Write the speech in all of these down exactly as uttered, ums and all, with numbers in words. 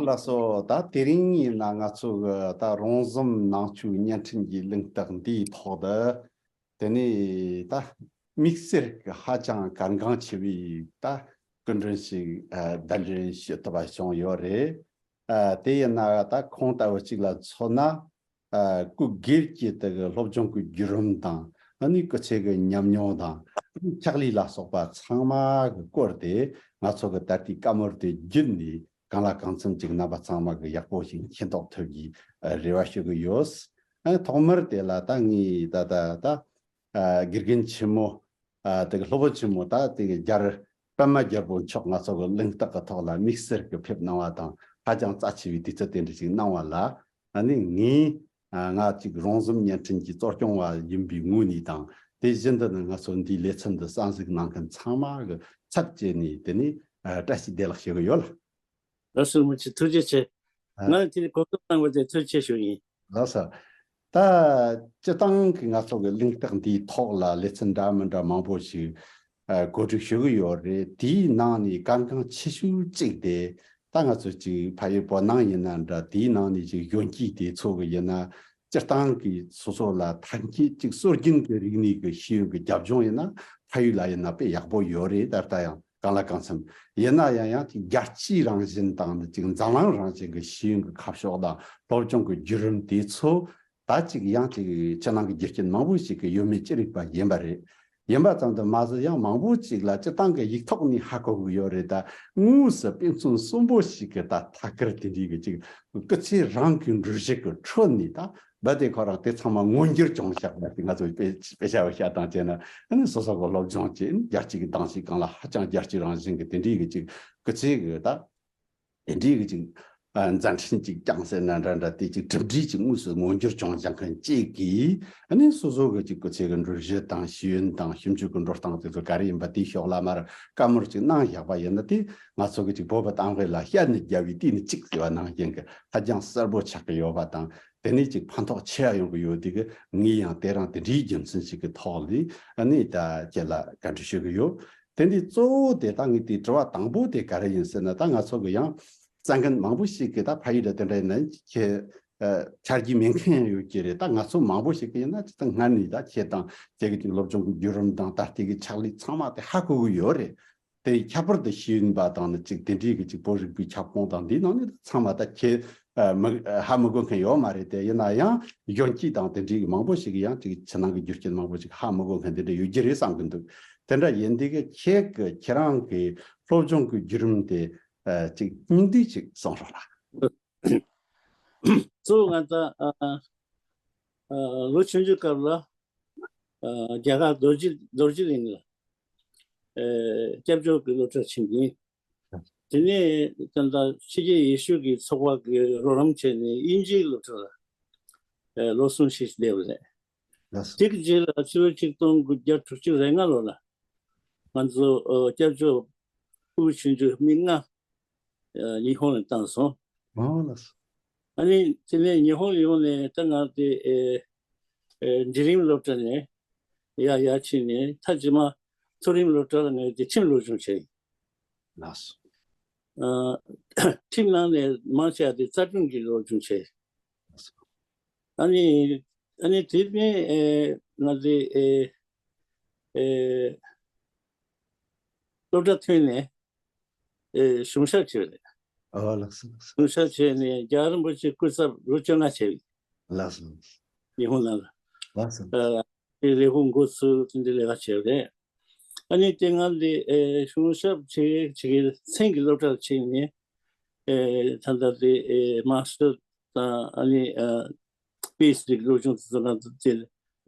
ལགས་སོ། ད་དེ་རིང་ཡིན་ན་ང་ཚོ་གི་ད་རོང་ཟོམ་ནང་ཆོས་བརྙན་འཕྲིན་གྱི་གླེང་སྟེགས་འདིའི་ཐོག་ཏུ། དེ་ནས་ད་དམིགས་བསལ་གྱི་ཧ་ཅང་གལ་འགངས་ཆེ་བའི་ད་སྐུ་མགྲོན་ཞིག་ཨ་གདན་འདྲེན་ཞུ་ཐུབ་པ་བྱུང་ཡོད་རེད། ཨ་དེ་ཡིན་ན་ད་ཁོང་ལྟ་བུ་ཅིག་ལ་མཚོན་ན། ཨ་སྐུ་སྒེར་གྱི་དེ་གི་སློབ་སྦྱོང་གི་བརྒྱུད་རིམ་དང་། ཨ་ནི་སྐུ་ཚེ་གི་ཉམས་མྱོང་དང་། ཕྱག་ལས་ལ་སོགས་པ་ཚང་མ་གི་སྐོར་དེ་ང་ཚོ་གི་ད་ལྟའི་བཀའ་མོལ་དེ་བརྒྱུད་ནས་གང་ལ་གང་འཚམ་ཅིག་རྣམ་པ་ཚང་མ་གི་ཡག་པོ་ཞིག་མཁྱེན་རྟོགས་ཐུབ་ཀྱི་ཨ་རེ་བ་ཞུ་གི་ཡོད། ཨ་ཐོག་མར་དེ་ལ་ད་ངས་ད་ད་ད་ཨ་དགེ་རྒན་ཆེན་མོ། ཨ་དེ་གི་སློབ་དཔོན་ཆེན་མོ་ད་དེ་གི་རྒྱལ་པདྨ་རྒྱལ་པོ་མཆོག་ང་ཚོ་གི་གླེང་སྟེགས་ཀྱི་ཐོག་ལ་དམིགས་བསལ་གྱི་ཕེབས་གནང་བ་དང་ཧ་ཅང་རྩ་ཆེ་བའི་དུས་ཚོད་དེ་འདྲ་ཞིག་གནང་བ་ལ། ཨ་ནི་ངས་ཨ་ང་ཅིག་རོང་ཟོམ་བརྙན་འཕྲིན་གྱི་གཙོ་སྐྱོང་བ་ཡིན་པའི་ངོས་ནས་དང་། དེ་བཞིན་དུ་ནི་ང་ཚོ་འདིའི་ལེ་ཚན་འདི་གསན་གཟིགས་གནང་མཁན་ཚང་མ་གི་ཚབ་བྱས་ནས་དེ་ནས་ཨ་བཀྲ་ཤིས་བདེ་ལེགས་ཞུ་གི་ཡོད་ལ། ལགས་སོ། མི་ཆེ་ཐུགས་རྗེ་ཆེ། ཨ། ང་ནི་དེ་ནི་གོ་སྐབས་གནང་བ་དེ་ཐུགས་རྗེ་ཆེ་ཞུ་ཡིན། ལགས་སོ། ད་སྤྱིར་བཏང་གི་ང་ཚོ་གི་གླེང་སྟེགས་འདིའི་ཐོག་ལ་ལེ་ཚན་འདྲ་མི་འདྲ་མང་པོ་ཞིག་ཨ་གོ་སྒྲིག་ཞུ་གི་ཡོད་རེད། དེའི་ནང་ནས་གལ་འགངས་ཆེ་ཤོས་གཅིག་དེ་ད་ང་ཚོ་ཅིག་ཕ་ཡུལ་བོད་ནང་ཡིན་ན་འདྲ། དེའི་ནང་ནས་ཅིག་གཞོན་སྐྱེས་དེ་ཚོ་གི་ཡིན་ན་སྤྱིར་བཏང་གི་སོ་སོ་ལ་ཐོན་སྐྱེད་ཅིག་སྲོལ་རྒྱུན་གྱི་རིག་གནས་ཀྱི་ཤེས་ཡོན་གྱི་རྒྱབ་ལྗོངས་ཡིན་ན་ཕ་ཡུལ་ལ་ཡིན་ན་དཔེ་ཡག་པོ་ཡོད་རེད། ད་ལྟ་ཡང་། གང་ལ་གང་འཚམ། ཡིན་ན་ཡང་ཡང་ཅིག་རྒྱལ་སྤྱིའི་རང་བཞིན་དང་ནི་ཅིག་འཛམ་གླིང་རང་བཞིན་གྱི་ཤེས་ཡོན་གྱི་ཁ་ཕྱོགས་དང་སློབ་སྦྱོང་གི་བརྒྱུད་རིམ་དེ་ཚོ་ད་ཅིག་ཡང་ཅིག་ཕྱི་ནང་གི་རྒྱུ་རྐྱེན་མང་པོ་ཞིག་གིས་ཡོད་མེད་ཅི་རིགས་པ་ཡིན་པ་རེད། ཡིན་པ་ཙམ་དུ་མ་ཟད་ཡང་མང་པོ་ཅིག་ལ་སྤྱིར་བཏང་གི་ཡིག་ཐོག་ནས་ཧ་གོ་གི་ཡོད་རེད། ད་དངོས་སུ་དཔེ་མཚོན་གསོན་པོ་ཞིག་གི་ད་ཐད་ཀར་དེ་འདྲའི་གི་ཅིག་སྐུ་ཚེ་རིང་གི་འགྲུལ་བཞུད་ཀྱི་ཁྲོད་ནས་ད། རྦད་དེ་ཁོ་རང་དེ་ཚང་མ་མངོན་འགྱུར་བྱུང་བཞག་པ་དེ་ང་ཚོ་དཔེ་དཔེ་ཆ་བཞག་སྟངས་བྱས་ན། ཨ་ནི་སོ་སོ་གི་སློབ་སྦྱོང་བྱས། རྒྱལ་སྤྱི་གི་གདམ་གསེས་སྒང་ལ་ཧ་ཅང་རྒྱལ་སྤྱི་རང་བཞིན་གྱི་དེ་འདྲའི་གི་ཅིག་སྐུ་ཚེ་གི་ད་དེ་འདྲའི་གི་ཅིག་ཨ་མཛད་འཕྲིན་ཅིག་བསྐྱངས་ཟེར་ན་འདྲ་འདྲ། དེ་ཅིག་གྲུབ་འབྲས་ཅིག་དངོས་སུ་མངོན་འགྱུར་བྱུང་བཞག་མཁན་བཅས་ཀྱིས། ཨ་ནི་སོ་སོ་གི་ཅིག་སྐུ་ཚེ་གི་འགྲུལ་བཞུད་དང་ཤེས་ཡོན་དང་ཞིབ་འཇུག་གི་འགྲོ་སྟངས་དེ་ཚོ་ག་རེ་ཡིན་པ་དེའི་ཕྱོགས་ལ་མར་བཀའ་མོལ་ཅིག་གནང་བཞག་པ་ཡིན་ན། དེ་ང་ཚོ་གི་ཅིག་བོད་པའི་གཏམ་དཔེ་ལ་ཤ་ནི་རྒྱལ་བའི་གཏིང་ནི་གཅིག་ཟེར་བ་ནང་བཞིན་གྱི་ཧ་ཅང་གསལ་པོ་ཆགས་ཀྱི་ཡོད་པ་དང་། དེ་ནས་ཅིག་ཕན་ཐོགས་ཆེ་བ་ཡོང་གི་ཡོད་དེ་གི། ངས་ཡང་དེ་རང་དེ་འདྲའི་རྒྱུ་མཚན་ཞིག་གི་ཐོག་ལས་ཨ་ནི་ད་ཁྱེད་ལ་བཀའ་འདྲི་ཞུ་གི་ཡོད། དེ་འདི་གཙོ་བོ་དེ་ད་ངས་དེ་དྲི་བ་དང་པོ་དེ་ག་རེ་ཡིན་ཟེར་ན། ད་ང་ཚོ་གི་ཡང་གསན་མཁན་མང་པོ་ཞིག་གི་ད་ཕ་ཡུལ་ལ་དེ་འདྲ་ཡིན་ན་ཁྱེད་ཨ་ཆ་རྒྱུས་མེད་མཁན་ཡང་ཡོད་ཀྱི་རེད། ད་ང་ཚོ་མང་པོ་ཞིག་གི་ཡིན་ན་ཅི་ད་སྔར་ནས་ད་ཁྱེད་དང་ཁྱེད་ཀྱི་ཅིག་སློབ་སྦྱོང་གི་བརྒྱུད་རིམ་དང་ད་ལྟའི་གི་ཕྱག་ལས་ཚང་མ་དེ་ཧ་གོ་གི་ཡོད་རེད། དེ་ཁྱད་པར་དུ་ཤེས་ཡོན་པ་དང་ནི་ཅིག་དེ་འདྲའི་གི་ཅིག་བོད་རིག་པའི་ཁྱབ་ཁོངས་དང་འདིའི་ནང་ནས་ཚང་མ་ད་ཁྱེད་ཨ་མི་ཧ་མི་གོ་མཁན་ཡོད་མ་རེད་དེ། ཡིན་ན་ཡང་གཞོན་སྐྱེས་དང་དེ་འདྲའི་གི་མང་པོ་ཞིག་གི་ཡང་ཅིག་ཕྱི་ནང་གི་རྒྱུ་རྐྱེན་མང་པོ་ཞིག་ཧ་མི་གོ་མཁན་དེ་འདྲ་ཡོད་རྒྱུ་རེད་བསམ་གི་འདུག་དེ་འདྲ་ཡིན་དེ་གི་ཁྱེད་ཀྱི་ཁྱེད་རང་གི་སློབ་སྦྱོང་གི་བརྒྱུད་རིམ་དེ་ཨ་ཅིག་སྙིང་བསྡུས་ཅིག་གསུང་རོགས་གནང་། གཙོ་བོ་ང་ཚོ་ཨ་ཨ་ལོ་ཆུང་ཆུང་སྐབས་ལ་ཨ་རྒྱ་གར་རྡོ་རྗེ་རྡོ་རྗེ་གླིང་ལ་ཨ་སྐྱབས་བཅོལ་གྱི་སློབ་གྲྭར་ཕྱིན་ཡིན། དེ་ནས་ད་ལྟ་ཕྱི་རྒྱལ་ཡེ་ཤུ་གི་ཚོགས་པ་གི་རོགས་རམ་བྱས་ནས་དབྱིན་ཇིའི་སློབ་གྲྭ་ལ་ཨ་ལོ་གསུམ་ཞིག་བསྡད་པ་རེད། ལགས་སོ། དེ་གི་རྗེས་ལ་ཕྱི་ལོ་ཆིག་སྟོང་དགུ་བརྒྱ་དྲུག་ཅུ་རེ་ལྔ་ལོ་ལ་ང་ཚོ་ཨ་སྐྱབས་བཅོལ་ཕྲུ་གུ་ཆུང་ཆུང་མི་ལྔ་ཨ་ཉི་ཧོང་ལ་བཏང་སོང་། ཨོ་ལགས་སོ། ཨ་ནི་དེ་ནས་ཉི་ཧོང་ལ་ཡོང་ནས་ད་ང་དེ་ཨེ་ཨེ་འབྲིང་རིམ་སློབ་གྲྭ་ནས་ཡར་ཡར་ཕྱིན་ནས། མཐའ་མཇུག་མ་མཐོ་རིམ་སློབ་གྲྭ་ལ་ངས་དེ་ཁྲིམས་སློབ་སྦྱོང་བྱས། ལགས་སོ། ཨ་ཁྲིམས་ནང་ནས་མང་ཆེ་བ་དེ་རྩ་ཁྲིམས་ཀྱི་སློབ་སྦྱོང་བྱས། ལགས་སོ། ཨ་ནི་ཨ་ནི་དེ་ནས་ཨེ་ང་དེ་ཨེ་ཨེ་སློབ་གྲྭ་ཐོན་ནས་ཨེ་གཞུང་ཞབས་བྱས་པ་རེད། ཨོ་ལགས་སོ་ལགས་སོ། གཞུང་ཞབས་བྱས་ནས་རྒྱལ་བ་རིན་པོ་ཆེའི་སྐུ་ཚབ་ལོ་བཅོ་ལྔ་བྱས་པ་རེད། ལགས་སོ་ལགས་སོ། ཉི་ཧོང་ནང་ལ། ལགས་སོ་ལགས་སོ། ཨ་དེ་ལས་ཁུངས་འགོ་ཚུགས་དེ་འདྲའི་ལས་ཀ་བྱས་པ་རེད། ཨ་ནི་དེ་སྔ་ལས་ཨེ་གཞུང་ཞབས་བྱེད་བྱེད་མཁན་མཚན་གྱི་སློབ་གྲྭར་ཕྱིན་ནས་ཨེ་ད་ལྟ་དེ་ཨེ་མ་སི་ཊར་དང་ཨ་ནི་ཨ་པི་ཨེཆ་ཌི་གི་སློབ་སྦྱོང་དེ་ཚོ་ང་ཚོ་དེ་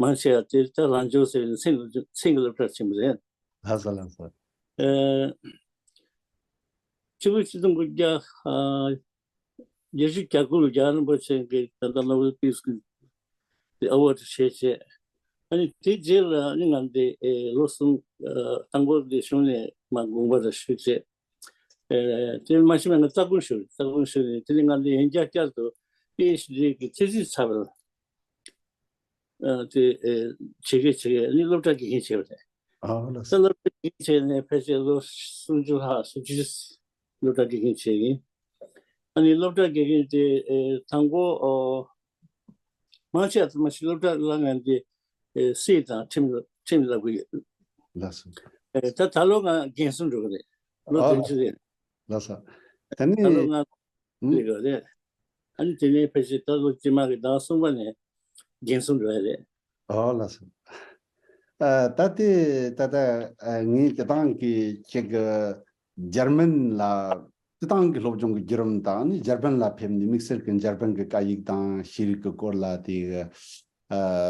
མང་ཆེ་བ་དེ་ད་རང་སྦྱོང་ཟེར་བའི་མཚན་གྱི་སློབ་སྦྱོང་མཚན་གྱི་སློབ་གྲྭར་ཕྱིན་པ་རེད། ལགས་སོ་ལགས་སོ། ཨེ་ཕྱི་ལོ་ཆིག་སྟོང་དགུ་བརྒྱ་ཨ་བརྒྱད་ཅུ་གྱ་དགུ་ལ་རྒྱལ་བ་རིན་པོ་ཆེ་གིས་ད་ལྟ་ནོ་བེལ་པིས་གི་ཨེ་ཝར་ཌི་བཞེས་བྱས། ཨ་ནི་དེ་རྗེས་ལ་ཨ་ནི་ང་འདི་ཨེ་ལོ་གསུམ་ཨ་དང་པོ་འདི་གཞུང་ནས་མར་དགོངས་པ་ར་ཞུས་བྱས། ཨེ་དེ་མ་ཤེས་པ་ང་རྩ་དགོངས་ཞུ་རྩ་དགོངས་ཞུས་ནས་དེ་ནས་ང་འདི་ཡང་བསྐྱར་བསྐྱར་དུ་པི་ཨེཆ་ཌི་གི་ཐེ་སིས་ཚར་བ་ལ། ཨ་དེ་ཨེ་བྱེད་ཀྱི་བྱེད་ཀྱི་ཨ་ནི་སློབ་གྲྭ་དགེ་རྒན་བྱས་པ་རེད། ཨ་ལགས་ད་སོ། སློབ་གྲྭ་དགེ་རྒན་བྱས་ནས་ཕལ་ཆེར་ལོ་སུམ་ཅུ་ལྷག་སུམ་ཅུ་སློབ་གྲྭ་དགེ་རྒན་བྱས་ཡིན། ཨ་ནི་སློབ་གྲྭ་དགེ་རྒན་དེ་ཨེ་དང་པོ་ཨོ་མང་ཆེ་བ་ཚང་མ་ཞིག་སློབ་གྲྭ་ལ་ངན་དེ་ཨེ་སྲིད་དང་ཁྲིམས་ལ་ཁྲིམས་ལབ་གི་ཡོད། ལགས་སོ། ཨེ་ད་ད་ལོ་ང་རྒན་གསུམ་འགྲོ་གི་རེད། ལོ་ཨ་བདུན་ཅུ་རེད། ལགས་སོ། ད་ནི་ད་ལོ་ང་ཨུམ། ལེགས་རེད། ཨ་ནི་དེ་ནས་ཕལ་ཆེར་ད་ལོ་རྗེས་མ་གི་ཟླ་གསུམ་པ་ནས་རྒན་གསུམ་འགྲོ་ཡ་རེད། ཨོ་ལགས་སོ། ཨ་ད་ལྟའི་ད་ལྟ་ཨ་ངས་སྤྱི་བཏང་གི་ཁྱེད་ཀྱི་འཇར་མན་ལ་སྤྱི་བཏང་གི་སློབ་སྦྱོང་གི་བརྒྱུད་རིམ་དང་ནི་འཇར་པན་ལ་ཕེབས་ནས་དམིགས་བསལ་གྱི་འཇར་པན་གྱི་སྐད་ཡིག་དང་ཤེས་རིག་གི་སྐོར་ལ་དེ་གི་ཨ་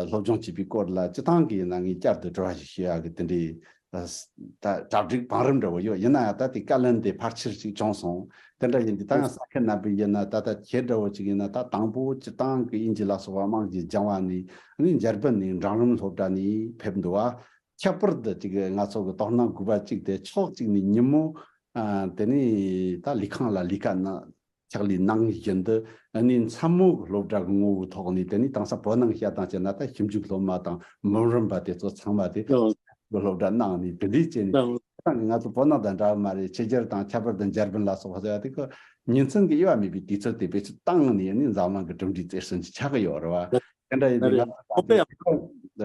སློབ་སྦྱོང་བྱས་པའི་སྐོར་ལ་སྤྱི་བཏང་གི་ཡིན་ན་ངས་བསྐྱར་དུ་དྲི་བ་ཞིག་ཞུ་ཡག་གི་དེ་འདྲའི་ཨ་ད་གྲ་སྒྲིག་བང་རིམ་འདྲ་བོ་ཡོད། ཡིན་ན་ཡང་ད་དེ་བཀའ་ལན་དེ་ཕལ་ཆེར་ཅིག་བྱུང་སོང་། དེ་འདྲ་ཡིན་དུས་ད་ཡང་ས་ཁུལ་རྣམ་པའི་ཡིན་ན་ད་ལྟ་ཁྱེད་འདྲ་བོ་ཅིག་ཡིན་ན་ད་དང་པོ་སྤྱི་བཏང་གི་དབྱིན་ཇི་ལ་སོགས་པ་རྨང་གཞི་སྦྱང་བ་ནས་ནི་འཇར་པན་ནས་འབྲིང་རིམ་སློབ་གྲྭ་ནས་ཕེབས་འདུག་བ། ཁྱད་པར་དུ་ཅིག་ང་ཚོ་གི་དོ་སྣང་དགོས་པ་ཅིག་དེ་ཕྱོགས་གཅིག་ནས་ཉིན་མོ་ཨ་དེ་ནས་ད་ལས་ཁང་ལ་ལས་ཀ་གནང་ཕྱག་ལས་གནང་བཞིན་དུ་ཨ་ནི་མཚན་མོ་གི་སློབ་གྲྭ་གི་ངོ་བོའི་ཐོག་ནས་དེ་ནས་དེང་སང་བོད་ནང་བཤད་སྟངས་བྱས་ན་ད་ཞིབ་འཇུག་སློབ་མ་དང་འབུམ་རམས་པ་དེ་ཚོ་ཚང་མ་དེ་ཨོ་གི་སློབ་གྲྭ་གནང་ནས་དེ་འདྲས་བྱས་ནས་ཨོ་ད་ང་ཚོ་བོད་ནང་དང་འདྲ་བ་མ་རེད། ཕྱི་རྒྱལ་དང་ཁྱད་པར་དུ་འཇར་པན་ལ་སོགས་པ་ཟེར་བ་དེ་གི་ཉིན་མཚན་གྱི་དབྱེ་བ་མེད་པའི་དུས་ཚོད་དེ་བེད་སྤྱོད་བཏང་ནས་ནི་འཛམ་གླིང་གི་གྲུབ་འབྲས་རྩེར་སོན་གྱི་ཆགས་ཀྱི་ཡོད་རེད་བ། དེ་འདྲ་ཡིན་དུས་ང་ཚོ་ད་ཨོ་ཡ་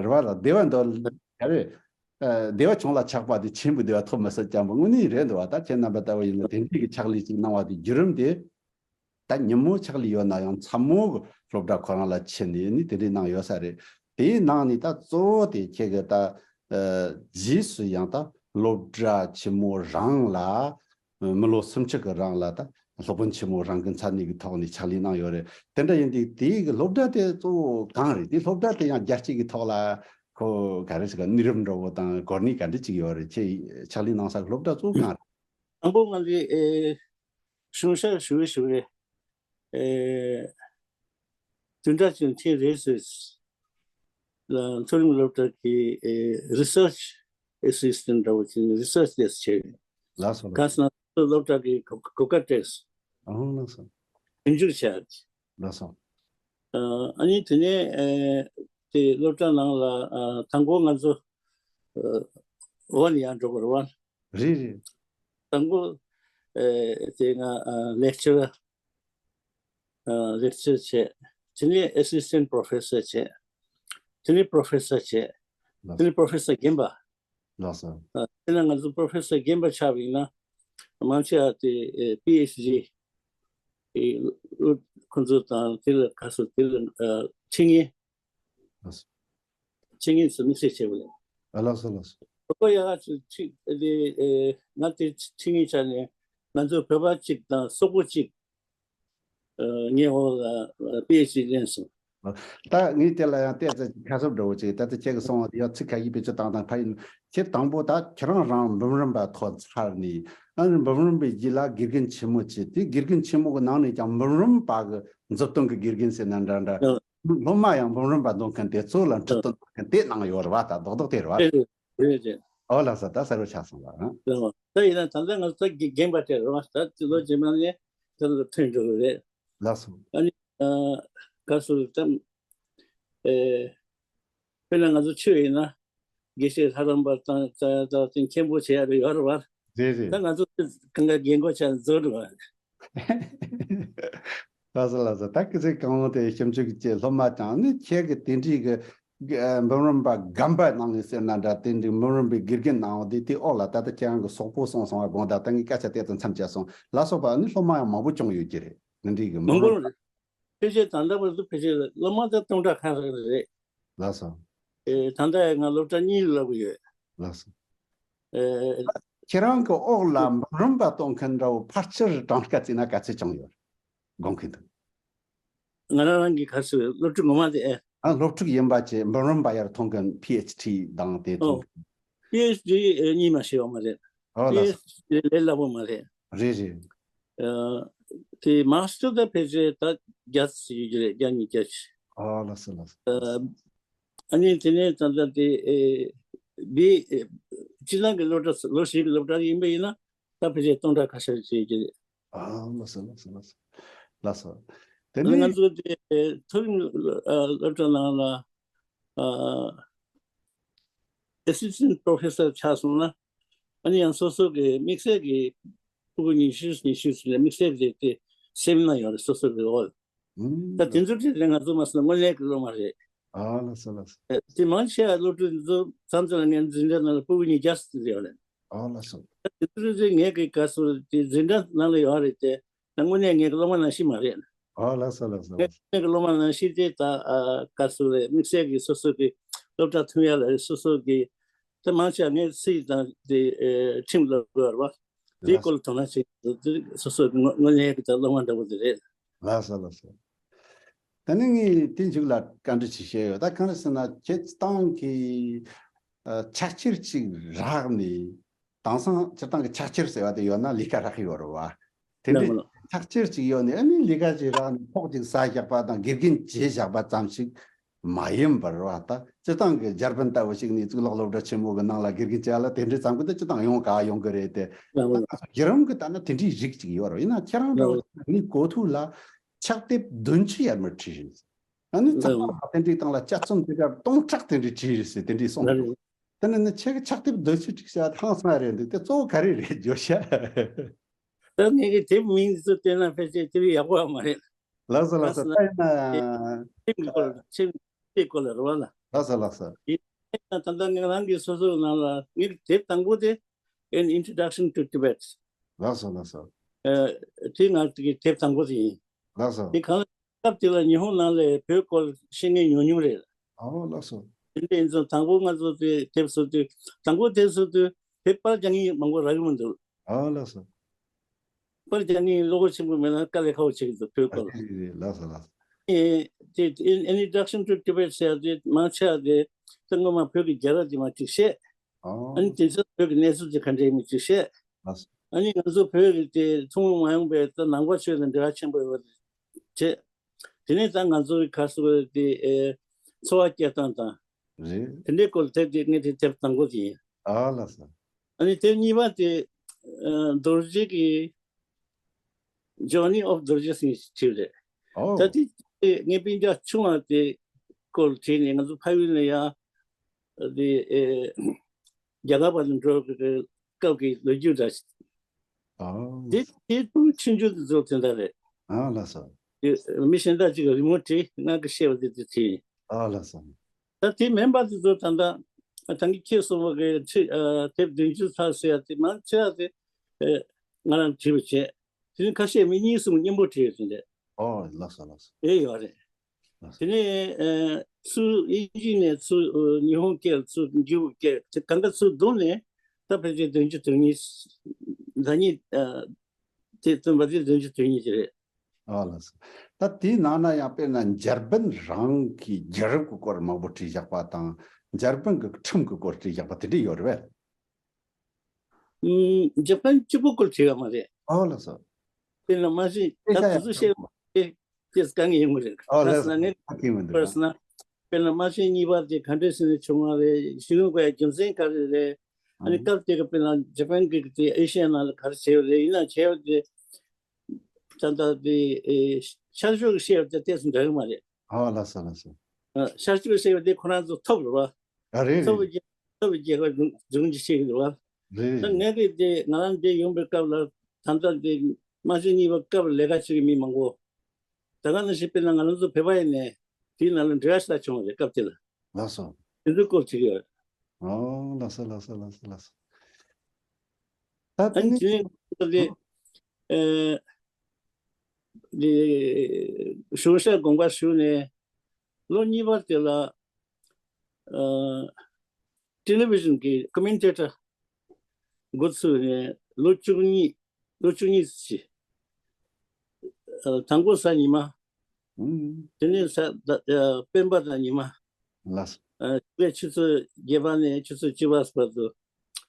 རེད་བ་ལ་བདེ་བ་འདོད་ཡ་རེད། ཨ་བདེ་བ་ཆུང་ལ་ཆགས་པ་དེ་ཆེན་པོའི་བདེ་བ་ཐོབ་མི་སྲིད་ཀྱང་པོ་དངོས་གནས་རེད་འདུག་བ། ད་ཁྱེད་རྣམ་པ་ལྟ་བུ་ཡིན་ན་དེ་འདྲའི་གི་ཕྱག་ལས་ཅིག་གནང་བ་དེ་བརྒྱུད་རིམ་དེ་ད་ཉིན་མོ་ཕྱག་ལས་ཡོད་ན་ཡང་མཚན་མོ་གི་སློབ་གྲྭ་ཁོ་རང་ལ་ཕྱིན་ནས་ནི་དེ་འདྲའི་གནང་ཡོད་ས་རེད། དེའི་ནང་ནས་ད་གཙོ་བོ་དེ་ཁྱེད་ཀྱི་ད་ཨ་རྗེས་སུ་ཡང་ད་སློབ་གྲྭ་ཆེན་མོ་རང་ལ་མི་ལོ་སུམ་ཅུ་གི་རིང་ལ་ད་སློབ་དཔོན་ཆེན་མོ་རང་གི་མཚན་གནས་ཀྱི་ཐོག་ནས་ཕྱག་ལས་གནང་ཡོད་རེད། དེ་འདྲ་ཡིན་དུས་དེའི་གི་སློབ་གྲྭ་དེ་གཙོ་བོ་གང་རེད། དེ་སློབ་གྲྭ་དེ་ཡང་རྒྱལ་སྤྱི་གི་ཐོག་ལ་ཁོ་ག་རེ་ཟེར་ག་གནས་རིམ་འདྲ་བོ་དང་གོ་གནས་ག་འདྲ་ཅིག་ཡོད་རེད། ཁྱེད་ཕྱག་ལས་གནང་ས་གི་སློབ་གྲྭ་གཙོ་བོ་གང་རེད། དང་པོ་ང་ཚོའི་ཨེ་གཞུང་ཞབས་ཞུ་བའི་ཞུ་རེད། ཨེ་བདུན་ཕྲག་གཅིག་ཐེངས་རེ་ཟེར་ལ་མཐོ་རིམ་སློབ་གྲྭ་གི་ཨེ་research assistant་འདྲ་བོ་བྱས་ནས་research་desk་བྱས་ཡོད། ལགས་སོ་ལགས་ག་སོ། སོང་སློབ་གྲྭ་གི་གོ་གོ་སྐབས་སྤྲད་སོང་། ཨང་ལགས་སོ། རྒྱུན་འཇུག་བྱས། ལགས་སོ། ཨ་ཨ་ནི་དེ་ནས་ཨེ་དེ་སློབ་གྲྭ་ནང་ལ་ཨ་དང་པོ་ང་ཚོ་ཨ་འོག་ནས་ཡར་འགྲོ་དགོས་རེད་བ། རེད་རེད། དང་པོ་ཨེ་དེ་ང་ཨ་lecturer་ཨ་lecturer་བྱས། དེ་ནས་assistant professor་བྱས། དེ་ནས་professor་བྱས། དེ་ནས་professor་རྒན་པ། ལགས་སོ། ཨ་དེ་ནས་ང་ཚོ་professor་རྒན་པ་ཆགས་པ་ཡིན་ན་མང་ཆེ་བ་དེ་ཨེ་PhD་ཨེ་ཁོང་ཚོ་དང་དེ་ལ་ག་ཚོད་དེ་ལ་ཨ་འཆད་ཉན་ལགས་སོ། འཆད་ཉན་ཚོ་དམིགས་བསལ་བྱས་པ་རེད། ཨ་ལགས་སོ་ལགས་སོ། བོད་པ་ཡག་ག་ཚོད་ཅིག་ཨེ་ཨེ་ང་དེ་འཆད་ཉན་བྱས་ནས་ང་ཚོ་བོད་པ་གཅིག་དང་སོག་པོ་གཅིག་ཨ་ངའི་འོག་ལ་ཨ་PhD་ལེན་སོང་། ད་ངས་དེ་ལ་ཡང་ཏོག་ཙམ་ཁ་གསབ་འདྲ་བོ་ཅིག་ད་ལྟ་ཁྱེད་ཀྱིས་གསུངས་པ་དེ་ཡང་ཚིག་ཁ་ཤས་བེད་སྤྱོད་བཏང་དང་ཕ་ཡིན། ཁྱེད་དང་པོ་ད་ཁྱེད་རང་རང་འབུམ་རམས་པ་ཐོན་ཚར་ནས་ཨ་ནི་འབུམ་རམས་པའི་རྗེས་ལ་དགེ་རྒན་ཆེན་མོ་བྱས། དེ་དགེ་རྒན་ཆེན་མོ་གི་ནང་ནས་ཀྱང་འབུམ་རམས་པ་གི་མཛུབ་སྟོན་གི་དགེ་རྒན་ཟེར་ན་འདྲ་འདྲ། ཨ་སློབ་མ་ཡང་འབུམ་རམས་པ་འདོན་མཁན་དེ་ཚོ་ལ་ཁྲིད་སྟོན་གནང་མཁན་དེ་གནང་ཡོད་རེད་བ། ད་རྡོག་རྡོག་དེ་རེད་བ། རེད་རེད་རེད། ཨོ་ལགས་སོ། ད་གསལ་པོ་ཆགས་སོང་བ། ཨང་། ལགས་སོ། ད་ཡིན་ན་ད་ལྟ་ང་ཚོ་ད་རྒན་པ་དེ་རེད་བ། ད་དེ་ལོ་རྗེས་མ་ནས་ད་ལོ་ཐོན་འགྲོ་གི་རེད། ལགས་སོ། ཨ་ནི་ཨ་ག་སོ་ད་ཨེ་དཔེར་ན་ང་ཚོ་ཆོས་ཡིན་ན་དགེ་བཤེས་ལྷ་རམས་པ་དང་ད་ད་དེ་མཁན་པོ་བྱེད་ཡ་རེ་ཡོད་རེད་བ། རེད་རེད། ད་ང་ཚོ་གང་ག་རྒན་གོག་ཆགས་འཛུལ་འགྲོ་བ། ལགས་སོ་ལགས་སོ། ད་སྐུ་ཚེ་གང་བོ་དེ་ཞིབ་འཇུག་གི་སློབ་མ་དང་ནི་ཁྱེད་ཀྱི་དེ་འདྲའི་གི་ཨ་འབུམ་རམས་པ་རྒན་པ་གནང་ངེས་ཟེར་ན་འདྲ། དེ་འདྲའི་འབུམ་རམས་པའི་དགེ་རྒན་གནང་བ་དེ་དེ་འོག་ལ་ད་ལྟ་ཁྱེད་རང་གི་སོག་པོ་གསུངས་སོང་བ་དགོངས་དག་ད་ངས་སྐད་ཆ་དེ་ཙམ་མཚམས་བཅད་སོང་། ལ་སོགས་པ་ནི་སློབ་མ་ཡང་མང་པོ་བྱུང་ཡོད་ཀྱི་རེད། འདི་འདྲའི་གི་མང་པོ་འབུམ་རམས་རེད། ཕལ་ཆེར་ད་ལྟ་བར་དུ་ཕལ་ཆེར་སློབ་མ་ད་སྟོང་ཕྲག་ཁ་ཤས་རེད། ལགས་སོ། ཨེ་ད་ལྟ་ང་སློབ་གྲྭ་གཉིས་ལ་བསླབ་ཀྱི་ཡོད། ལགས་སོ། ཨེ་ཁྱེད་རང་གི་འོག་ལ་འབུམ་རམས་པ་གཏོང་མཁན་འདྲ་བོ་ཕལ་ཆེར་གྲངས་ཀ་བརྩིས་ན་ག་ཚོད་བྱུང་ཡོད་དགོངས་མཁན་འདུག་ང་རང་རང་གི་ག་ཚོད་སློབ་ཕྲུག་ངོ་མ་དེ་ཨེ། ཨ་སློབ་ཕྲུག་ཡིན་པ་བྱས་འབུམ་རམས་པ་ཡར་མཐོང་མཁན་PhD་དང་དེ་ཨོ་མཐོང་མཁན། PhD་ཨེ་གཉིས་མ་ཤེས་པ་མ་རེད། ཨོ་ལགས་སོ། PhD་ལས་སླ་པོ་མ་རེད། རེད་རེད། ཨ་དེ་master་ད་ཕལ་ཆེར་ད་བརྒྱ་ཙམ་ཡོད་ཀྱི་རེད། བརྒྱ་ཉིས་བརྒྱ་ཅིག་ཨ་ལགས་སོ་ལགས་སོ། ཨ་ཨ་ནི་དེ་ནས་ད་ལྟ་དེ་ཨེ་དེ་ཨེ་སྤྱི་བཏང་གི་སློབ་གྲྭ་ལོ་བཞི་གི་སློབ་གྲྭ་ཡིན་པ་ཡིན་ན་ད་ཕལ་ཆེར་སྟོང་ཕྲག་ཁ་ཤས་ཅིག་ཡོད་ཀྱི་རེད། ཨ་ལགས་སོ་ལགས་སོ་ལགས་སོ། ལགས་སོ། དེ་ཨ་ནི་ང་ནས་ཚོ་དེ་ཨེ་མཐོ་རིམ་ཨ་སློབ་གྲྭ་ནང་ལ་ཨ་assistant professor་ཆགས་སོང་ན། ཨ་ནི་ཡང་སོ་སོ་གི་དམིགས་བསལ་གྱི་ཕྲུ་གུ་ཉི་ཤུ་ཉི་ཤུ་ཙམ་ལ་དམིགས་བསལ་གྱི་དེ་ སེ་མི་ནར་ཡོད་རེད། སོ་སོ་གི་འོག་ད་དེ་ཚོ་ཁྲིད་ལས་ང་ཚོ་མ་སོང་དངོས་གནས་ཀྱི་སློབ་མ་རེད། ཨ་ལགས་སོ་ལགས་སོ། དེ་མང་ཆེ་བ་སློབ་ཕྲུག་འདི་ཚོ་མཚམས་མཚམས་ལ་ངའི་འཛིན་གྲྭ་ནང་ལ་ཕྲུ་གུ་ཉིས་བརྒྱ་ཙམ་ཡོད་རེད། ཨ་ལགས་སོ། དེ་ཚོ་ཚོས་ངའི་གི་ག་སོ་དེ་འཛིན་གྲྭ་ནང་ལ་ཡོད་རེད་དེ། ད་དངོས་གནས་ངའི་གི་སློབ་མ་ནང་བཞིན་མ་རེད། ཨ་ལགས་སོ་ལགས་སོ་ངའི་ལགས་སོ། སློབ་མ་ནང་བཞིན་དེ་ད་ཨ་ག་སོ་རེད། དམིགས་བསལ་གྱི་སོ་སོ་གི་སློབ་གྲྭ་ཐོན་ཡ་ལ་སོ་སོ་གི་ད་མང་ཆེ་བ་ངའི་སྲིད་དང་དེ་ཨེ་ཁྲིམས་ལ་དགོས་རེད་བ། དེའི་ལགས་སོ། སྐོར་ལ་དོ་སྣང་བྱེད་དེ་སོ་སོ་གི་དངོས་དངོས་གནས་ཀྱི་ད་སློབ་མ་འདྲ་བོ་དེ་རེད། ལགས་སོ་ལགས་སོ། ད་ནི་ངས་དེ་མཇུག་ལ་བཀའ་འདྲི་ཅིག་བཤད་ཡོད། ད་གང་རེད་ཟེར་ན་ཁྱེད་ཚོ་ཏང་གི་ཨ་ཕྱག་འཁྱེར་ཅིག་རག་ནས་དེང་སང་སྤྱིར་བཏང་གི་ཕྱག་འཁྱེར་ཟེར་བ་དེ་ཡོད་ན་ལས་ཀ་རག་གི་ཡོད་རེད་བ། དེ་འདྲའི་ལགས་སོ། ཕྱག་འཁྱེར་ཅིག་ཡོད་ནས་ཨ་ནི་ལས་ཀ་ཅིག་རག་ནས་ཕོགས་ཅིག་ཟ་བཞག་པ་དང་དགེ་རྒན་བྱས་བཞག་པ་ཙམ་ཞིག་མ་ཡིན་པར་བ། ད་སྤྱིར་བཏང་གི་འཇར་པན་ལྟ་བུ་ཞིག་ནས་གཙུག་ལག་སློབ་གྲྭ་ཆེན་མོ་གི་ནང་ལ་དགེ་རྒན་བྱས་ལ་དེ་འདྲའི་ཙམ་གི་ད་སྤྱིར་བཏང་ཡོང་ག་ཡོང་གི་རེད་དེ། ལགས་སོ། ཡི་རང་གི་ལྟ་ན་དེ་འདྲའི་རིགས་ཅིག་ཡོད་རེད། ཡིན་ན་ཁྱེད་རང་འདྲ་བོ་ལགས་སོ། ངའི་གོ་ཐོས་ལ་ཕྱག་དེབ་བདུན་ཅུ་ཡར་མར་བྲིས་ཡོད། ཨ་ནི་ཚང་མ་ལགས་སོ། དེ་འདྲའི་སྟེང་ལ་དཔྱད་རྩོམ་དེ་འདྲ་སྟོང་ཕྲག་དེ་འདྲའི་བྲིས་རེད་ཟེར་དེ་འདྲའི་གསུངས་ལགས་འདུག་སོ། དེ་ནི་ནི་ཁྱེད་ཀྱི་ཕྱག་དེབ་བདུན་ཅུ་བྲིས་བྱ་ཧང་སང་རེད་འདུག་དེ་གཙོ་བོ་ག་རེ་རེད་བརྗོད་བྱ། ད་ངས་ཀྱི་དེབ་མིང་དེ་ཚོ་བལྟས་ན་ཕལ་ཆེར་དེབ་ཡག་པོ་ཡང་མ་རེད། ལགས་སོ་ལགས་སོ། ད་ཡིན་ན་ཁྲིམས་ཀྱི་སྐོར་ཁྲིམས་ཀྱི་སྐོར་ལ་རེད་བ་ལ། ལགས་སོ་ལགས་སོ། ཡིན་ན་ད་ལྟ་ངས་རང་གི་སོ་སོའི་ནང་ལ་ངས་དེབ་དང་པོ་དེ་An Introduction to Tibet། ལགས་སོ་ལགས་སོ། ཨ་དེ་ང་གི་དེབ་དང་པོ་དེ་ཡིན། ལགས་སོ། དེ་གང་ལ་སྐབས་དེ་ལ་ཉི་ཧོང་ནང་ལ་བོད་སྐོར་ཤེས་མཁན་ཉུང་ཉུང་རེད། ཨོ་ལགས་སོ། དེ་འདྲ་ཡིན་ཙང་དང་པོ་ང་ཚོ་དེ་དེབ་བཟོ་དུས་དང་པོ་དེབ་བཟོ་དུས་དེབ་པར་རྒྱག་མཁན་མང་པོ་རག་གི་མི་འདུག་ཨོ་ལགས་སོ། པར་རྒྱག་མཁན་བློ་ཁོག་ཆེན་པོ་མེད་ན་དཀའ་ལས་ཁག་པོ་ཆགས་ཀྱི་འདུག་བོད་སྐོར། ཨ་ལགས་སོ་ལགས་སོ། ཨེ་དེ་An Introduction to Tibet ཟེར་ཡ་དེ་མང་ཆེ་བ་དེ་ད་སྔོན་མ་བོད་ཀྱི་རྒྱལ་རབས་དེ་མ་གཅིག་བཤད། ཨ་ཨོ་ནི་དེ་ཚོ་བོད་ཀྱི་གནས་ཚུལ་དེ་ག་འདྲ་ཡིན་མིན་གཅིག་བཤད། ལགས་སོ། ཨ་ནི་ང་ཚོ་བོད་ཀྱི་དེ་ཐུན་མོང་མ་ཡོང་པའི་ད་ནང་པ་ཆོས་དང་འབྲེལ་བ་ཆེན་པོ་ཡོད་པ་བྱས། དེ་ནས་ད་ང་ཚོ་གི་ག་རེ་ཟེར་དགོས་རེད་དེ་ཨེ་འཚོ་བ་སྐྱེལ་སྟངས་དང་། རེད། དེ་འདྲའི་སྐོར་དེབ་དེ་ངས་དེ་དེབ་དང་པོ་དེ་ཡིན། ཨ་ལགས་སོ། ཨ་ནི་དེབ་གཉིས་པ་དེ་ཨ་རྡོ་རྗེ་གི་Journey of Dorje Singh བྲིས་རེད། ཨོ། ད་དེ་ངའི་སྤུན་ཀྱག་ཆུང་བ་དེ་སྐོར་བྲིས་ནས་ང་ཚོ་ཕ་ཡུལ་ནས་ཡང་དེ་ཨེ་རྒྱ་གར་བར་དུ་འགྲོ་དགོས་པའི་སྐབས་ཀྱི་ལོ་རྒྱུས་འདྲ་ཞིག་ཨོ། དེ་དེ་ཕྲུ་གུ་ཆུང་ཆུང་དེ་ཚོ་དེ་འདྲ་རེད། ཨ་ལགས་སོ། དེ་མི་གཞན་དག་ཅིག་གིས་རི་མོ་བྲིས། ང་གིས་བཤད་པ་དེ་དེ་བྲིས། ཨ་ལགས་སོ། ད་དེ་མིན་པ་དེ་ཚོ་ད་ལྟ་ད་གིན་ཁྱེད་གསུངས་པ་གི་ཁྲི་ཨ་དེབ་བདུན་ཅུ་ཚར་ཟེར་ཡ་དེ་མང་ཆེ་བ་དེ་ཨེ་ང་རང་བྲིས་པ་བྱས། དེ་ནི་ཁ་ཤས་མི་གཉིས་གསུམ་མཉམ་པོ་བྲིས་ཡོད་དེ་འདྲ། ཨོ་ལགས་སོ་ལགས་སོ། ཨེ་ཡོད་རེད། ལགས་སོ། དེ་ནས་ཨེ་ཚུར་དབྱིན་ཇི་ནས་ཚུར་ཨ་ཉི་ཧོང་སྐད་ཚུར་འགྱུར་སྐད་དེ་གང་ག་ཚུར་བསྡུས་ནས་ད་ཕལ་ཆེར་བདུན་ཅུ་དོན་གཉིས། ཟླ་ཉིན་ཨ་དེ་བཏོན་པ་དེ་བདུན་ཅུ་དོན་གཉིས་དེ་རེད། ཨ་ལགས་སོ། ད་དེའི་ནང་ན་ཡང་དཔེར་ན་འཇར་པན་རང་གི་རྒྱལ་རབས་ཀྱི་སྐོར་མང་པོ་བྲིས་བཞག་པ་དང་འཇར་པན་གྱི་ཁྲིམས་ཀྱི་སྐོར་བྲིས་བཞག་པ་དེ་འདྲ་ཡོད་རེད་པས། ཨུམ། འཇར་པན་གཅིག་པུ་སྐོར་བྲིས་ཡོད་མ་རེད། ཨ་ལགས་སོ། དཔེར་ན་མ་གཞི་ད་དེ་ཚོ་བཤད་པ་དེ་དེ་དཀའ་ངལ་ཡོང་གི་རེད། ཨ་ལགས་སོ། ང་ངས་ཨ་ཁྱེད་མི་འདུག་པར་སོང་ན་དཔེར་ན་མ་གཞི་གཉིས་པ་དེ་ག་འདྲས་ཟེར་ནས་བྱུང་བ་རེད། བྱུང་དགོས་ཡ་རྒྱུ་མཚན་ག་རེ་རེད། ཨ་ནི་སྐབས་དེ་ག་དཔེར་ན་འཇར་པན་གྱིས་དེ་ཨེ་ཤི་ཡ་ནང་ལ་ག་རེ་བྱས་ཡོད་རེད། ཡིན་ན་བྱས་པ་དེ་ད་ལྟ་དེ་ཨེ་ཤར་ཕྱོགས་ཀྱི་བཤད་པ་དེ་ཏོག་ཙམ་འདྲ་གི་མ་རེད། ཨ་ལགས་སོ་ལགས་སོ། ཨ་ཤར་ཕྱོགས་བཤད་པ་དེ་ཁོ་རང་ཚོ་ཐོབ་རེད་བ། ཨ་རེད་ཐོབ་རེད། རྒྱལ་ཐོབ་རྒྱལ་ཁབ་འབྱུང་འབྱུང་རྒྱུ་ཞིག་རེད་བ། རེད་ད་རེད། ངས་གི་དེ་ང་རང་འདིར་ཡོང་པའི་སྐབས་ལ་ད་ལྟ་དེ་དམག་ཆེན་གཉིས་པ་སྐབས་ལ་ལས་ཀ་བྱེད་ཀྱི་མི་མང་པོ། ད་ག་ནང་བཞིན་དཔེར་ན་ང་རང་ཚོ་བོད་པ་ཡིན་ནའི་དེའི་ནང་ལ་འབྲེལ་བ་ཞིག་བྱུང་བ་རེད་སྐབས་དེ་ལ། ལགས་སོ། དེ་ཚོའི་སྐོར་བྱེད་ཀྱི་ཡོད། ཨོ་ལགས་སོ་ལགས་སོ་ལགས་སོ་ལགས་སོ། ད་ཨ་དེ་ནི་ནས་དེ་ནས་དེ་ཨེ་དེ་ཞུ་ཤ་དགོངས་པ་ཞུས་ནས་ལོ་གཉིས་པ་དེ་ལ་ཨ་ཊེ་ལི་བི་ཤན་གྱི་ཀོ་མེན་ཊེ་ཊར་འགོ་ཚུགས་ནས་ལོ་བཅུ་གཉིས། ལོ་བཅུ་གཉིས་ཅི། ཨ་དང་པོ་གཟའ་ཉི་མ། ཨུམ། དེ་ནས་གཟའ་ཟླ་ཨ་སྤེན་པ་དང་ཉི་མ། ལགས་སོ། ཨ་དེ་ཆུ་ཚོད་བརྒྱད་པ་ནས་ཆུ་ཚོད་བཅུ་པ་བར་དུ་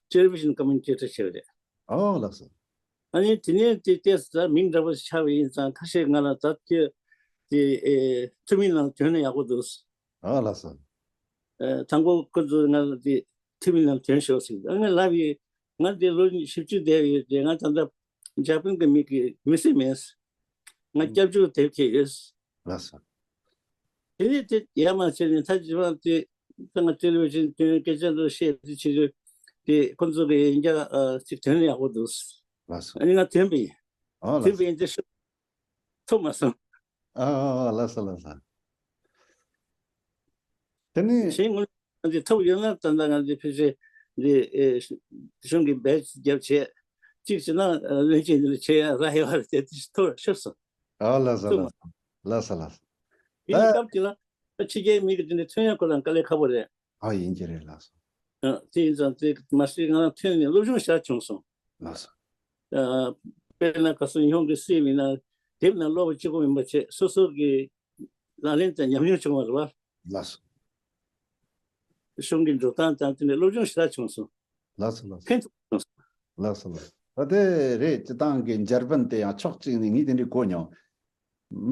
ཊེ་ལི་བི་ཤན་ཀོ་མེན་ཊེ་ཊར་བྱས་པ་རེད། ཨོ་ལགས་སོ། ཨ་ནི་དེ་ནས་དེ་ཏོག་ཙམ་མིང་འདྲ་པོ་ཆགས་པ་ཡིན་ཙང་ཁ་ཤས་ང་ལ་ད་ཁྱོད་དེ་ཨེ་འཐུས་མི་ནང་ཐོན་ན་ཡག་པོ་འདུག་ཨ་ལགས་སོ། ཨ་དང་པོ་ཁོ་ཚོས་ང་ལ་དེ་འཐུས་མི་ནང་ཐོན་ཤོག་ཟེར། ཨ་ང་ལབ་ཡིན། ང་འདིར་ལོ་བཞི་བཅུ་བསྡད་ཡོད་དེ་ང་ད་ལྟ་འཇར་པན་གྱི་མི་གི་མི་སེར་མིན། ང་སྐྱབས་བཅོལ་དེབ་ཁྱེར་ཡོད། ལགས་སོ། དེ་ནས་དེ་ཡར་མར་བྱས་ནས་ད་ཇི་མ་དེ་ད་ང་ཊེ་ལི་བི་ཤན་ཐོན་སྐད་ཆ་འདྲ་བཤད་དེ་བྱེད་དུས་དེ་ཁོ་ཚོ་གི་ཡིན་ཀྱང་ཨ་ཅིག་ཐོན་ན་ཡག་པོ་འདུག་ལགས་སོ། ཨ་ནི་ང་ཐོན་པ་ཡིན། ཨོ་ཐོན་ལགས་པ་ཡིན་དེ་ཤོག་ཐོབ་མ་སོང་། ཨ་ཨ་ཨ། ལགས་སོ་ལགས་སོ། དེ་ནི་གཞན་ངོས་ནས་ང་ཚོས་ཐོབ་ཡོད་ན། ད་ལྟ་ང་ཚོས་ཕལ་ཆེར་འདི་ཨེ་གཞུང་གི་འབད་བརྒྱབ་བྱས་གཅིག་བྱས་ན་ཨ་བློན་ཆེན་འདི་ལ་ཆེད་ཡང་རག་ཡོད་རེད་དེ། དེ་ཐོབ་ཤོར་སོང་། ཨ་ལགས་སོ་ཐོབ་མ་ལགས་སོ། ལགས་སོ་ལགས་སོ། དེ་ནི་ད་སྐབས་དེ་ལ་ཕྱི་རྒྱལ་མི་གི་དེ་འདྲའི་ཐོན་ཡག་ཁོ་རང་དཀའ་ལས་ཁག་པོ་རེད། ཨ་ཡིན་གྱི་རེད། ལགས་སོ། ཨ་དེ་ཡིན་ཙང་དེ་མ་གཞི་ང་རང་ཐོན་ནས་སློབ་སྦྱོང་ཞེ་དྲག་བྱུང་སོང་། ལགས་སོ། ཨ་དཔེར་ན་ག་སོ་ཉི་ཧོང་གི་སྲིད་མི་ན་དེབ་ནང་ཀློག་པ་གཅིག་པོ་མིན་པ་བྱས་སོ་སོ་གི་ལག་ལེན་དང་ཉམས་མྱོང་བྱུང་བ་རེད་བ། ལགས་སོ། གཞུང་གི་འགྲོ་སྟངས་དང་དེ་འདྲའི་སློབ་སྦྱོང་ཞེ་དྲག་བྱུང་སོང་། ལགས་སོ་ལགས་སོ། ཕན་ཐོགས་བྱུང་སོང་། ལགས་སོ་ལགས་སོ། ད་དེ་རེད། སྤྱིར་བཏང་གི་འཇར་པན་དེ་ཡང་ཕྱོགས་གཅིག་ནས་ངས་དེ་འདྲའི་གོ་མྱོང་།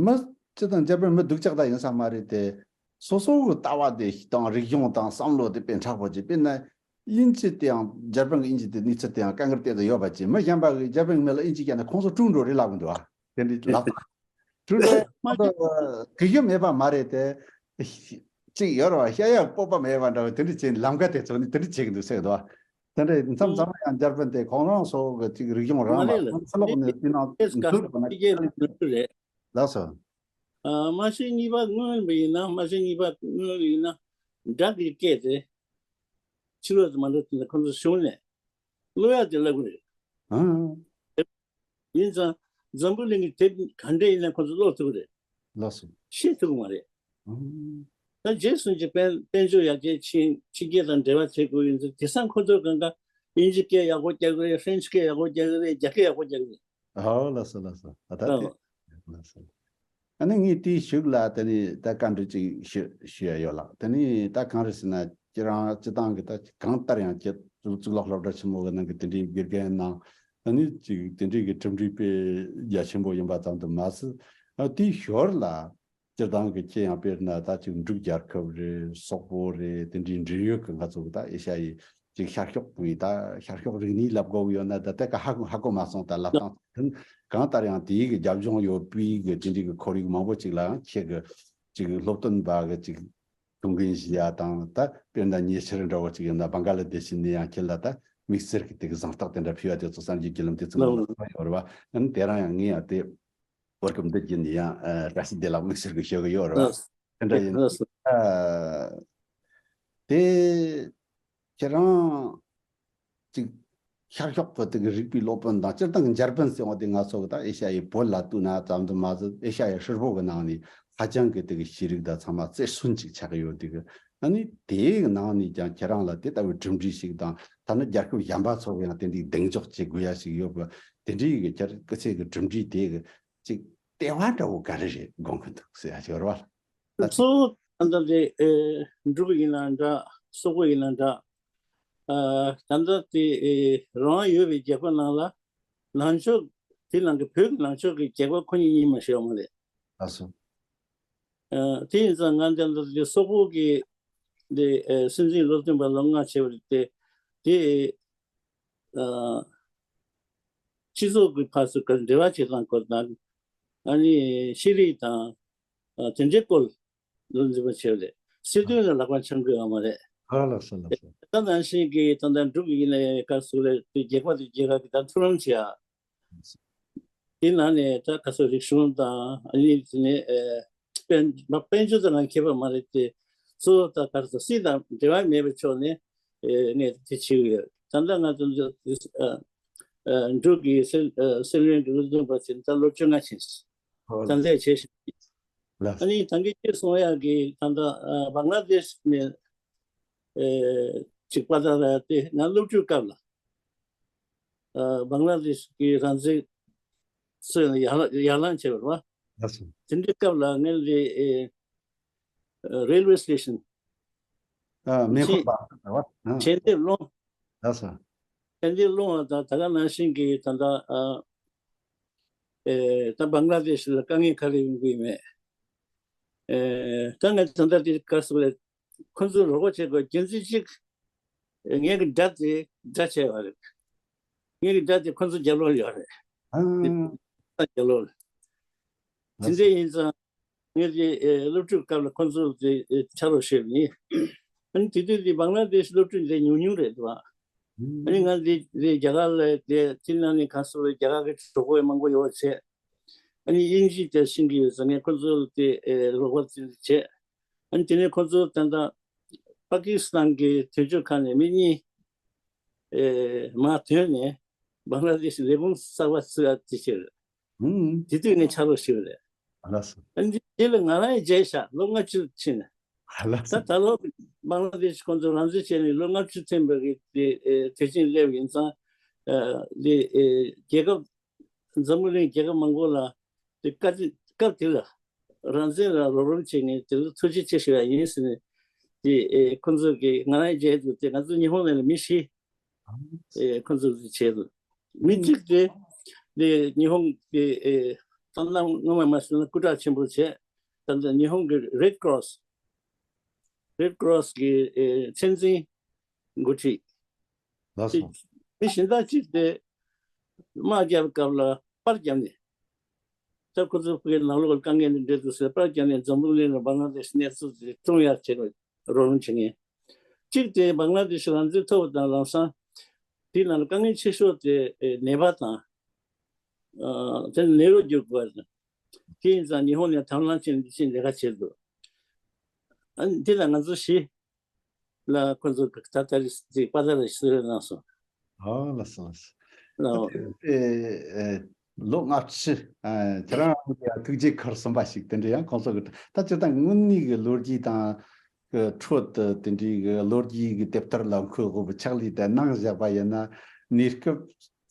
མི་སྤྱིར་བཏང་འཇར་པན་མི་སྡུག་ཅག་ད་ཡིན་ས་མ་རེད་དེ། སོ་སོ་གི་ལྟ་བ་དེ་དང་རིག་གཞུང་དང་བསམ་བློ་དེ་དཔེ་མཁྲེགས་པོ་ཅིག་དཔེར་ན་དབྱིན་ཇི་དེའང་འཇར་པན་གྱི་དབྱིན་ཇི་དེ་གནས་ཚུལ་དེའང་དཀའ་ངལ་ཏོག་ཙམ་ཡོད་པ་ཅིག་མི་གཞན་པ་གིས་འཇར་པན་གྱི་མི་ལ་དབྱིན་ཇི་བཤད་ན་ཁོང་ཚོ་དཀྲུག་འགྲོ་རེད་ལབ་གི་འདུག་ཨ། དེ་འདྲའི་ལབ་དཀྲུག་འགྲོ་མ་ཁོང་ཚོ་གི་གཞི་མེད་པ་མ་རེད་དེ། ཅིག་ཡོད་རེད་བ། བཤད་ཡག་སྤོབས་པ་མེད་པ་འདྲ་བ་དེ་འདྲ་བྱས་ནས་ལམ་ཁ་དེ་ཚོ་ནི་དེ་འདྲ་བྱེད་ཀྱི་འདུག་ཟེར་གི་འདུག་བ། དེ་འདྲ་མཚམས་མཚམས་ཡང་འཇར་པན་དེ་ཁོང་རང་ཚོ་གི་ཅིག་རིག་གཞུང་རང་མ་ལ་རེད་ལ། ཁོང་ཚོ་ལོག་ནས་དེ་ནང་ཨེ་སི་ཀ་འཛུལ་དགོས་ན་ཕྱི་རྒྱལ་ལ་འགྲོ་རྒྱུ་རེད། ལགས་སོ། ཨ་མ་གཞི་གཉིས་པ་སྔོན་པ་ཡིན་ན། མ་གཞི་གཉིས་པ་སྔོན་པ་ཡིན་ན་སྦྲག་གི་སྐད་དེ་ཕྱི་ལོགས་དུ་མ་འགྲོ་དུས་ན་ཁོང་ཚོ་གཞུང་ནས་ཀློག་ཡག་དེ་ལབ་གི་རེད། ཨང་། ཡིན་ཙང་འཛམ་བུ་གླིང་གི་དེབ་ག་འདྲ་ཡིན་ན་ཁོང་ཚོ་ཀློག་ཐུབ་ཀྱི་རེད། ལགས་སོ། ཤེས་ཐུབ་ཀྱི་མ་རེད། ཨང་། ད་རྗེས་སུ་ཅིག་དཔལ་དཔལ་འབྱོར་ཡར་རྒྱས་ཕྱིན། ཕྱི་རྒྱལ་དང་འབྲེལ་བ་བྱེད་དགོས་ཡིན་ཙང་དེང་སང་ཁོང་ཚོ་གང་ག་དབྱིན་ཇི་སྐད་ཡག་པོ་རྒྱག་གི་རེད། ཧྥ་རན་ཆི་སྐད་ཡག་པོ་རྒྱག་གི་རེད། རྒྱ་སྐད་ཡག་པོ་རྒྱག་གི་རེད། ཨོ་ལགས་སོ་ལགས་སོ། ཨ་ད་ཨ་དེ་ལགས་སོ། ཨ་ནི་ངས་དེའི་གཞུག་ལ་དེ་ནས་ད་བཀའ་འདྲི་ཅིག་ཞུ་ཞུ་ཡ་ཡོད་ལགས། དེ་ནས་ད་གང་རེད་ཟེར་ན་ཁྱེད་རང་སྤྱིར་བཏང་གི་ད་གང་ལྟར་ཡང་ཁྱེད་གཙུག་ལག་སློབ་གྲྭ་ཆེན་མོ་གི་ནང་གི་དེ་འདྲའི་དགེ་རྒན་གནང་། ཨ་ནི་ཅིག་དེ་འདྲའི་གི་གྲུབ་འབྲས་དཔེ་རྒྱ་ཆེན་པོ་ཡིན་པ་ཙམ་དུ་མ་ཟད། ཨ་དེའི་ཞོར་ལ་སྤྱིར་བཏང་གི་ཁྱེད་ཡང་དཔེར་ན་ད་ཅིག་འབྲུག་རྒྱལ་ཁབ་རེད། སོག་པོ་རེད། དེ་འདྲའི་འབྲེལ་ཡོད་ཀྱི་ང་ཚོ་གི་ད་ཨེ་ཤ་ཡའི་ཅིག་ཤར་ཕྱོགས་པའི་ད་ཤར་ཕྱོགས་རིག་གནས་ལབ་དགོས་ཀྱི་ཡོད་ན་ད་ལྟ་ཀ་ཧ་གོ་ཧ་གོ་མ་སོང་། ད་ལབ་སྟངས་གང་ལྟར་ཡང་དེའི་གི་རྒྱབ་ལྗོངས་ཡོད་པའི་གི་དེ་འདྲའི་གི་ཁོར་ཡུག་མང་པོ་ཅིག་ལའང་ཁྱེད་གི་ཅིག་སློབ་སྟོན་པ་གི་ཅིག་ཐུགས་འགན་བཞེས་ཡ་དང་། ད་དཔེར་ན་ཉེ་ཆར་འདྲ་བོ་ཅིག་ཡིན་ན་བང་ག་ལ་དེ་ཤི་ནས་ཡང་ཁྱེད་ལ་ད་དམིགས་བསལ་གི་དེ་གི་གཟེངས་རྟགས་དེ་འདྲ་ཕུལ་བ་དེ་ཚོ་གསར་འགྱུར་བརྒྱུད་ལམ་དེ་ཚོ་ནང་ལ་ཡོད་རེད་བ། ཨ་ནི་དེ་རང་ཡང་ངས་ཡང་དེ་གོ་སྐབས་འདི་བརྒྱུད་ནས་ཡང་ཨ་བཀྲ་ཤིས་བདེ་ལེགས་དམིགས་བསལ་གྱིས་ཞུ་གི་ཡོད་རེད་བ། ལགས། དེ་འདྲ་ཡིན། ལགས་སོ། ཨ་དེ་ཁྱེད་རང་ཅིག་ཤར་ཕྱོགས་ཀྱི་དེ་གི་རིག་པའི་སློབ་དཔོན་དང་། སྤྱིར་བཏང་གི་འཇར་པན་ཟེར་བ་དེ་ང་ཚོ་གི་ད་ཨེ་ཤ་ཡའི་བོད་ལ་བལྟས་ན་ཙམ་དུ་མ་ཟད་ཨེ་ཤ་ཡའི་ཧྲིལ་པོ་གི་ནང་ནས་ཧ་ཅང་གི་དེ་གི་ཤེས་རིག་དང་ཚང་མ་རྩེར་སོན་ཅིག་ཆགས་ཀྱི་ཡོད། དེ་གི་ཨ་ནི་དེའི་ནང་ནས་ཀྱང་ཁྱེད་རང་ལ་དེ་ལྟ་བུའི་གྲུབ་འབྲས་ཤིག་དང་། ཐ་ན་རྒྱལ་ཁབ་གཞན་པ་ཚོ་གི་ཡང་དེ་འདྲའི་གདེང་འཇོག་བྱེད་དགོས་ཡ་ཞིག་ཡོད་པ། དེ་འདྲའི་གི་ཁྱེད་སྐུ་ཚེ་གི་གྲུབ་འབྲས་དེ་གི་ཅིག་ལྟེ་བ་འདྲ་བོ་ག་རེ་རེད་དགོངས་ཀྱི་འདུག་ཟེར་ཡ་ཞིག་རེད་བ། གཙོ་བོ་ད་ལྟ་དེ་ཨེ་འབྲུག་ཡིན་ན་འདྲ། སོག་པོ་ཡིན་ན་འདྲ། ཨ་ད་ལྟ་དེ་ཨེ་རང་ཡོད་པའི་རྒྱལ་ཁབ་ནང་ལ་ནང་ཆོས་དེ་ནང་གི་བོད་ཀྱི་ནང་ཆོས་ཀྱི་རྒྱལ་ཁབ་ཁོ་གཉིས་གཉིས་མ་ཞིག་ཡོད་མ་རེད། ལགས་སོ། ཨ་དེ་ཡིན་ཙང་ང་འདི་ལ་དེ་སོག་པོ་གི་དེ་ཨེ་སྲིད་འཛིན་བློ་མཐུན་པ་ལོ་ལྔ་བྱས་པ་རེད་དེ། དེ་ཨ་སྤྱི་ཚོགས་ཀྱི་ཕར་ཚུར་ག་འབྲེལ་བ་བྱེད་སྟངས་སྐོར་དང་། ཨ་ནི་ཤེས་རིག་དང་ཨ་དེ་འདྲའི་སྐོར་བློ་འཛིན་པ་བྱས་པ་རེད། སྲིད་དོན་ལ་ལག་པ་འཆང་དགོས་ཡོད་མ་རེད། ཨ་ལགས་སོ་ལགས་སོ། ད་ནང་བཞིན་གྱི་ད་ལྟ་འབྲུག་ཡིན་ནའི་ག་སུ་རེད། དེ་རྒྱལ་ཁབ་དེ་རྒྱལ་ཁབ་ཀྱི་ད་མཐུན་ལམ་བྱེད་ཡ། དེ་ནང་ནས་ད་ག་ཚོད་རིག་གཞུང་དང་ཨ་ནི་དེ་ནས་ཨེ་དཔལ་མ་དཔལ་འབྱོར་དང་ང་མཁས་པ་མ་རེད་དེ། གཙོ་བོ་ད་ག་ཚོད་སྲིད་དང་འབྲེལ་བ་མེད་པའི་ཕྱོགས་ནས་ཨེ་ངས་དེ་བྱེད་ཀྱི་ཡོད། ད་ལྟ་ང་ཚོ་འདི་ཨ་ཨ་འབྲུག་གི་སྲིད་ཨ་སྲིད་བློན་གྱི་བློ་མཐུན་པ་ཆེན་ད་ལོ་བཅོ་ལྔ་ཕྱིན་སོང་། ད་ལྟ་བྱེད་བཞིན། ལགས། ཨ་ནི་ད་གིན་ཁྱེད་གསུང་ཡག་གི་ད་ལྟ་ཨ་བང་ལ་དེཤ་ནས་ཨེ་ཅིག་པ་ད་ར་དེ་ང་སློབ་ཕྲུག་སྐབས་ལ། ཨ་བང་ལ་དེཤ་གི་རང་བཙན་སྲོལ་ཡར་ལངས་ཡར་ལངས་བྱས་པ་རེད་བ། ལགས་སོ། དེ་འདྲའི་སྐབས་ལ་ངས་རེ་ཨེ་རེལ་ཝེ་སི་ཊེ་ཤན། ཨ་མེ་འཁོར་པ་རེད་བ། ཨ་ཞལ་འདེབས་སློང་། ལགས་སོ། ཞལ་འདེབས་སློང་བ་དང་ད་ག་ནང་བཞིན་གྱི་ད་ལྟ་ཨ་ཨེ་ད་བང་ལ་དེ་ཤི་ལ་དཀའ་ངལ་ག་རེ་ཡོང་གི་ཡོད་མེད། ཨེ་ད་ངས་ད་ལྟ་དེ་ག་སུ་ལས་ཁོ་ཚོས་རོགས་པ་བྱེད་དགོས། རྒྱུ་མཚན་གཅིག་ངའི་གི་དགྲ་དེ་དགྲ་བྱས་པ་རེད། ངའི་གི་དགྲ་དེ་ཁོ་ཚོ་རྒྱབ་ལོགས་ཡོད་རེད། ཨ་དེ་རྒྱབ་ལོགས་རེད། དེ་འདྲ་ཡིན་ཙང་ངས་དེ་ཨེ་སློབ་ཕྲུག་སྐབས་ལ་ཁོ་ཚོ་དེ་ཨེ་ཕྱག་རོགས་བྱས་པ་ཡིན། ཨ་ནི་དེ་དུས་དེ་བང་ལ་དེཤ་སློབ་ཕྲུག་དེ་ཉུང་ཉུང་རེད་འདུག་ཨ་ནི་ང་དེ་དེ་རྒྱ་གར་ལ་དེ་དེ་ནང་ནས་ག་སུ་རེད། རྒྱ་གར་གི་གྲོགས་པོ་མང་པོ་ཡོད་བྱས། ཨ་ནི་དབྱིན་ཇི་དེ་ཤེས་ཀྱི་ཡོད་ཟེར་ནས་ཁོ་ཚོ་དེ་ཨེ་རོགས་པ་དེ་བྱས། ཨ་ནི་དེ་ནས་ཁོ་ཚོ་ད་ལྟ་པ་ཀི་སི་ཐན་གྱི་དོན་གཅོད་ཁང་ནས་མི་གཉིས་ཨེ་མར་ཐོན་ནས་བང་ལ་དེ་ཤི་ལས་ཁུངས་གསར་པ་བཙུགས་ཡ་དེ་བྱས་རེད། ཧུམ། དེ་དུས་ངས་ཆ་རོགས་ཞུས་པ་རེད། ལགས་སོ། ཨ་ནི་དེ་ལ་ང་རང་ཡང་མཇལ་ཤག་ལོ་ལྔ་བཅུ་ཕྱིན་ནས། ལགས་ད་སོ། ད་ལོ་བང་ལ་དེ་ཤི་ཁོང་ཚོ་རང་བཙན་བྱས་ནས་ལོ་ལྔ་བཅུ་ཐོན་པའི་གི་དེ་ཨེ་དེ་བཞིན་སླེབས་ཡིན་ཙང་། ཨ་དེ་ཨེ་རྒྱལ་ཁབ་འཛམ་བུ་གླིང་རྒྱལ་ཁབ་མང་པོ་ལ་དེ་བཀའ་དྲིན་སྐབས་དེ་ལ་རང་བཙན་ལ་རོགས་རམ་བྱེད་མཁན་དེ་ཚོ་ཐུགས་རྗེ་ཆེ་ཞུ་ཡ་ཡིན་ཟེར་ནས། དེ་ཨེ་ཁོང་ཚོ་གིས་ང་རང་མཇལ་དུས་དེ་ང་ཚོ་ཉི་ཧོང་ནས་ལ་མི་བཞི་ཨེ་ཁོང་ཚོ་གིས་བྱས་འདུག་མི་གཅིག་དེ་དེ་ཉི་ཧོང་གི་ཨེ་ཏང་ནང་སྔོན་མ་མ་སོང་ན་སྐུ་དྲག་ཆེན་པོ་བྱས། ད་ལྟ་ཉི་ཧོང་གི་རེད་ཀོ་རོ་སི། རེད་ཀོ་རོ་སི་གི་ཨེ་ཚན་རྩལ་འགོ་ཁྲིད། ལགས་སོ། མི་གཞན་དག་ཅིག་དེ་དམག་རྒྱབ་སྐབས་ལ་པར་བརྒྱབ་ནས། ད་ཁོ་ཚོ་ཕ་གིའི་ནང་ལོགས་ལ་དཀའ་ངལ་འདི་འཕྲད་འདུག་ཟེར་པར་བརྒྱབ་ནས་འཛམ་བུ་གླིང་ལ་བང་ལ་དེ་ཤི་གནས་ཚུལ་དེ་སྲུང་ཡག་བྱེད་པར་རོགས་རམ་བྱེད་མཁན། གཅིག་དེ་བང་ལ་དེ་ཤི་རང་བཙན་ཐོབ་པ་དང་ལམ་སང་དེའི་ནང་ལ་དཀའ་ངལ་ཆེ་ཤོས་དེ་ནད་པ་དང་། ཨ་དེ་ནད་རོགས་བསྒྱུར་དགོས་པ་དང་། དེ་ཡིན་ཙང་ཉི་ཧོང་ནས་དང་བླངས་བྱས་ནས་འདི་ཕྱིན་ལས་ཀ་བྱེད་འདུག་ཨ་ནི་དེ་ལ་ང་ཚོ་བཞི་ལ་ཁོ་ཚོ་ད་ལྟ་རེ་ཅིག་པ་ད་རེ་ཞིག་གནང་སོང་། ཨ་ལགས་སོ། ལགས་སོ། ལགས། ཨེ་ཨེ་ལོ་ལྔ་བཅུ་ཨ་ཁྱེད་རང་ལ་ཐུགས་རྗེ་ཁུར་སོང་བ་ཞིག་དེ་འདྲ་ཡང་ཁོང་ཚོ་གི་ད་སྤྱིར་བཏང་དངོས་གནས་ཀྱི་ལོ་རྒྱུས་དང་གི་ཁྲོད་དུ་དེ་འདྲའི་གི་ལོ་རྒྱུས་ཀྱི་དེབ་ཐེར་ལ་འཁོད་དགོས་པའི་ཕྱག་ལས་དེ་གནང་བཞག་པ་ཡིན་ན། གནས་སྐབས་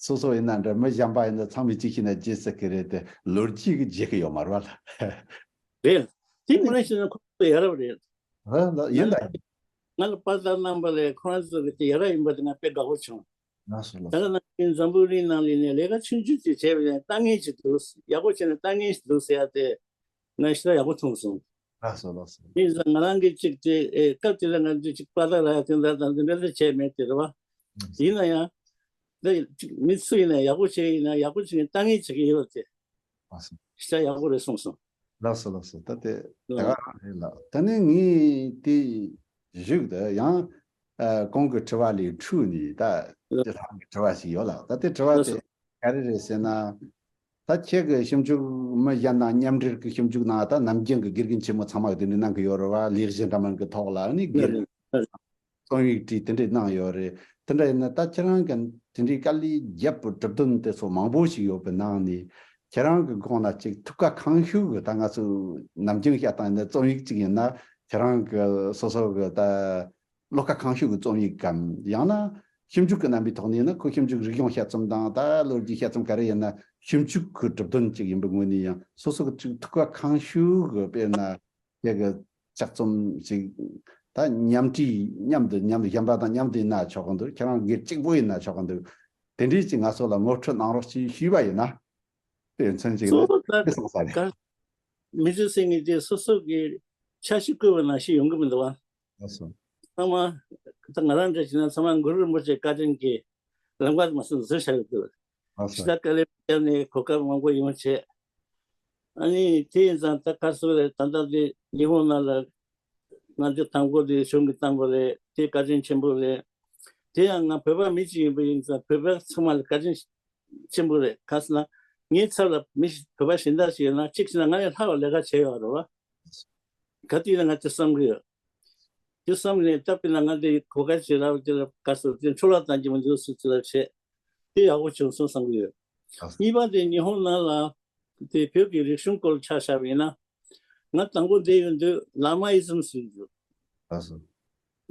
སོ་སོ་ཡིན་ན་འདྲ་མི་གཞན་པ་ཡིན་ན་ཚང་མས་ཅིག་ཤེས་ན་རྗེས་སུ་གི་རེད་དེ་ལོ་རྒྱུས་ཀྱི་བརྗེད་གི་ཡོད་མ་རེད་བ་ལ། རེད། དེ་མི་རེད་ཤེས་ན་ཁོ་ཚོ་ཡ་རབས་རེད། ཨ་ལ་ཡིན་ད་ཡིན། ང་ལ་པར་ལྟར་གནང་པ་ལས་ཁོ་རང་ཚོ་གི་དེ་ཡ་རབས་ཡིན་པ་དེ་ང་དཔེ་དགའ་པོ་བྱུང་། ལགས་སོ་ལགས་ད་སོ། ལྟ་ན་ངས་འཛམ་བུ་གླིང་ནང་ལ་ནས་ལས་ཀ་ཆུང་ཆུང་ཅིག་བྱས་པ་ཡིན་ན་ལྟ་ངན་ཅིག་འདུག་ཡག་པོ་བྱས་ན་ལྟ་ངན་ཞིག་འདུག་ཟེར་ཡ་དེ་ང་ཞེ་དྲག་ཡག་པོ་མཐོང་སོང་། ལགས་སོ་ལགས་སོ། ཡིན་ཙང་ང་རང་གིས་ཅིག་དེ་ཨེ་སྐབས་དེ་ལ་ང་ཚོས་ཅིག་པར་ལྟར་ལ་ཡ་དེ་འདྲ་དང་འདི་འདྲ་དེ་བྱས་མེད་དེ་རེད་བ། ཡིན་ན་ཡང་། ད་ཅིག་མི་སུ་ཡིན་ན་ཡག་པོ་བྱས་ཡིན་ན་ཡག་པོ་བྱས་ནས་ལྟ་ངན་བྱེད་ཀྱི་ཡོད་དེ། ལགས་སོ། ཤ་ཡག་པོ་རེད་གསུངས་སོང་། ལགས་སོ་ལགས་སོ། ད་དེ་དེ་ག་ལགས། རང་རེད་ལགས། ད་ནི་ངས་དེ་བཞུགས་དེ་ཡང་ཨ་གོང་གི་དྲི་བ་ལས་འཁྲུལ་ནས་ད་ལགས། དེ་ལྷག་གི་དྲི་བ་ཞིག་ཡོད་ལགས། ད་དེ་དྲི་བ་ལགས་དེ་སོ། ག་རེ་རེད་ཟེར་ན། ད་ཁྱེད་ཀྱི་ཞིབ་འཇུག་མི་གཞན་དང་མཉམ་འབྲེལ་གྱི་ཞིབ་འཇུག་ནང་ད་ནམ་རྒྱུན་གྱི་དགེ་རྒན་ཆེན་མོ་ཚང་མ་གི་དེ་ནས་གནང་གི་ཡོད་རེད་བ། ལས་གཞི་འདྲ་མིན་གྱི་ཐོག་ལ་ནི་ལགས་སྒེར་རེད་ལགས། རྩོམ་ཡིག་བྲིས་དེ་འདྲས་གནང་ཡོད་རེད། དེ་འདྲ་ཡིན་ན་ད་ཁྱེད་རང་གི་དེ་འདྲའི་དཀའ་ལས་བརྒྱབ་པའི་གྲུབ་དོན་དེ་ཚོ་མང་པོ་ཞིག་ཡོད་པའི་ནང་ནས་ཁྱེད་རང་གི་དགོངས་ན་ཅིག་ཐུགས་ཁ་ཁང་ཤུགས་ཀྱི་ད་ང་ཚོ་ནམ་རྒྱུན་བཤད་སྟངས་ཡིན་ན་རྩོམ་ཡིག་ཅིག་ཡིན་ན་ཁྱེད་རང་གི་སོ་སོ་གི་ད་བློ་ཁ་ཁང་ཤུགས་ཀྱི་རྩོམ་ཡིག་གམ། ཡང་ན་ཞིབ་འཇུག་གི་རྣམ་པའི་ཐོག་ནས་ཡིན་ན་ཁོ་ཞིབ་འཇུག་རིག་གཞུང་དཔྱད་རྩོམ་དང་ད་ལོ་རྒྱུས་དཔྱད་རྩོམ་ག་རེ་ཡིན་ན་ཞིབ་འཇུག་གི་གྲུབ་དོན་ཅིག་ཡིན་པའི་ངོས་ནས་ཡང་སོ་སོ་གི་ཅིག་ཐུགས་ཁ་ཁང་ཤུགས་ཀྱི་དཔེར་ན། ཁྱེད་ཀྱི་ལྕགས་རྩོམ་ཞིག་ད་མཉམ་བྲིས་མཉམ་དུ་མཉམ་དུ་གཞན་པ་དང་མཉམ་དུ་ཡིན་ན་ཆོག་གི་འདུག་ཁྱེད་རང་སྒེར་གཅིག་པོ་ཡིན་ན་ཆོག་གི་འདུག་དེ་འདྲའི་ཅིག་ང་ཚོ་ལ་ངོ་སྤྲོད་གནང་རོགས་ཞེས་ཞུས་པ་ཡིན་ན། དཔེ་མཚོན་ཅིག་ལ་སོ་སོ་དཔེ་སོང་ས་རེད། ད་མི་ཚེ་ཟེར་མཁན་དེ་སོ་སོ་གི་འཆར་གཞི་བཀོད་པ་ནང་བཞིན་ཡོང་གི་མི་འདུག་བ། ལགས་སོ། ཚང་མ་ད་ང་རང་འདྲ་བྱས་ན་ཚང་མ་གུ་རུ་རིན་པོ་ཆེ་བཀའ་དྲིན་གྱིས་ལམ་ཁ་མ་སོན་བཟོས་བཞག་ཡོད་འདུག་ལགས་སོ། ཕྱི་ཟླ་དཀའ་ལས་བརྒྱབ་ནས་གོ་སྐབས་མང་པོ་ཡོང་བྱས། ཨ་ནི་དེ་ཡིན་ཙང་ད་ག་སོ་རེད། ད་ལྟ་དེ་ཉི་ཧོང་ནང་ལ་ང་ཚོ་དང་པོ་དེ་གཞུང་གིས་བཏང་པ་རེད། དེ་བཀའ་དྲིན་ཆེན་པོ་རེད། དེ་ཡང་ང་བོད་པ་མི་གཅིག་ཡིན་པ་ཡིན་ཙང་བོད་པ་ཚང་མ་ལ་བཀའ་དྲིན་ཆེན་པོ་རེད། ག་ཟེར་ན་ངའི་ཚབ་ལ་མི་ཞིག་བོད་པ་གཞན་དག་ཞིག་ཡོད་ན་གཅིག་བྱས་ན་ང་ལས་ལྷག་པ་ལས་ཀ་བྱས་ཡོད་རེད་བ། ག་དུས་ཡིན་ན་ང་དེ་བསམ་གི་ཡོད། དེ་བསམ་ནས་སྟབས་བདེ་ན་ང་དེ་གོ་སྐབས་ཅིག་རག་པ་དེ་ལ་ག་ཟེར་དེ་འཕྲོ་བརླག་བཏང་གི་མི་འདུག་ཟེར་དེ་ལ་བྱས། དེ་ཡག་པོ་བྱུང་སོང་བསམ་གི་ཡོད། ལགས་སོ། གཉིས་པ་དེ་ཉི་ཧོང་ནང་ལ་དེ་བོད་ཀྱི་རིག་གཞུང་སྐོར་ཆ་བཞག་པ་ཡིན་ན། ང་དང་པོ་འདིར་ཡོང་དུས་ལ་མ་ཨི་ཛམ་ཟེར་གྱི་འདུག་ལགས་སོ།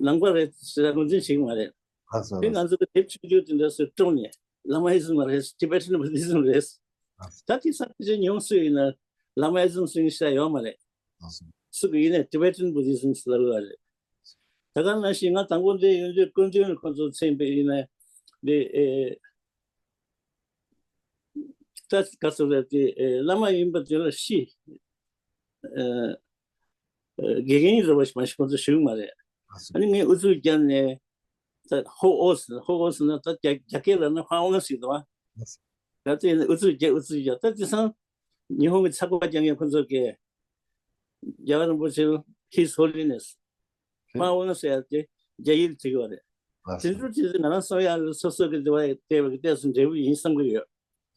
ནང་པ་རེད་ཟེར་ངོས་འཛིན་བྱེད་ཀྱི་མ་རེད། ལགས་སོ་དེ་ལགས་སོ། ང་ཚོ་གི་དེབ་ཆུང་ཆུང་དེ་འདྲ་ཚོས་བཀྲོངས་ནས་ལ་མ་ཨི་ཛམ་མ་རེད། ཊི་བེ་ཊན་བུ་དྷི་ཛམ་རེད། ལགས་སོ། ད་དེང་སང་ཕལ་ཆེར་ཉི་ཧོང་སུ་ཡིན་ན་ལ་མ་ཨི་ཛམ་ཟེར་མཁན་ཞིག་ཡོད་མ་རེད། ལགས་སོ། སུ་གི་ཡིན་ནའི་ཊི་བེ་ཊན་བུ་དྷི་ཛམ་ཟེར་ལབ་ཡོད་རེད། ད་ག་ནང་བཞིན་ང་དང་པོ་འདིར་ཡོང་དུས་སྐུ་མདུན་ཁོང་ཚོ་མཚན་པའི་ཡིན་ན་འདི་ཨེ། ད་ག་ཚོད་རེད་དེ་ཨེ་བླ་མ་ཡིན་པ་དེ་ལ་ཤི། ཨེ་ཨེ་དགེ་རྒན་རེད་བ་ཞིག་མ་ཞིག་ཁོང་ཚོ་ཞུས་མ་རེད། ཨ་ནི་ངས་ཨུ་ཚུགས་བརྒྱབ་ནས་ད་ཧོ་ཨོ་ཟེར་ཧོ་ཨོ་ཟེར་ན་ད་རྒྱ་རྒྱ་སྐད་ལ་ན་ཧ་ཨོ་ཟེར་གི་འདུག་བ། ད་དེ་ནས་ཨུ་ཚུགས་བརྒྱབ་ཨུ་ཚུགས་བརྒྱབ་ད་དེང་སང་ཉི་ཧོང་གི་ཚགས་པར་རྒྱག་མཁན་ཁོང་ཚོ་གིས་རྒྱལ་བ་རིན་པོ་ཆེ་His Holiness མ་འོ་ན་ཟེར་ཡ་དེ་རྒྱ་ཡིག་བྲིས་པ་རེད། ལགས་དེ་སོ། ཚོ་དེ་ཚོ་ང་རང་བསམ་ཡ་ལ་སོ་སོ་གི་འདི་བ་ཡི་བལྟས་པ་གི་ལྟས་སུ་འབྲས་བུ་ཡིན་བསམ་གི་ཡོད།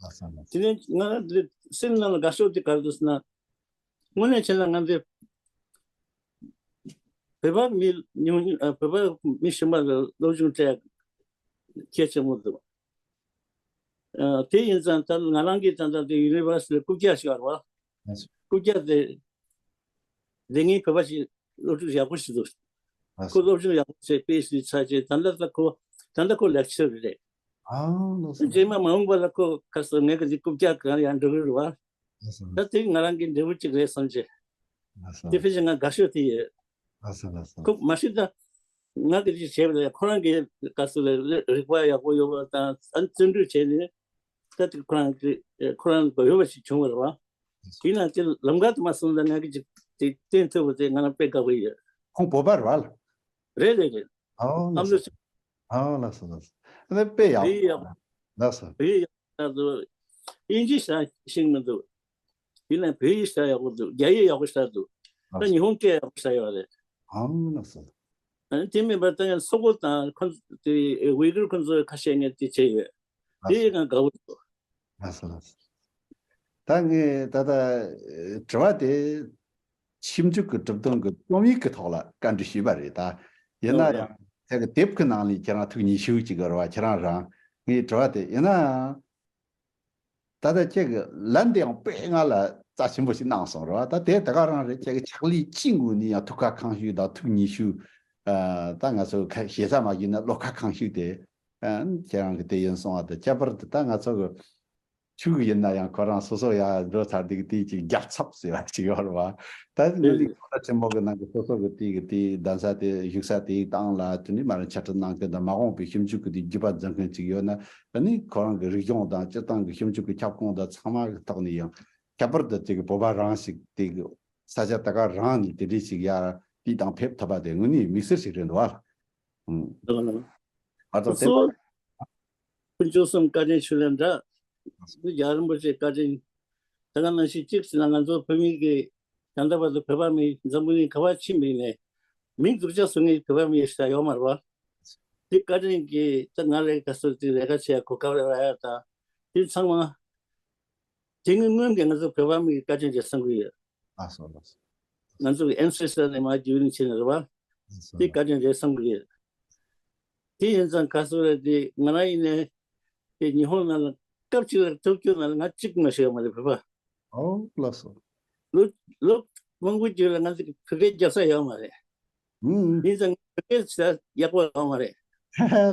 ལགས་སོ་ལགས། དེ་ནས་ང་འདི་སེམས་ནང་ལ་དགའ་ཤོས་དེ་ག་རེ་འདུག་ཟེར་ན། དངོས་གནས་བྱས་ན་ང་འདི་བོད་པ་མི་ཉུང་ཉུང་ཨ། བོད་པ་མི་གཞན་པ་ལ་སློབ་སྦྱོང་སྤྲད་ཡ་གལ་ཆེན་པོ་འདུག་ཨ། དེ་ཡིན་ཙང་ད་ང་རང་གིས་ད་ལྟ་དེ་ཡུ་ནི་ཝར་སི་ཊི་ལ་རྐུབ་བཀྱག་ཞིག་ཡོད་རེད་བ། ལགས་སོ། རྐུབ་བཀྱག་དེ་ལས་ངན་བོད་པ་ཞིག་སློབ་ཕྲུག་ཡག་པོ་ཞིག་འདུག་ལགས་ཁོ་སོ། སློབ་སྦྱོང་ཡག་པོ་བྱས། པི་ཨེཆ་ཌི་ཚར་རྗེས་ད་ལྟ་ད་ཁོ་ད་ལྟ་ཁོ་ལེག་ཅར་རེད། ཨ་ལགས་སོ། རྗེས་མ་མ་འོངས་པ་ལ་ཁོ་ག་སོ་ངས་ག་ཅིག་རྐུབ་བཀྱག་གང་ཡང་འགྲོ་གི་རེད་བ། ལགས་སོ། ད་དེ་ང་རང་གི་འབྲས་བུ་གཅིག་རེད་བསམ་བྱས། ལགས་སོ། དེ་ཕལ་ཆེར་ང་དགའ་ཤོས་དེ་ཡོད། ལགས་སོ་ལགས་སོ། ཁོ་མ་གཞི་ད་ང་གི་ཅིག་བྱས་པ་ལས་ཁོ་རང་གི་ག་སོ་ལ་རིག་པ་ཡག་པོ་ཡོད་པ་དང་ཨ་བརྩོན་འགྲུས་བྱས་ནས་ད་དེ་ཁོ་རང་གི་ཁོ་རང་གི་ཡོད་པ་ཞིག་བྱུང་བ་རེད་བ། དེས་ན་དེ་ལམ་ཁ་དུ་མ་སོང་ད་ང་གི་ཅིག་དེ་བསྟན་ཐུབ་པ་དེ་ང་རང་དཔེ་དགའ་པོ་ཡོད། ཁོང་བོད་པ་རེད་བ། རེད་རེད་རེད། ཨོ་ཨ་ལགས་མདོ་སོ། ཆུ། ཨོ་ལགས་སོ་ལགས་སོ། ཨ་ནི་དཔེ་ཡག་བོད་ཡིག་ཡག་པོ། ལགས་སོ། བོད་ཡིག་ཡག་པོ་ཤར་འདུག་དབྱིན་ཇི་ཤར་ཤེས་མི་འདུག་དེ་ནས་བོད་ཡིག་ཤར་ཡག་པོ་འདུག་རྒྱ་ཡིག་ཡག་པོ་ཤར་འདུག་ད་ཉི་ཧོང་སྐད་ཡག་པོ་ཤར་ཡོད་རེད། ཨོ་ལགས་སོ། ཨ་ནི་དེ་མིན་པར་ད་ཡང་སོག་པོ་དང་ཁོ་ཚོ་དེ་ཝི་གུར་ཁོ་ཚོ་ཁ་ཤས་ངས་དེ་བྱས་ཡོད། དེ་ཡིག་ང་དགའ་བོ་འདུག་ལགས་སོ་ལགས་སོ། ད་ངས་ད་ལྟ་དྲི་བ་དེ་ཞིབ་འཇུག་གི་གྲུབ་དོན་གྱི་རྩོམ་ཡིག་གི་ཐོག་ལ་བཀའ་འདྲི་ཞུས་པ་རེད། ད་ཡིན་ན་ཡང་ཁྱེད་ཀྱི་དེབ་ཀྱི་ནང་ལས་ཁྱེད་རང་ཐུགས་ཉེ་ཤོས་ཅིག་ཡོད་རེད་བ། ཁྱེད་རང་རང་ངས་དྲི་བ་དེ་ཡིན་ན་ཡང་ད་ལྟ་ཁྱེད་ཀྱི་ལན་དེ་ཡང་དཔེ་ང་ལ་རྩ་ཆེན་པོ་ཞིག་གནང་སོང་རེད་བ། ད་དེ་ད་ག་རང་རེད། ཁྱེད་ཀྱི་ཕྱག་ལས་ཅི་དགོས་ནས་ཡང་ཐུགས་ཁ་ཁང་ཤོས་དང་ཐུགས་ཉེ་ཤོས། ད་ང་ཚོ་ཁ་ཞེ་ས་མ་བགྱིས་ན་བློ་ཁ་ཁང་ཤོས་དེ་ཁྱེད་རང་གི་དེ་ཡིན་སོང་བ། དེ་ཁྱད་པར་དུ་ད་ང་ཚོ་གི་ཕྲུ་གུ་ཡིན་ན་ཡང་ཁོ་རང་སོ་སོ་ཡར་འགྲོ་ཚར་དུས་དེའི་ཅིག་རྒྱལ་ཚབ་ཟེར་བ་ཅིག་ཡོད་རེད་བ། ད་ནི་ནི་ཁོ་ན་ཆེན་མོ་གི་ནང་གི་སོ་སོ་གི་དེའི་གི་དེའི་གདན་ས་དེ་བཞུགས་ས་དེའི་སྟེང་ལ་དེ་ནི་མ་རེད་འཆད་ཁྲིད་གནང་མཁན་དང་མ་འོངས་པའི་ཞིབ་འཇུག་གི་དེའི་བརྒྱུད་པ་འཛིན་མཁན་ཅིག་ཡོད་ན། ད་ནི་ཁོ་རང་གི་རིག་གཞུང་དང་སྤྱིར་བཏང་གི་ཞིབ་འཇུག་གི་ཁྱབ་ཁོངས་དང་ཚང་མ་གི་ཐོག་ནས་ཡང་ཁྱད་པར་དུ་དེ་གི་བོད་པ་རང་ཞིག་དེ་གི་ས་ཆ་ད་ག་རང་ནས་དེ་འདྲའི་ཞིག་ཡར་དེའི་དང་ཕེབས་ཐུབ་པ་དེ་དངོས་གནས་དམིགས་བསལ་ཞིག་རེད་འདུག་བ། ཨང་། ལགས་ལགས། ཨ་ཙོ་དེ། སོ། ཕུན་ཚོགས་གསུམ་བཀའ་དྲིན་ཆོས་ལས་འདྲ། རྒྱལ་བ་རིན་པོ་ཆེ་བཀའ་དྲིན། ད་ག་ནང་བཞིན་གཅིག་ཟེར་ན་ང་ཚོ་བོད་མི་གི་ད་ལྟ་བར་དུ་བོད་པ་མི་འཛམ་བུ་གླིང་ག་པར་ཕྱིན་པ་ཡིན་ནའི་མིང་སྡུག་ཅག་བཟོ་མཁན་བོད་པ་མི་ཞིག་ཡོད་མ་རེད་བ། དེ་བཀའ་དྲིན་གྱིས་ད་ང་ལས་ཀ་སོ་དེ་ལས་ཀ་བྱེད་ཡ་གོ་སྐབས་རག་ཡ་ད་དེ་ཚང་མ་དེ་སྔོན་སྔོན་གྱི་ང་ཚོ་བོད་པ་མི་གི་བཀའ་དྲིན་རེད་བསམ་གྱི་ཡོད། ལགས་སོ་ལགས་སོ། ང་ཚོ་གི་ancestor་ནས་མར་བརྒྱུད་རིང་ཕྱིན་ནས་རེད་བ། ལགས་སོ་དེ་ལགས། བཀའ་དྲིན་རེད་བསམ་གྱི་ཡོད། དེ་ཡིན་ཙང་ག་སོ་རེད་དེ་ང་རང་ཡིན་ནའི་དེ་ཉི་ཧོང་ནང་ལ་སྐབས་གཅིག་ལ་ཏོ་ཀྱོ་ནང་ལ་ང་གཅིག་མ་ཞིག་ཡོད་མ་རེད་བོད་པ། ཨོ་ལགས་སོ། ལོ་ལོ་མང་པོ་རྗེས་ལ་ང་ཚོ་གི་བོད་སྐད་རྒྱབ་ས་ཡོད་མ་རེད། ཨུམ། ཡིན་ཙང་བོད་སྐད་ཡག་པོ་ཡོད་མ་རེད།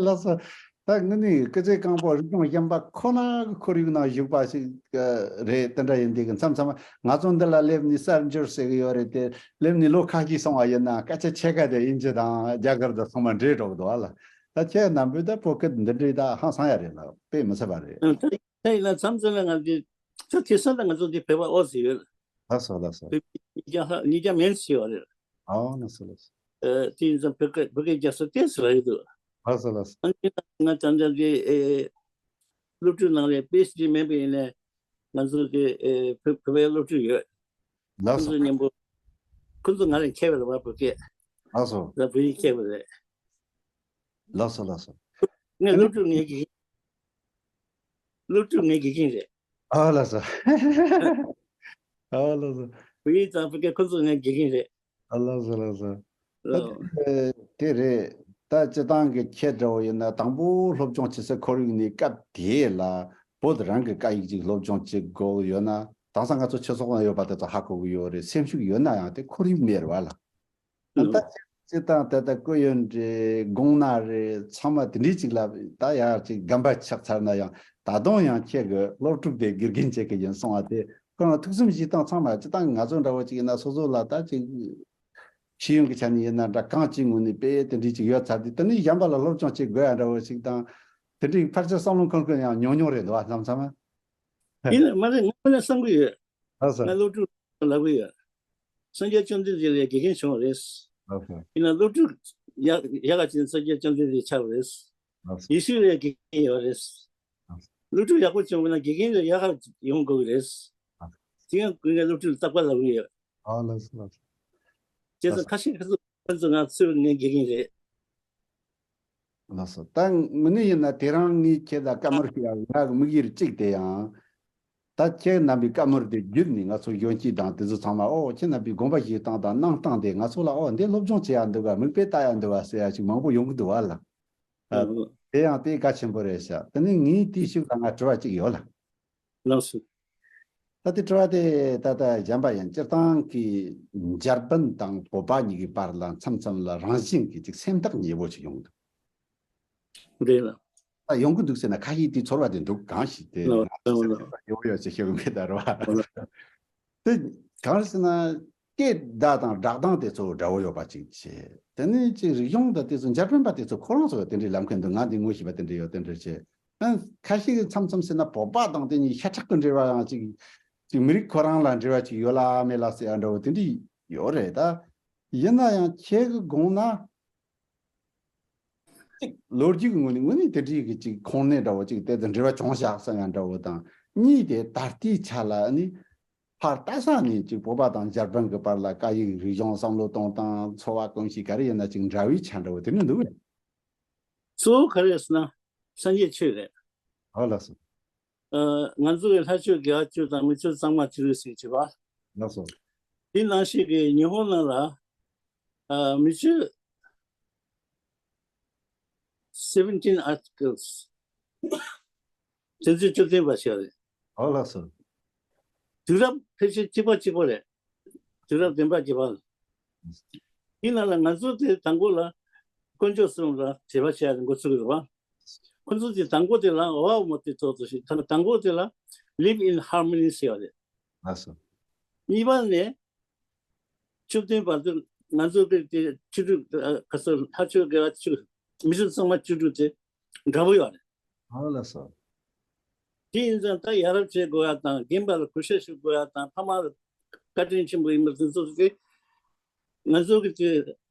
ལགས་སོ། ད་ངི་ནི་སྐུ་ཚེ་གང་པོ་རིག་གཞུང་གཞན་པ་ཁོ་ན་གི་ཁོར་ཡུག་ནང་བཞུགས་པ་ཞིག་རེད། དེ་འདྲ་ཡིན་དུས་གི་མཚམས་མཚམས་ང་ཚོ་འདི་ལ་སླེབས་ནས་གསར་འགྱུར་ཟེར་གི་ཡོད་རེད་དེ། སླེབས་ནས་ལོ་ཁ་ཤས་སོང་བ་ཡིན་ན་སྐད་ཆ་ཕྱེད་ཀ་དེ་དབྱིན་ཇི་དང་རྒྱ་གར་དང་ཚང་མ་འདྲེས་འགྲོ་གི་འདུག་ཨ་ལ། ད་ཁྱེད་རྣམ་པས་ད་བོད་སྐད་འདི་འདྲའི་ད་ཧང་སང་ཡ་རེད་ལ་དཔེ་མི་སྲིད་པ་རེད། ཨ། ད་ཡིན་ན་མཚམས་མཚམས་ལ་ང་འདི་ད་དེང་སང་ད་ང་ཚོ་འདི་བོད་པ་ཨོ་ཟེར་ཡོད། ལགས་སོ་ལགས་སོ། བོད་པའི་ཉིས་བརྒྱ་ལྷག་ཉིས་བརྒྱ་མིན་ཟེར་ཡོད་རེད། ཨོ་ལགས་སོ་ལགས་སོ། ཨ། དེ་ཡིན་ཙང་བོད་སྐད་བོད་སྐད་རྒྱབ་ས་ཏོག་ཙམ་རག་གི་འདུག་ལགས་སོ་ལགས་སོ། ཨ་ནི་ང་ད་ལྟ་འདི་ཨེ་སློབ་ཕྲུག་ནང་ལ་པི་ཨེཆ་ཌི་མེད་པ་ཡིན་ནའི་ང་ཚོ་གི་ཨེ་བོད་བོད་པའི་སློབ་ཕྲུག་ཡོད། ལགས་ཁོང་སོ། ཚོ་མཉམ་པོ་ཁོང་ཚོ་ང་ལས་མཁས་པ་རེད་བ་བོད་སྐད། ལགས་སོ། ད་བོད་ཡིག་མཁས་པ་རེད། ལགས་སོ་ལགས་སོ། ངས་སློབ་ཕྲུག་ངའི་དགེ་རྒན། སློབ་ཕྲུག་ངའི་དགེ་རྒན་རེད། ཨ་ལགས་སོ། ཨ་ལགས་སོ། བོད་ཡིག་དང་བོད་སྐད་ཁོང་ཚོ་ངའི་དགེ་རྒན་རེད། ཨ་ལགས་སོ་ལགས་སོ། ད་ཨོ། དེ་དེ་རེད། ད་སྤྱི་བཏང་གི་ཁྱེད་འདྲ་བོ་ཡིན་ན་དང་པོ་སློབ་སྦྱོང་བྱེད་སའི་ཁོར་ཡུག་ནས་སྐབས་དེ་ལ་བོད་རང་གི་སྐད་ཡིག་ཅིག་སློབ་སྦྱོང་བྱེད་དགོས་ཡོད་ན། དེང་སང་ང་ཚོ་ཆོས་ཚོགས་ནང་ཡོད་པ་དེ་ཚོ་ཧ་གོ་གི་ཡོད་རེད། སེམས་ཤུགས་ཡོད་ན་ཡང་དེ་ཁོར་ཡུག་མེད་རེད་བ་ལ། ཨ། ད་སྤྱིར་བཏང་ད་ལྟ་སྐུ་ཡོན་རེད། དགོངས་ན་རེད། ཚང་མ་དེ་འདྲའི་ཅིག་ལ་ད་ཡར་ཅིག་རྒན་པ་ཆགས་ཚར་ན་ཡང་ད་དུང་ཡང་ཁྱེད་ཀྱི་སློབ་ཕྲུག་དེ་དགེ་རྒན་བྱེད་ཀྱི་ཡིན་གསུང་བ་དེ་ཁོ་རང་ཐུགས་སེམས་བཞེས་སྟངས་ཚང་མ་སྤྱིར་བཏང་ང་ཚོ་འདྲ་བོ་ཅིག་ཡིན་ན་སོ་སོ་ལ་ད་ཅིག་ཤེས་ཡོན་གྱི་ཆ་ནས་ཡིན་ན་འདྲ་གང་ཅིའི་ངོས་ནས་དཔེ་དེ་འདྲའི་ཅིག་ཡོད་ཚར་དུས་དེ་ནས་གཞན་པ་ལ་སློབ་སྦྱོང་བྱེད་དགོས་ཡ་འདྲ་བོ་ཞིག་དང་། དེ་འདྲའི་ཕལ་ཆེར་བསམ་བློ་འཁོར་མཁན་ཡང་ཉུང་ཉུང་རེད་འདུག་བ། མཚམས་མཚམས། ཡིན་ན་མ་རེད། ང་ཁོ་ནས་བསམ་གི་ཡོད། ལགས་སོ། ང་སློབ་ཕྲུག་ལབ་གི་ཡོད། སངས་རྒྱས་བཅོམ་ལྡན་འདས་ལ་དགེ་རྒན་བྱུང་བ་རེད། ལགས་སོ། ཡིན་ན་སློབ་ཕྲུག་ཡག་ཡག་ག་ཅིག་སངས་རྒྱས་བཅོམ་ལྡན་འདས་ཆགས་པ་རེད། ལགས་སོ། ཡེ་ཤུ་ལ་དགེ་རྒན་ཡོད་རེད། ལགས་སོ། སློབ་ཕྲུག་ཡག་པོ་བྱུང་བ་ན་དགེ་རྒན་ལ་ཡག་ག་ཡོང་དགོས་ཀྱི་རེད། ལགས་སོ། དེ་ཡང་ཀུན་ནས་སློབ་ཕྲུག་ལ་རྟག་པར་ལབ་གི་ཡོད། ཨ་ལགས་སོ་ལགས་སོ། བྱས་ཙང་ཁ་ཤས་ཁ་ཚོ་ཁ་ཚོ་ང་ཚོའི་ངའི་དགེ་རྒན་རེད། ལགས་སོ། ད་དངོས་གནས་ཡིན་ན་དེ་རིང་ངས་ཁྱེད་ལ་བཀའ་མོལ་ཞུ་ཡག་ང་གི་དམིགས་ཡུལ་གཅིག་དེ་ཡང་། ད་ཁྱེད་རྣམ་པའི་བཀའ་མོལ་དེ་བརྒྱུད་ནས་ང་ཚོ་གཞོན་སྐྱེས་དང་དེ་ཚོ་ཚང་མ་ཨོ་ཁྱེད་རྣམ་པའི་དགོངས་པ་བཞེས་སྟངས་དང་གནང་སྟངས་དེ་ང་ཚོ་ལ་ཨོ་འདི་སློབ་སྦྱོང་བྱེད་ཡག་འདུག་ག་མིག་དཔེ་ལྟ་ཡག་འདུག་ག་ཟེར་ཡག་ཅིག་མང་པོ་ཡོང་གི་འདུག་བ་ལ། ཨ། དེ་ཡང་དེ་གལ་ཆེན་པོ་རེད་ཤག་དེ་ནས་ངས་དེའི་ཤུགས་ལ་ང་དྲི་བ་གཅིག་ཡོད་ལ། ལགས་སོ། ད་ལྟའི་དྲི་བ་དེ་ད་ལྟ་གཞན་པ་ཡིན། སྤྱིར་བཏང་གི་འཇར་པན་དང་བོད་པ་གཉིས་ཀྱི་བར་ལ་མཚམས་མཚམས་ལ་རང་བཞིན་གྱི་ཅིག་སེམས་ཐག་ཉེ་པོ་ཅིག་ཡོང་གི་འདུག་རེད་ལ། ད་ཡོང་གི་འདུག་ཟེར་ན་ཁ་ཤས་དེའི་ཚོར་བ་དེ་འདུག་གང་ཞིག་དེ་ལ་ང་ལ་ལ་སེམས་ཐག་ཉེ་པོ་ཡོད་ཅེས་ཤོད་གི་མེད་ད་རེད་བ། ལ། དེ་གང་རེད་ཟེར་ན། སྐད་བརྡ་དང་སྒྲ་གདངས་དེ་ཚོ་འདྲ་བོ་ཡོད་པ་ཅིག་བྱས། དེ་ནས་ཅིག་རིག་གཞུང་དང་དེ་ཚོ་འཇར་པན་པ་དེ་ཚོ་ཁོ་རང་ཚོ་དེ་འདྲའི་ལབ་མཁན་འདུག་ང་འདི་ངོ་ཤེས་པ་དེ་འདྲ་ཡོད་དེ་འདྲ་བྱས། ཨ། ཁ་ཤས་ཀྱིས་མཚམས་མཚམས་ཟེར་ན་བོད་པ་དང་དེ་གཉིས་ཤ་ཁྲག་གི་འབྲེལ་བ་ཡང་ཅིག་ཅིག་མི་རིགས་ཁོ་རང་ལ་འབྲེལ་བ་ཅིག་ཡོད་ལ་མེད་ལ་ཟེར་ཡ་འདྲ་བོ་དེ་འདྲ་ཡོད་རེད་ད། ཡིན་ན་ཡང་ཁྱེད་ཀྱི་དགོངས་ན། གཅིག་ལོ་རྒྱུས་ཀྱི་ངོས་ནས་དངོས་གནས་དེ་འདྲའི་གི་ཅིག་ཁོངས་སྣེ་འདྲ་བོ་ཅིག་དེ་ཚོ་འབྲེལ་བ་བྱུང་བཞག་བསམ་ཡ་འདྲ་བོ་དང་། གཉིས་དེ་ད་ལྟའི་ཆ་ལ་ནི་ཕར་ལྟ་ས་ནས་ཅིག་བོད་པ་དང་འཇར་པན་གྱི་བར་ལ་སྐད་ཡིག་རིག་གཞུང་བསམ་བློ་གཏོང་སྟངས་འཚོ་བ་གོམས་གཤིས་ག་རེ་ཡིན་ན་ཅིག་འདྲ་བའི་ཆ་འདྲ་བོ་དེ་འདྲ་འདུག་གས། གཙོ་བོ་ག་རེ་ཟེར་ན་སངས་རྒྱས་ཆོས་རེད། ཨོ་ལགས་སོ། ཨ། ང་ཚོ་གི་ལྷ་ཆོས་དགེ་བ་བཅུ་དང་མི་ཆོས་གཙང་མ་བཅུ་དྲུག་ཟེར་གྱི་བ། ལགས་སོ། དེ་ནང་བཞིན་གྱི་ཉི་ཧོང་ནང་ལ། ཨ། མི་ཆོས་seventeen articles དེ་ཚོའི་བཅུ་བདུན་པ་ཞིག་རེད། ཨོ་ལགས་སོ། དུས་རབས་ཕལ་ཆེར་གཅིག་པ་གཅིག་པ་རེད། དུས་རབས་བདུན་པ་བརྒྱད་པ་ལ། དེ་ནང་ལ་ང་ཚོ་དེ་དང་པོ་ལ་དཀོན་མཆོག་གསུམ་ལ་དད་པ་བྱས་ནས་འགོ་ཚུགས་ཀྱི་རེད་བ། ཁོ་ཚོ་དེ་དང་པོ་དེ་ལ་འོ་བ་མོ་དེ་ཚོགས་ཚོ་ཞིག་ད་དང་པོ་དེ་ལ་live in harmony ཟེར་བ་རེད། ལགས་སོ། གཉིས་པ་ནས་བཅུ་བདུན་བར་དུ་ང་ཚོ་གི་དེ་བཅུ་དྲུག་ཨ། ག་ཚོད་ལྷ་ཆོས་དགེ་བ་བཅུ། མི་ཆོས་གཙང་མ་བཅུ་དྲུག་དེ་འདྲ་པོ་ཡོད་རེད། ཨོ་ལགས་སོ། དེ་ཡིན་ཙང་ད་ཡ་རབས་བྱེད་དགོས་ཡ་དང་རྒན་པ་ལ་གུས་ཞབས་ཞུ་དགོས་ཡ་དང་ཕ་མ་ལ་བཀའ་དྲིན་ཆེན་པོ་ཡིན་པ་དེ་ཚོ་དེ་ང་ཚོ་གི་དེ་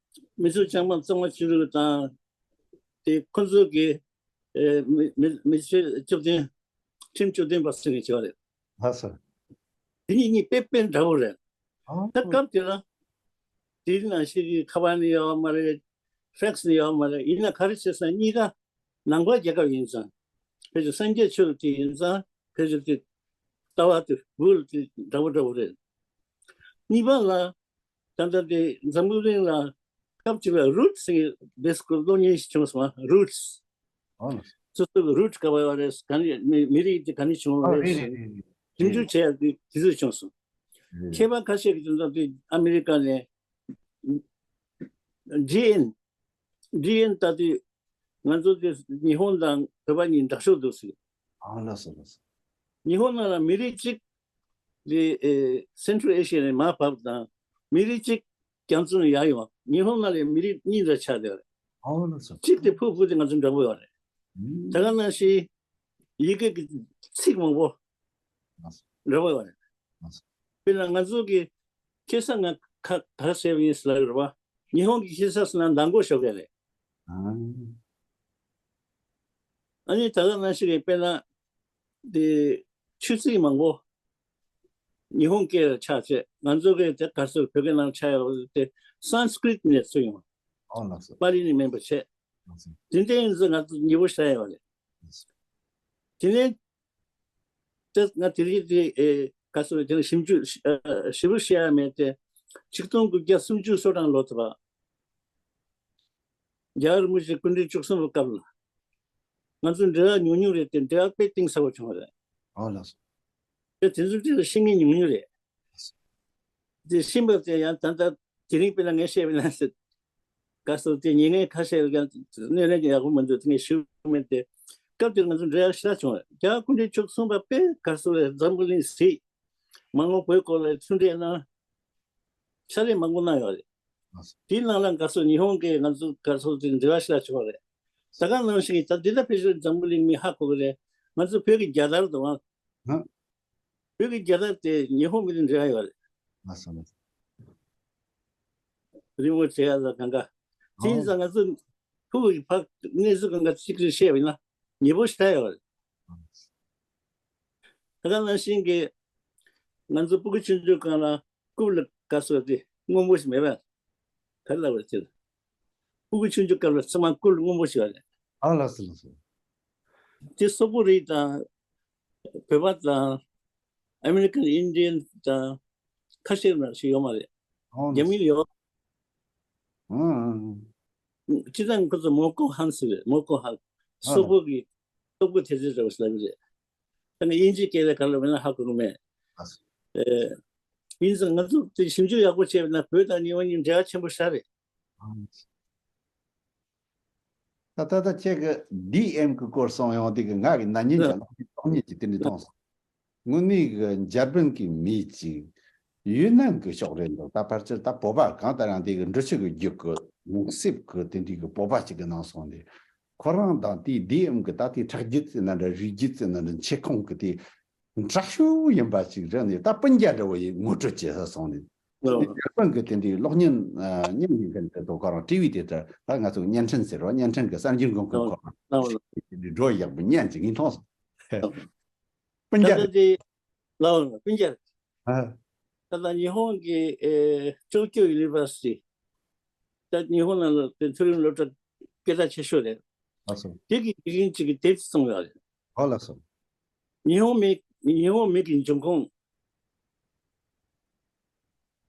མི་ཆོས་གཙང་མ་གཙང་མ་བཅུ་དྲུག་དང་དེ་ཁོ་ཚོ་གི་ཨེ་མི་མི་མི་ཆོས་བཅུ་བདུན་ཁྲིམས་བཅུ་བདུན་པ་ཟེར་གྱི་ཡོད་རེད། ལགས་སོ། དེ་གཉིས་གཉིས་དཔེ་དཔེ་འདྲ་པོ་རེད། ཨོ། ད་སྐབས་དེ་ལ་དེ་ནང་བཞིན་གྱི་ཁ་པར་ནི་ཡོད་མ་རེད། ཕེག་སི་ནི་ཡོད་མ་རེད། ཡིན་ན་ག་རེ་བྱས་ཟེར་ན་གཉིས་ཀ་ནང་པ་རྒྱལ་ཁབ་ཡིན་ཙང་། ཕལ་ཆེར་སངས་རྒྱས་ཆོས་དེ་ཡིན་ཙང་ཕལ་ཆེར་དེ་ལྟ་བ་དེ་བུ་དེ་འདྲ་པོ་འདྲ་པོ་རེད། གཉིས་པ་ལ་ད་ལྟ་དེ་འཛམ་བུ་གླིང་ལ་སྐབས་གཅིག་ལ་རུ་ཊི་སི་ཟེར་གྱི་བེ་སི་ཀུལ་སློབ་གཉེར་ཞིག་བྱུང་སོང་། རུ་ཊི་སི། ཨོ་ལགས་སོ། སོ་སོ་གི་རུ་ཊི་ག་པར་ཡོད་རེད། ག་ནས་མི་མི་རིགས་དེ་ག་ནས་བྱུང་བ་ཨ་རེད་རེད་ཟེར་རེད་རེད་ཞིབ་འཇུག་རེད། བྱས་ཡག་དེ་དེ་ཚོ་བྱུང་སོང་། རེད། མཁས་པ་ཁ་ཤས་ཀྱིས་དེ་ཚོ་དེ་ཨ་མི་རི་ཀ་ནས་ཌི་ཨེན་ཌི་ཨེན་ལྟ་དུས་ང་ཚོ་དེ་ཉི་ཧོང་དང་བོད་པ་གཉིས་འདྲ་ཤོས་འདུག་ཟེར། ཨ་ལགས་སོ་ལགས་སོ། ཉི་ཧོང་ནང་ལ་མི་རིགས་གཅིག་དེ་ཨེ་སེན་ཊྲལ་ཨེ་ཤི་ཡ་ནས་མར་བབས་དང་མི་རིགས་གཅིག་རྒྱ་མཚོ་ནས་ཡར་ཡོང་། ཉི་ཧོང་ནང་ལ་མི་རིགས་གཉིས་འདྲ་ཆགས་བསྡད་ཡོད་རེད། ཨ་ལགས་སོ། གཅིག་དེ་ཕུ་བོ་དེ་ང་ཚོ་འདྲ་པོ་ཡོད་རེད། ཨུམ། ད་ག་ནང་བཞིན་ཡི་གེ་གི་ཚིག་མང་པོ་ལགས་སོ། འདྲ་པོ་ཡོད་རེད། ལགས་སོ། དཔེར་ན་ང་ཚོ་གི་ཁ་སང་ང་ཁ་ཁ་ཟེར་བ་ཡིན་ཟེར་ལབ་ཡོད་རེད་བ། ཉི་ཧོང་གི་ཁ་སང་ཟེར་ན་མདང་དགོང་ཞོགས་ཀས་རེད། ཨ། ཨ་ནི་ད་ག་ནང་བཞིན་གྱི་དཔེར་ན་དེ་ཆོས་ཚིག་མང་པོ་ཉི་ཧོང་སྐད་ལ་ཆགས་བྱས། ང་ཚོ་གི་དེ་ག་ཚོད་བོད་སྐད་ནང་ཆགས་ཡོད་པ་དེ་སན་སི་ཀྲིཏ་ནས་ཚུར་ཡོང་། ཨོ་ལགས་སོ། པཱ་ལི་ནས་མིན་པ་བྱས། ལགས་སོ། དེ་འདྲ་ཡིན་ཙང་ང་ཚོ་ཉེ་པོ་ཞེ་དྲག་ཡོད་རེད། ལགས་སོ། དེ་ནས་ད་ང་དེ་རིང་དེ་ཨེ་ག་ཚོད་དེ་ནས་ཞིབ་འཇུག་ཞིབ་པོ་བྱས་ཡ་མེད་དེ། ཆིག་སྟོང་དགུ་བརྒྱ་སུམ་ཅུ་སོ་གྲངས་ལོ་དེ་བ། རྒྱལ་བ་རིན་པོ་ཆེ་སྐུ་ཕྲེང་བཅུ་གསུམ་པའི་སྐབས་ལ་ང་ཚོ་འབྲེལ་བ་ཉུང་ཉུང་རེད་དེ། འབྲེལ་བ་དཔེ་གཏིང་ཟབ་པོ་བྱུང་བ་རེད། ཨོ་ལགས་སོ། དེ་དེ་ཚོ་དེ་ལ་ཤེས་མཁན་ཉུང་ཉུང་རེད། དེ་ཤེས་པ་དེ་ཡང་ད་ལྟ་དེ་རིང་དཔེར་ན་ངས་བཤད་པ་ན་ཟེར། ག་སོ་དེ་ཉན་མཁན་ཁ་ཤས་ཀྱང་གནས་ལན་ཡག་པོ་མི་འདུག་དེ་ངས་ཞུ་མེད་དེ། སྐབས་དེར་ང་ཚོ་འབྲེལ་བ་ཞེ་དྲག་བྱུང་བ་རེད། རྒྱལ་བ་སྐུ་ཕྲེང་བཅུ་གསུམ་པ་དཔེ་ག་སོ་རེད། འཛམ་བུ་གླིང་གཟིགས། མ་འོངས་བོད་སྐོར་ལ་ཐུགས་འཕྲད་གནང་། ཕྱག་ལས་མང་པོ་གནང་ཡོད་རེད། དེའི་ནང་ལ་ག་སོ་ཉི་ཧོང་གིས་ང་ཚོ་ག་སོ་དེ་འབྲེལ་བ་ཞེ་དྲག་བྱུང་བ་རེད། ད་ག་ནང་བཞིན་ད་འདི་ལྟ་ཕལ་ཆེར་འཛམ་བུ་གླིང་མི་ཧ་གོ་གི་རེད། ང་ཚོ་བོད་ཀྱི་རྒྱལ་དར་དང་། ཧ། བོད་ཀྱི་རྒྱལ་དར་དེ་ཉི་ཧོང་མི་དང་འབྲེལ་བ་ཡོད་རེད། ལགས་སོ་ལགས་སོ། རི་མོ་བྱེད་ཡ་ལ་གང་ག་དེ་ཡིན་ཙང་ང་ཚོ་ཕྲུ་གུ་ཡི་ཕ་གནས་ཚུལ་གང་ག་གཅིག་གིས་བཤད་པ་ཡིན་ན་ཉེ་པོ་ཞེ་དྲག་ཡོད་རེད། ད་ག་ནང་བཞིན་གྱི་ང་ཚོ་སྤུ་གུ་ཆུང་ཆུང་སྒང་ལ་སྐུ་ལ་ག་སོ་དེ་སྔོན་པོ་ཞིག་མེད་པས། ག་རེ་ལབ་པ་རེད་དེ། སྤུ་གུ་ཆུང་ཆུང་སྐབས་ལ་ཚང་མ་སྐུ་ལ་སྔོན་པོ་ཞིག་ཡོད་རེད། ཨ་ལགས་སོ་ལགས་སོ། དེ་སོག་པོ་རིགས་དང་། བོད་པ་དང་། American Indian དང་། ཁ་ཤས་མ་ཞིག་ཡོད་མ་རེད། ཨོ་རྒྱ་མི་ཡོད། ཨང་། སྤྱིར་བཏང་ཁོ་ཚོ་མོ་ཀོ་ཧན་ཟེར་བས། མོ་ཀོ་ཧན། ཨ་སོག་པོ་གི་སོག་པོ་དེ་ཚོ་འདྲ་བ་ཞིག་ལབ་ཀྱི་རེད། ད་ནི་དབྱིན་ཇིའི་སྐད་ལ་ག་ལབ་ཡིན་ན་ཧ་གོ་གི་མེད། ཨ་སོ། ཨེ། ཡིན་ཙང་ང་ཚོ་དེ་ཞིབ་འཇུག་ཡག་པོ་བྱས་པ་ན་བོད་དང་ཉི་ཧོང་གཉིས་འབྲེལ་བ་ཆེན་པོ་ཞིག་རེད། ཨང་། ད་ད་ད་ཁྱེད་ཀྱི་ཌི་ཨེམ་གི་སྐོར་གསུངས་ཡོང་དུས་ཀྱི་ང་གི་ན་ཉིན་ཨ་གྱི་ལོ་རྒྱུས་སྟོང་ཉིད་ཀྱི་དེ་འདྲ་མཐོང་སོང་། དངོས་གནས་ཀྱི་འཇར་པན་གྱི་མི་གཅིག་ཡུན་ནན་གྱི་ཕྱོགས་རེད་འདུག་ད་ཕལ་ཆེར་ད་བོད་པ་གང་ལྟར་ཡང་དེ་གི་འབྲི་ཆུ་གི་རྒྱུད་ཀྱི་ནང་གསེབ་ཀྱི་དེ་འདྲའི་གི་བོད་པ་གཅིག་གི་ནང་སོང་སྟེ། ཁོ་རང་དང་དེའི་ཌི་ཨེམ་གི་ད་དེའི་ཁྲག་རྒྱུད་ཟེར་ན་འདྲ་རིགས་རྒྱུད་ཟེར་ན་འདྲ་མཆེད་ཁུངས་ཀྱི་དེ་དྲག་ཤོས་ཡིན་པ་ཅིག་རེད་ནས། ད་སྤུན་ཀྱག་འདྲ་བོ་ཡིན་ངོ་སྤྲོད་བྱེད་ས་སོང་ནས། ཨོ། དེ་ཡར་དཔོན་གྱི་དེ་འདྲའི་གློག་བརྙན་ཨ་བརྙན་ཡིན་མཁན་དེ་ཚོ་ཁོ་རང་ཊི་ཝི་དེ་ལྟར་ད་ང་ཚོ་བརྙན་འཕྲིན་ཟེར་རོ། བརྙན་འཕྲིན་གྱི་གསར་འགྱུར་འགོད་མཁན་ཁོ་རང་ཨོ་དེ་འདྲའི་འགྲོ་ཡག་པོ་བརྙན་ཅིག་ཡིན་མཐོང་སོང་། ཨོ། སྤུན་ད་ཀྱག་ལྟ་རེད། དེ་ལའོ་སྤུན་ཀྱག་ཨ་ད་ལྟ་ཉི་ཧོང་གི་ཨེ་ཀྲོ་ཀྱོ་ཡུ་ནི་ཝར་སི་ཊི། ད་ཉི་ཧོང་ནང་ལ་དེ་མཐོ་རིམ་སློབ་གྲྭ་སྐད་གྲགས་ཆེ་ཤོས་རེད། ལགས་སོ། དེ་གི་དེ་རིང་གཅིག་གི་དེབ་ཅིག་བཙོང་ཡོད་རེད། ཨོ་ལགས་སོ། ཉི་ཧོང་མི་ཉི་ཧོང་མི་གི་འབྱུང་ཁུངས།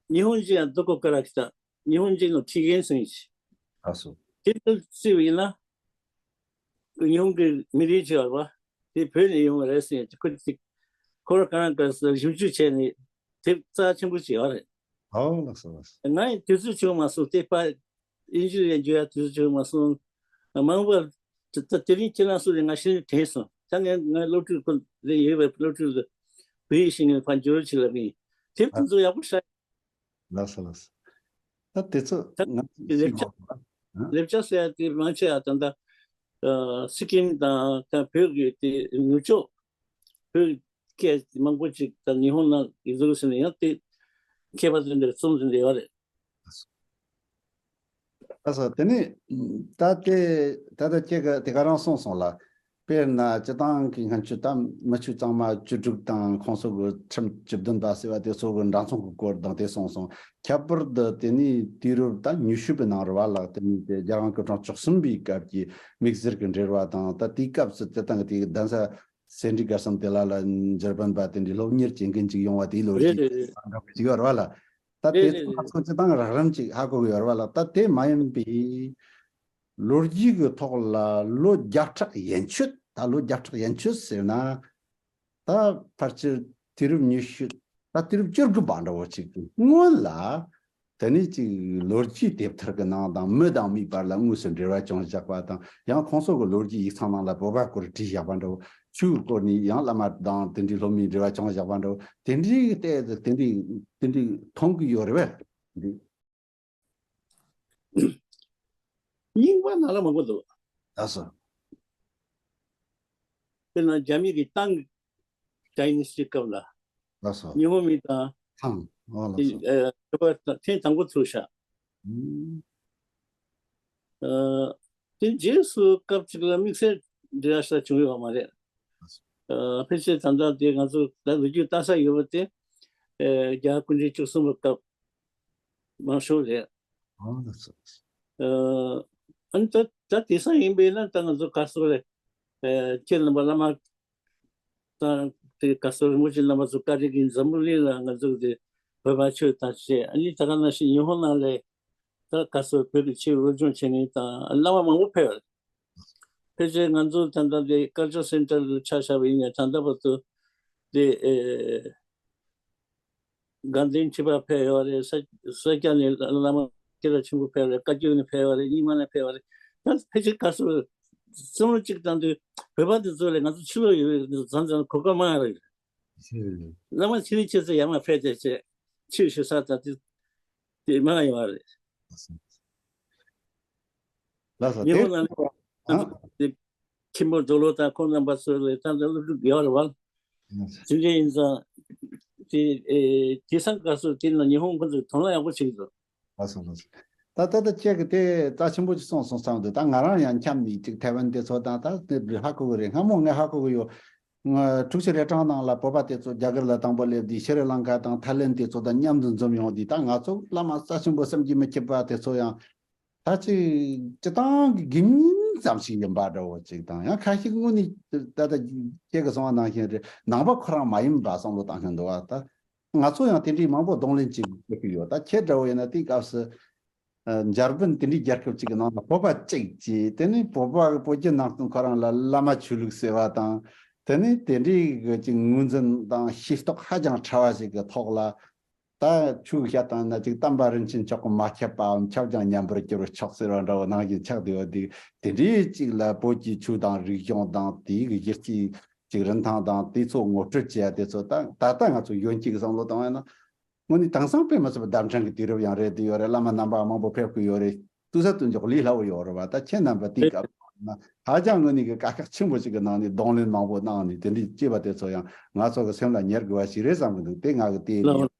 日本人はどこから来た？ 日本人の起源 ཟེར་ཡིན། ལགས་སོ། དེ་ཚོ་བརྩིས་པ་ཡིན་ན། ཉི་ཧོང་གི་མི་རིགས་ཅིག་ཡོད་པ། དེ་བོད་ནས་ཡོང་བ་རེད་ཟེར་ཡིན། ཁོ་ཚོས་ཁོ་རང་ག་རང་ག་ཞིབ་འཇུག་བྱས་ནས་དེབ་རྩ་ཆེན་པོ་ཅིག་ཡོད་རེད། ཨོ་ལགས་སོ་ལགས་སོ། ང་ཡིས་དུས་ཚོད་བྱུང་མ་སོང་། དེ་པར་དབྱིན་ཇི་ལ་འགྱུར་ཡ་དུས་ཚོད་བྱུང་མ་སོང་། མ་འོངས་པར་ད་དེ་རིང་ཁྱེད་རང་སུ་རེད། ང་ཤེས་ནས་དྲན་སོང་། ད་ངས་ང་སློབ་ཕྲུག་ཁོ་ལས་ཡོད་པའི་སློབ་ཕྲུག་ལ་བོད་ཡིག་ཤེས་མཁན་ཕར་འགྱུར་བ་བྱེད་ལབ་ཡིན། དེབ་དེ་ཚོ་ཡག་པོ་ཤ། ལགས་སོ་ལགས་སོ། ད་དེ་ཚོ་ད་ང་ཚོ་ལེབ་ཤ་ཤེས་མ་ཐུབ་ཨ། ལེབ་ཤ་ཟེར་ཡ་དེ་མང་ཆེ་བ་ད་ལྟ་ཨ་སི་ཀིམ་དང་ད་བོད་ཀྱི་དེ་ནུབ་ཕྱོགས་བོད་སྐད་མང་པོ་ཅིག་ད་ཉི་ཧོང་ནང་ཡི་ཟུར་ཟིན་ཡང་དེ་མཁས་པ་ཚོ་འདིར་རྩོམ་ཟིན་ཡོད་རེད། ལགས་སོ། དེ་ནས་ད་དེ་ད་ལྟ་ཁྱེད་ཀྱིས་དེ་ག་རང་གསུངས་སོང་ལ། དཔེར་ན་སྤྱི་བཏང་གི་སྔོན་ཆད་ད་མི་ཆོས་གཙང་མ་བཅུ་དྲུག་དང་ཁོང་ཚོ་གི་ཁྲིམས་བཅུ་བདུན་པ་ཟེར་བ་དེ་ཚོ་གི་འདྲ་མཚུངས་ཀྱི་སྐོར་དང་དེ་གསུངས་སོང་། ཁྱད་པར་དུ་དེ་ནས་དུས་རབས་ད་ཉི་ཤུ་པའི་ནང་རེད་བ་ལགས། དེ་ནས་དེ་རྒྱལ་རང་སྐུ་ཕྲེང་བཅུ་གསུམ་པའི་སྐབས་ཀྱི་དམིགས་བསལ་གྱི་འབྲེལ་བ་དང་། ད་དེའི་སྐབས་སུ་སྤྱི་བཏང་གི་དེ་གདན་ས་སེ་འབྲས་དགའ་གསུམ་དེ་ལ་ལ་འཇར་པན་པ་དེ་འདྲའི་སློབ་གཉེར་བྱེད་མཁན་ཅིག་ཡོང་བ་དེའི་ལོ་རྒྱུས་རེད་རེད་རེད། འདྲ་བ་ཅིག་ཡོད་རེད་བ་ལ། ད་རེད་དེ་རེད་ཚོ་རེད། ང་ཚོ་སྤྱི་བཏང་རགས་རིམ་ཅིག་ཧ་གོ་གི་ཡོད་རེད་བ་ལ། ད་དེ་མ་ཡིན་པའི་ལོ་རྒྱུས་ཀྱི་ཐོག་ལ་ལོ་བརྒྱ་ཕྲག་ཡན་ཆོད། ད་ལོ་བརྒྱ་ཕྲག་ཡན་ཆོད་ཟེར་ན། ད་ཕལ་ཆེར་དུས་རབས་ཉི་ཤུ། ད་དུས་རབས་བཅུ་དགུ་པ་འདྲ་བོ་ཅིག་གི་སྔོན་ལ། དེ་ནས་ཅིག་ལོ་རྒྱུས་དེབ་ཐེར་གྱི་ནང་དང་མི་དང་མིའི་བར་ལ་དངོས་སུ་འབྲེལ་བ་བྱུང་བཞག་པ་དང་། ཡང་ཁོང་ཚོ་གི་ལོ་རྒྱུས་ཡིག་ཚང་ནང་ལ་བོད་པ་སྐོར་བྲིས་བཞག་པ་འདྲ་བོ། ཆོས་ཀྱི་སྐོར་ནས་ཡང་བླ་མ་དང་དེ་འདྲའི་སློབ་མའི་འབྲེལ་བ་བྱུང་བཞག་པ་འདྲ་བོ། དེ་འདྲའི་ལྟས་དེ་འདྲའི་དེ་འདྲའི་མཐོང་གི་ཡོད་རེད་པས། འདི་རྙིང་པ་ནང་ལ་མང་པོ་འདུག་ལགས་སོ། དཔེར་ན་རྒྱ་མི་གི་ཏང་ཌའི་ནེ་སི་ཊི་སྐབས་ལ། ལགས་སོ། ཉི་ཧོང་མི་དང་ཐང་། ཨོ་ལགས་སོ། ཨ་ཐེངས་དང་པོ་ཚུགས་ཤག་ཨུམ། ཨ་དེ་རྗེས་སུ་སྐབས་གཅིག་ལ་དམིགས་བསལ་འབྲེལ་བ་ཞིག་བྱུང་ཡོད་པ་མ་རེད། ཨ་ཕལ་ཆེར་ད་ལྟ་དེ་ང་ཚོ་ད་ལོ་རྒྱུས་ལྟ་ས་ཡོད་པ་དེ་ཨ་རྒྱ་གར་སྐུ་ཕྲེང་བཅུ་གསུམ་པ་སྐབས་མང་ཤོས་རེད། ཨོ་ལགས་སོ། ཨ་ཨ་ནི་ད་ད་དེང་སང་ཡིན་པས་ན་ད་ང་ཚོ་ག་སོ་རེད། ཨ་ཁྱེད་རྣམ་པ་བླ་མ་དང་དེ་ག་སོ་རིན་པོ་ཆེ་རྣམ་པ་ཚོ་བཀའ་དྲིན་གྱིས་འཛམ་བུ་གླིང་ལ་ང་ཚོ་དེ་བོད་པ་ཆོས་དང་བཅས། ཨ་ནི་ད་ག་ནང་བཞིན་ཉི་ཧོང་ནང་ལ་ད་ག་སོ་བོད་ཀྱི་ཆོས་སློབ་སྦྱོང་བྱེད་མཁན་དང་བླ་མ་མང་པོ་ཕེབས་ཡོད་རེད། ཕལ་ཆེར་ང་ཚོ་ད་ལྟ་དེ་ཀལ་ཅར་སེན་ཊར་ལ་ཆ་བཞག་པ་ཡིན་ན་ད་ལྟ་བར་དུ་དེ་ཨེ་དགའ་ལྡན་ཁྲི་པ་ཕེབས་ཡོད་རེད། ས་ས་སྐྱ་ནས་བླ་མ་སྐྱེས་ལ་ཆེན་པོ་ཕེབས་རེད། བཀའ་བརྒྱུད་ནས་ཕེབས་ཡོད་རེད། རྙིང་མ་ནས་ཕེབས་ཡོད་རེད། ད་ཕལ་ཆེར་ག་སོ་བསམ་བློ་གཅིག་བཏང་དུས་བོད་པ་དེ་ཚོ་ལས་ང་ཚོ་ཕྱི་ལོགས་ཡོད་པའི་མཚམས་མཚམས་གོ་སྐབས་མང་རེད། བླ་མ་ཆེ་ནས་ཆེ་ཚོ་ཡར་མར་ཕེབས་ཏེ་བྱས་ཆོས་ཞུ་ས་ད་དེ་དེ་མང་ཡོད་རེད། ལགས་སོ། ཉི་ཧོང་ནང་ཨ་དེ་མཁན་པོ་རྡོ་ལོ་དང་ཁོང་རྣམ་པ་ཚོ་ལས་ད་ལྟ་སློབ་ཕྲུག་ཡོད་རེད་བ། དེ་འདྲ་ཡིན་ཙང་དེ་ཨེ་དེང་སང་སྐབས་སུ་དེ་ནང་ཉི་ཧོང་ཁོ་ཚོས་དོ་སྣང་ཡག་པོ་བྱེད་ཀྱི་འདུག་ལགས་སོ་ལགས་སོ། ད་ལྟ་ད་ཁྱེད་ཀྱིས་དེ་རྩ་ཆེན་པོ་ཅིག་གསུངས་སོང་བསམ་འདུག་ད་ང་རང་ཡང་འཁྱམས་ནས་ཅིག་ཐའེ་ཝན་དེ་ཚོ་དང་ད་དེ་ཧ་གོ་གི་རེད། སྔ་མོ་ངས་ཧ་གོ་གི་ཡོད། ང་དྲུག་ཅུ་རེ་གྲངས་ནང་ལ་བོད་པ་དེ་ཚོ་རྒྱ་གར་ལ་དང་པོ་སླེབས་དུས་ཤྲི་ལང་ཀ་དང་ཐའི་ལེན་དེ་ཚོ་དང་མཉམ་དུ་འཛོམས་ཡོང་དུས། ད་ང་ཚོ་བླ་མ་རྩ་ཆེན་པོ་བསམ་གྱིས་མི་ཁྱབ་པ་དེ་ཚོ་ཡང་ད་ཅིག་སྤྱི་བཏང་གི་དགེ་བསྙེན་ ཙམ་ཞིག་ཡིན་པ་འདྲ་བོ་ཅིག་དང་། ཡང་ཁ་ཤས་དངོས་གནས་ད་ལྟ་ཁྱེད་ཀྱིས་གསུངས་པ་ནང་བཞིན་རེད། ནང་པ་ཁོ་རང་མ་ཡིན་པ་བསམ་བློ་བཏང་བཞིན་འདུག་བ། ད་ང་ཚོ་ཡང་དེ་འདྲའི་མང་པོ་གདོང་ལེན་བྱེད་དགོས་ཀྱི་ཡོད། ད་ཁྱེད་འདྲ་བོ་ཡིན་ན་དེའི་སྐབས་སུ། ཨ། འཇར་པན་དེ་འདྲའི་རྒྱལ་ཁབ་ཅིག་གི་ནང་ལ་བོད་པ་གཅིག་བྱས། དེ་ནས་བོད་པ་གི་བོད་བརྒྱུད་ནང་བསྟན་ཁོ་རང་ལ་བླ་མ་ཆོས་ལུགས་ཟེར་བ་དང་། དེ་ནས་དེ་འདྲའི་གི་ཅིག་ངོས་འཛིན་དང་ཤེས་རྟོགས་ཧ་ཅང་ཕྲ་བ་ཞིག་གི་ཐོག་ལ། ད་ཆོས་བཤད་སྟངས་ན་ཅིག་དམ་པ་རིན་ཆེན་མཆོག་གིས་མ་ཁྱབ་པའམ་ཁྱབ་ཀྱང་ཉམས་པར་གྱུར་མཆོག་ཟེར་བ་འདྲ་བོ་ནང་བཞིན་ཆགས་བསྡད་པ་འདི། དེ་འདྲའི་ཅིག་ལ་བོད་ཀྱི་ཆོས་དང་རིག་གཞུང་དང་དེའི་གི་གཞི་རྩའི་ཅིག་རིན་ཐང་དང་དེ་ཚོ་ངོ་སྤྲོད་བྱེད་ཡ་དེ་ཚོ། ད་ད་ལྟ་ང་ཚོ་གཞོན་སྐྱེས་ཀྱི་བསམ་བློ་བཏང་བ་ཡིན་ན། དངོས་གནས་དེང་སང་དཔེ་མི་སྲིད་པ་བརྡ་འཕྲིན་གྱི་དུས་རབས་ཡང་རེད། དེ་ཡོད་རེད། བླ་མ་རྣམ་པ་མང་པོ་ཕེབས་ཀྱི་ཡོད་རེད། ལྟོས་ས་ལྟོས་འཇོག་ལས་སླ་བོ་ཡོད་རེད་བ། ད་ཁྱེད་རྣམ་པ་དེའི་སྐབས་ན་ཧ་ཅང་དངོས་གནས་ཀྱི་དཀའ་ཁག་ཆེན་པོ་ཞིག་གི་ནང་ནས་གདོང་ལེན་མང་པོ་གནང་ནས་དེ་འདྲའི་སྐྱེས་པ་དེ་ཚོ་ཡང་ང་ཚོ་གི་སེམས་ལ་ཉར་དགོས་པ་ཞིག་རེད་བསམ་གི་འདུག་དེ་ང་གི་དེ་ལགས། ཨ།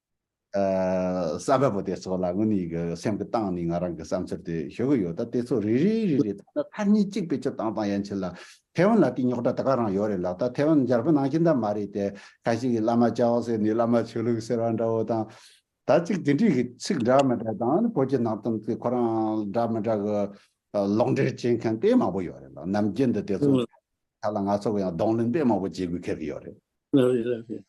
གསར་པ་པོ་དེ་ཚོ་ལ་དངོས་གནས་ཀྱི་སེམས་ཀྱི་གཏིང་ནས་ང་རང་གི་བསམ་ཚུལ་དེ་ཞུ་གི་ཡོད། ད་དེ་ཚོ་རེ་རེ་རེ་རེ་ད་ལྟ་ཐ་སྙད་གཅིག་བེད་སྤྱོད་བཏང་བཏང་ཡན་ཆད་ལ། ཐའེ་ཝན་ལ་དེ་རྙོག་དྲ་ད་ག་རང་ཡོད་རེད་ལགས། ད་ཐའེ་ཝན་འཇར་པན་ནང་བཞིན་ད་མ་རེད་དེ། ཁ་ཤས་ཀྱིས་བླ་མ་ཅའོ་ཟེར་ནས་བླ་མ་ཆོས་ལུགས་ཟེར་བ་འདྲ་བོ་དང་། ད་ཅིག་དེ་འདྲའི་གི་ཚིག་འདྲ་མི་འདྲ་དང་། བོད་བརྒྱུད་ནང་བསྟན་གྱི་ཁོ་རང་འདྲ་མི་འདྲ་གི་ལོག་འགྲེལ་བྱེད་མཁན་དཔེ་མང་པོ་ཡོད་རེད་ལགས། ནམ་རྒྱུན་དུ་དེ་ཚོ་ཨང་། ཐད་ལ་ང་ཚོ་གི་ཡང་གདོང་ལེན་དཔེ་མང་པོ་བྱེད་དགོས་ཁེལ་གི་ཡོད་རེད། ལགས་རེད། ལགས་རེད།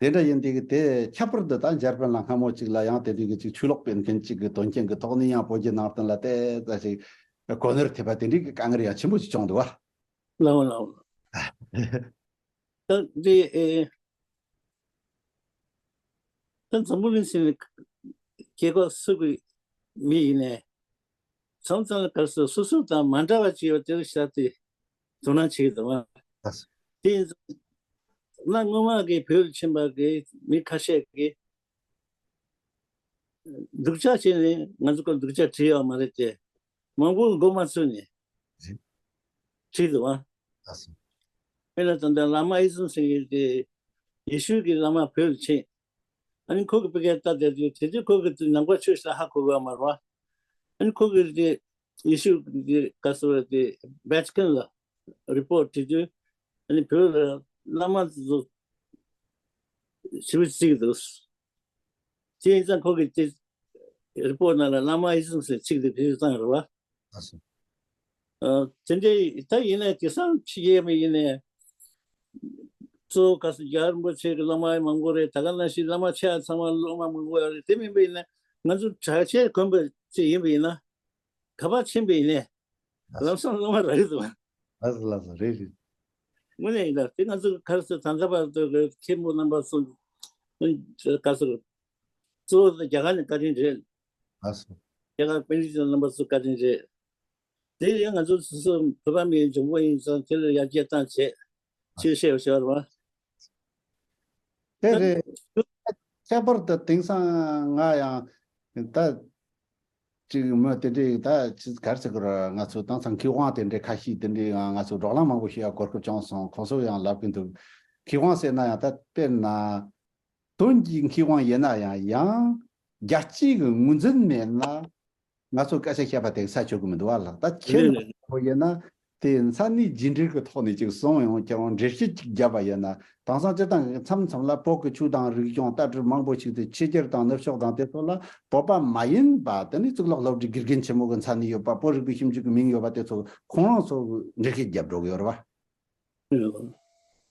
དེ་འདྲ་ཡིན་དུས་ཀྱི་དེ་ཁྱད་པར་དུ་ད་འཇར་པན་ལ་སྔ་མོ་ཅིག་ལ་ཡང་དེ་དུས་ཀྱི་ཅིག་ཆོས་ལུགས་སྤེལ་མཁན་ཅིག་གི་དོན་རྐྱེན་གྱི་ཐོག་ནས་ཡང་བོད་བརྒྱུད་ནང་བསྟན་ལ་དེ་ཙམ་ཞིག་གོ་ནོར་ཐེབས་པ་དེ་འདྲའི་གི་དཀའ་ངལ་ཡང་ཆེན་པོ་ཞིག་བྱུང་འདུག་བ། ལགས་འོང་། ལགས་འོང་། ད་འདི་ཨེ། ད་འཛམ་བུ་གླིང་ཟེར་ནས་རྒྱལ་ཁབ་སུ་གི་མི་ཡིན་ནའི། མཚམས་མཚམས་ལ་ག་རེ་ཟེར། སོ་སོ་དང་མ་འདྲ་བ་ཅིག་ཡོད་དེར་བཞག་སྟེ་དོ་སྣང་བྱེད་ཀྱི་འདུག་བ། ལགས་སོ། དེ་ཡིན་ཙང་གནའ་སྔོན་མ་གི་བོད་ལ་ཕྱིན་པ་གི་མི་ཁ་ཤས་ཀྱིས་སྡུག་ཅག་བྱས་ནས་ང་ཚོ་སྐོར་སྡུག་ཅག་བྲིས་ཡོད་མ་རེད་དེ། མང་པོ་མགོ་མ་ཚོས་ནས་བྲིས་འདུག་བ། ལགས་སོ། དཔེར་ན་ད་ལྟ་བླ་མ་ཨི་ཙུང་ཟེར་མཁན་དེ་ཡེ་ཤུ་གི་བླ་མ་བོད་ལ་ཕྱིན། ཨ་ནི་ཁོ་གི་ཕ་གིར་ལྟ་བསྡད་དུས་དེ་དུས་ཁོ་གི་དུས་ནང་པ་ཆོས་ལ་ཧ་གོ་གི་མ་རེད་བ། ཨ་ནི་ཁོ་གི་དེ་ཡེ་ཤུ་གི་ག་ཟེར་བ་དེ་བྷེ་ཊི་ཀན་ལ་རི་པོར་ཊི་བྲིས་དུས། ཨ་ནི་བོད་ལ་བླ་མ་དེ་ཚོ་ཞེ་པོ་བརྩི་གི་འདུག་དེ་ཡིན་ཙང་ཁོ་གིས་དེ་རི་པོར་ཊི་ནང་ལ་བླ་མ་ཨི་ཙུང་ཟེར་ཚིག་དེ་བེད་སྤྱོད་བཏང་ཡོད་རེད་བ། ལགས་སོ། ཨ། དེ་འདྲའི་ད་ཡིན་ནའི་དེང་སང་ཕྱི་རྒྱལ་མི་ཡིན་ནའི་གཙོ་བོ་ག་ཟེར་རྒྱལ་བ་རིན་པོ་ཆེ་གི་སློབ་མ་མང་པོ་རེད། ད་ག་ནང་བཞིན་བླ་མ་ཆེ་བ་ཚང་མ་སློབ་མ་མང་པོ་ཡོད་རེད། དེ་མིན་པ་ཡིན་ན་ང་ཚོ་གྲྭ་ཆས་གོན་པ་ཅིག་ཡིན་པ་ཡིན་ན། ག་པར་ཕྱིན་པ་ཡིན་ནའི་ལམ་སང་སློབ་མ་རག་གི་འདུག་བ། ལགས་སོ། ལགས་སོ། རེད་རེད། དངོས་གནས་ཡིན་ད། དེ་ང་ཚོ་ག་རེ་ཟེར། ད་ལྟ་བར་དུ་གི་མཁན་པོ་རྣམ་པ་ཚོ་ག་ཟེར། གཙོ་བོ་རྒྱ་གར་ནས་བཀའ་དྲིན་རེད། ལགས་སོ། རྒྱ་གར་པཎ་ཌི་ཏ་རྣམ་པ་ཚོ་བཀའ་དྲིན་རེད། དེ་ཡང་ང་ཚོ་སོ་སོ་བོད་པ་མིའི་འཇོན་པོ་ཡིན་ཙང་དེ་ལ་ཡར་རྒྱས་བཏང་བྱས་ཅིག་བཤད་བཤད་པ་རེད་བ། དེ་རེད། ཁྱད་པར་དུ་དེང་སང་ང་ཡང་ད་ཅིག་མི་དེ་འདྲའི་ད་ཅི་ག་རེ་ཟེར་དགོས་རེད། ང་ཚོ་དེང་སང་མཁས་དབང་དེ་འདྲའི་ཁ་ཤས་དེ་འདྲའི་ང་ང་ཚོ་བགྲོ་གླེང་མང་པོ་བྱེད་ཡ་གོ་སྐབས་བྱུང་སོང་། ཁོང་ཚོ་ཡང་ལབ་ཀྱི་འདུག་མཁས་དབང་ཟེར་ན་ཡང་ད་དཔེར་ན། དོན་གྱི་མཁས་དབང་ཡིན་ན་ཡང་། ཡང་རྒྱལ་སྤྱིའི་གི་ངོས་འཛིན་མེད་ན་ང་ཚོ་སྐད་ཆ་བཤད་པ་དེ་ས་ཆོད་གི་མི་འདུག་བ་ལགས། ད་ཁྱེད་རེད་རེད། ཁོ་ཡིན་ན་དེ་མཚན་ཉིད་རྒྱུ་འབྲས་ཀྱི་ཐོག་ནས་ཅིག་གསུངས་ཡོང་། ཁྱེད་རང་འགྲེལ་བཤད་ཅིག་བརྒྱབ་པ་ཡིན་ན། དེང་སང་སྤྱིར་བཏང་གི་མཚམས་མཚམས་ལ་བོད་ཀྱི་ཆོས་དང་རིག་གཞུང་ལྟ་གྲུབ་མང་པོ་ཞིག་དེ་ཕྱི་རྒྱལ་དང་ནུབ་ཕྱོགས་དང་དེ་ཚོ་ལ་བོད་པ་མ་ཡིན་པ། དེ་ནི་གཙུག་ལག་སློབ་གྲྭའི་དགེ་རྒན་ཆེན་མོ་གི་མཚན་ཉིད་ཡོད་པ། བོད་རིག་པའི་ཞིབ་འཇུག་གི་མིང་ཡོད་པ་དེ་ཚོ་ཁོང་རང་ཚོ་འགྲེལ་བཤད་བརྒྱབ་འགྲོ་གི་ཡོད་རེད་བ།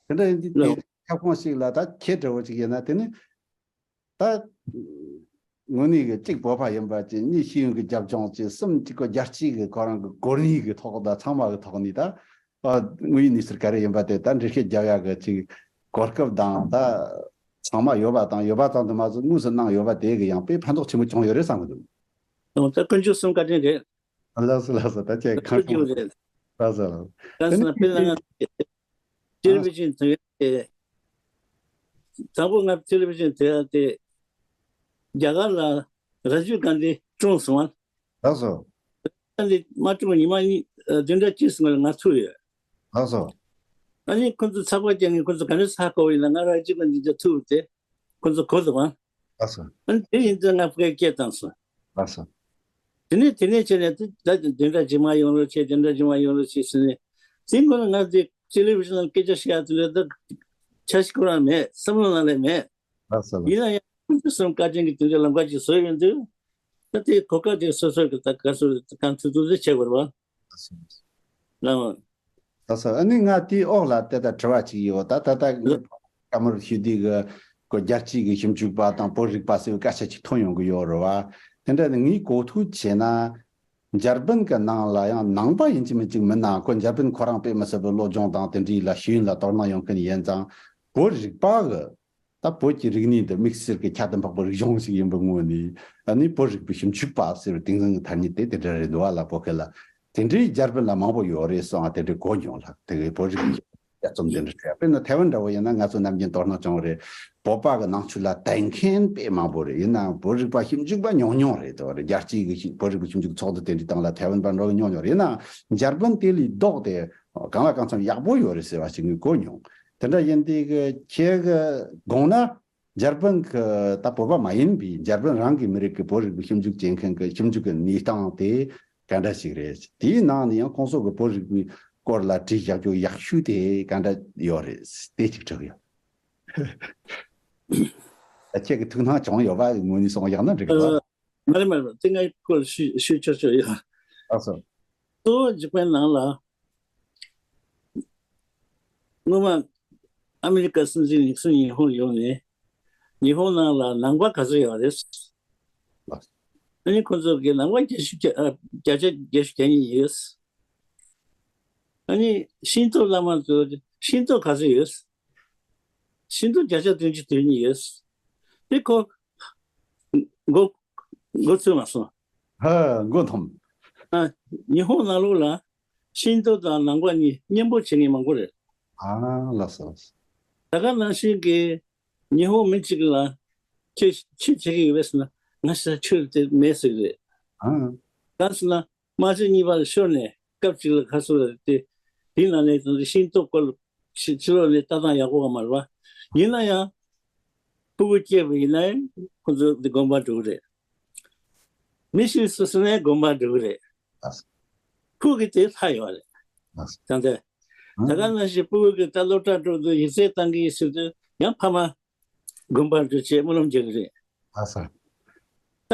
དེ་འདྲ་ཡིན་དུས་དེ་ཁྱབ་ཁོངས་ཤིག་ལ་ད་ཁྱེད་འདྲ་བོ་ཅིག་ཡིན་ན། དེ་ནི་ད་དངོས་གནས་ཀྱི་གཅིག་བོད་པ་ཡིན་པ་བཅས། གཉིས་ཤེས་ཡོན་གྱི་རྒྱབ་ལྗོངས་བཅས། གསུམ་གཅིག་གོ་རྒྱལ་སྤྱིའི་གི་ཁོ་རང་གི་གོ་གནས་ཀྱི་ཐོག་དང་ཚང་མ་གི་ཐོག་ནས་ད་དངོས་ཡོད་གནས་ཚུལ་ག་རེ་ཡིན་པ་དེ་ད་འགྲེལ་བཤད་རྒྱབ་ཡག་གི་ཅིག་གོ་སྐབས་དང་ད་ཚང་མ་ཡོད་པ་དང་། ཡོད་པ་ཙམ་དུ་མ་ཟད་དངོས་སུ་གནང་ཡོད་པ་དེ་གི་ཡང་དཔེ་ཕན་ཐོགས་ཆེན་པོ་བྱུང་ཡོད་རེད་བསམ་གི་འདུག་ད་དཀོན་མཆོག་གསུམ་བཀའ་དྲིན་རེད། ལགས་སོ། ལགས་སོ། ད་ཁྱེད་ཁ་ཁུངས་རེད། ལགས་སོ། ལགས་སོ། དེ་ནི་དཔེར་ན་ང་ཚོ་ཊེ་ལི་བི་ཤན་དེ་དང་པོ་ང་ཊེ་ལི་བི་ཤན་དེ་དེ་རྒྱ་གར་ལ་ར་ཇིབ་གྷན་དྷི་བཀྲོངས་སོང་བ། ལགས་སོ། གྷན་དྷི་མ་བཀྲོངས་ཉི་མ་གཉིས་བདུན་ཕྲག་གཅིག་སྔོན་ལ་ང་ཐུག་ཡོད། ལགས་སོ། ཨ་ནི་ཁོ་ཚོ་ཚགས་པར་རྒྱག་ནས་ཁོ་ཚོ་ག་འདྲ་ཧ་གོ་བ་ཡིན་ན། ང་ར་ཇིབ་གྷན་དྷི་དེ་ཐུག་སྟེ་ཁོ་ཚོ་གོ་སོང་བ། ལགས་སོ། ཨ་ནི་དེ་ཡིན་ཙང་ང་ཕ་གིར་སྐད་བཏང་སོང་། ལགས་སོ། དེ་ནས་དེ་ནས་བྱས་ནས་ད་བདུན་ཕྲག་རྗེས་མ་ཡོང་རོགས་བྱེད། བདུན་ཕྲག་རྗེས་མ་ཡོང་རོགས་བྱེད་ཟེར་ནས། དེ་སྔོན་ལ་ང་དེ་ཊེ་ལི་བི་ཤན་ནང་སྐད་ཆ་བཤད་ཡ་དེ་འདྲ་ད་འཆར་གཞི་ཁོ་རང་མེད། བསམ་བློ་ནང་ལ་མེད། ལགས་སོ། ལགས། ཡིན་ན་ཡང་ཁོང་ཚོ་གསུམ་བཀའ་དྲིན་གྱིས་དེ་འདྲ་ལམ་ཁ་ཅིག་བཟོས་ཡོང་དུས། ད་དེ་གོ་སྐབས་དེ་སོ་སོ་གི་ད་ག་སོ་གང་ཐུབ་ཐུབ་དེ་བྱེད་དགོས་རེད་བ། ལགས་སོ། ལགས་སོ། ལགས། ལགས་སོ། ཨ་ནི་ང་དེའི་འོག་ལ་ད་ལྟ་དྲི་བ་ཅིག་ཡོད། ད་ད་ལྟ་ངས་བཀའ་མོལ་ཞུས་དུས་ཀྱི་ཀོ་རྒྱལ་སྤྱིའི་གི་ཞིབ་འཇུག་པ་དང་བོད་རིག་པ་ཟེར་བའི་སྐད་ཆ་ཅིག་ཐོན་ཡོང་གི་ཡོད་རེད་བ། དེ་འདྲ་ནི་ངས་གོ་ཐོས་བྱས་ན། འཇར་པན་གྱི་ནང་ལ་ཡང་ནང་པ་ཡིན་གཅིག་མིན་གཅིག་མིན་ན། ཁོ་འཇར་པན་ཁོ་རང་དཔེ་མི་སྲིད་པའི་སློབ་སྦྱོང་དང་དེ་འདྲའི་ལ་ཤེས་ཡོན་ལ་དོ་སྣང་ཡོང་མཁན་ཡིན་ཙང་། བོད་རིག་པ་གི་ད་བོད་ཀྱི་རིག་གནས་འདི་དམིགས་བསལ་གྱི་ཁྱད་དུ་འཕགས་པའི་རིག་གཞུང་ཞིག་ཡིན་པའི་ངོས་ནས། ཨ་ནི་བོད་རིག་པའི་ཞིབ་འཇུག་པ་ཟེར་བའི་དེང་སང་གི་ཐ་སྙད་དེ་དེ་འདྲ་རེད་འདུག་བ་ལ། བོད་སྐད་ལ་དེ་འདྲའི་འཇར་པན་ལ་མང་པོ་ཡོད་རེད་གསུངས་པ་དེ་འདྲའི་གོ་མྱོང་ལ། དེ་གའི་བོད་རིག་པའི་དཔྱད་རྩོམ་དེ་འདྲ་བྲིས། དཔེར་ན་ཐའེ་ཝན་འདྲ་བོ་ཡིན་ན། ང་ཚོ་ནམ་རྒྱུན་དོ་སྣང་བྱུང་བ་རེད། བོད་པ་གི་ནང་ཆོས་ལ་དད་མཁན་དཔེ་མང་པོ་རེད། ཡིན་ནའང་བོད་རིག་པ་ཞིབ་འཇུག་པ་ཉུང་ཉུང་རེད་དོ། རེད། རྒྱལ་སྤྱིའི་གི་བོད་རིག་པའི་ཞིབ་འཇུག་ཚོགས་འདུ་དེ་འདྲའི་སྟེང་ལ་ཐའེ་ཝན་པ་འགྲོ་གི་ཉུང་ཉུང་རེད། ཡིན་ནའང་འཇར་པན་དེ་ལས་ལྡོག་སྟེ་གང་ལ་གང་འཚམ་ཡག་པོ་ཡོད་རེད་ཟེར་བ་ཞིག་ངས་གོ་མྱོང་། དེ་འདྲ་ཡིན་དུས་ཀྱི་ཁྱེད་ཀྱི་དགོངས་ན། འཇར་པན་གྱི་ད་བོད་པ་མ་ཡིན་པའི་འཇར་པན་རང་གི་མི་རིགས་ཀྱི་བོད་རིག་པའི་ཞིབ་འཇུག་བྱེད་མཁན་གྱི་ཞིབ་འཇུག་གི་གནས་སྟངས་དེ་ག་འདྲ་ཞིག་རེད། དེའི་ནང་ནས་ཡང་ཁོང་ཚོ་གི་བོད་རིག་པའི་སྐོར་ལ་བྲིས་བཞག་རྒྱུ་ཡག་ཤོས་དེ་ག་འདྲ་ཡོད་རེད། དེ་གཅིག་དྲི་གི་ཡོད། ད་ཁྱེད་ཀྱི་ཐུགས་སྣང་བྱུང་ཡོད་པ་ངོས་ནས་གསུངས་ཡག་ན་འགྲིག་གི་འདུག། མ་རེད་མ་རེད། དེ་སྔའི་སྐོར་ཞུ་ཞུ་ཆོག་ཆོག་ཡོད། ལགས་སོ། གཙོ་བོ་འཇར་པན་ནང་ལ། སྔོན་མ་ཨ་མི་རི་ཀ་སྲིད་འཛིན་ནིག་སོན་ཉི་ཧོང་ཡོང་ནས། ཉི་ཧོང་ནང་ལ་ནང་པ་ག་ཚོད་ཡོད་རེད། ཨ་ནི་ཁོ་ཚོ་གི་ནང་པ་བརྒྱད་ཅུ་གྱ་ཨ་བརྒྱ་ཆ་བརྒྱད་ཅུ་གྱ་གཉིས་ཡོད། ཨ་ནི་ཤིན་ཏོ་བླ་མ་ཚོ་ཤིན་ཏོ་ག་ཚོད་ཡོད། ཤིན་ཏོ་བརྒྱ་ཆ་བདུན་ཅུ་དོན་གཉིས་ཡོད། དེ་ཁོ་མགོ་མགོ་ཚོས་མ་སོང་། ཧ། མགོ་འཐོམས། ཨ། ཉི་ཧོང་ནང་ལོགས་ལ་ཤིན་ཏོ་དང་ནང་པ་གཉིས་མཉམ་པོ་བྱེད་མཁན་མང་པོ་རེད། ཨ། ལགས་སོ། ལགས་སོ། ད་ག་ནང་བཞིན་གྱི་ཉི་ཧོང་མི་གཅིག་ལ་ཁྱེད་ཆོས་བྱེད་ཀྱི་ཡོད་པས་ཟེར་ན། ང་ཤ་ཆོས་དེ་མེད་ཟེར་གྱི་རེད། ཨ། གང་ཟེར་ན། རྨ་ཆུ་གཉིས་པ་ལ་ཤོར་ནས་སྐབས་གཅིག་ལ་ག་ཚོད་རེད་དེ། དེའི་ནང་ནས་ཤིན་ཏོ་སྐོར་ཕྱི་ཕྱི་ལོགས་ནས་ལྟ་སྟངས་ཡག་པོ་ག་མ་རེད་པ། ཡིན་ན་ཡང་ཕྲུ་གུ་སྐྱེས་པ་ཡིན་ན་ཡང་ཁོ་ཚོ་དེ་དགོན་པར་འགྲོ་གི་རེད། མི་ཤི་སོ་སོ་ནས་དགོན་པར་འགྲོ་གི་རེད། ཁོ་གི་དེ་ལྷག་ཡོད་རེད། ད་ལྟ་ད་ག་ནང་བཞིན་ཕྲུ་གུ་གི་ད་སློབ་གྲྭ་འགྲོ་དུས་ཡིག་ཚད་བཏང་གི་ཡིན་ཟེར་དུས་ཡང་ཕ་མ་དགོན་པར་འགྲོ་བྱས་སྨོན་ལམ་རྒྱག་གི་རེད། ད་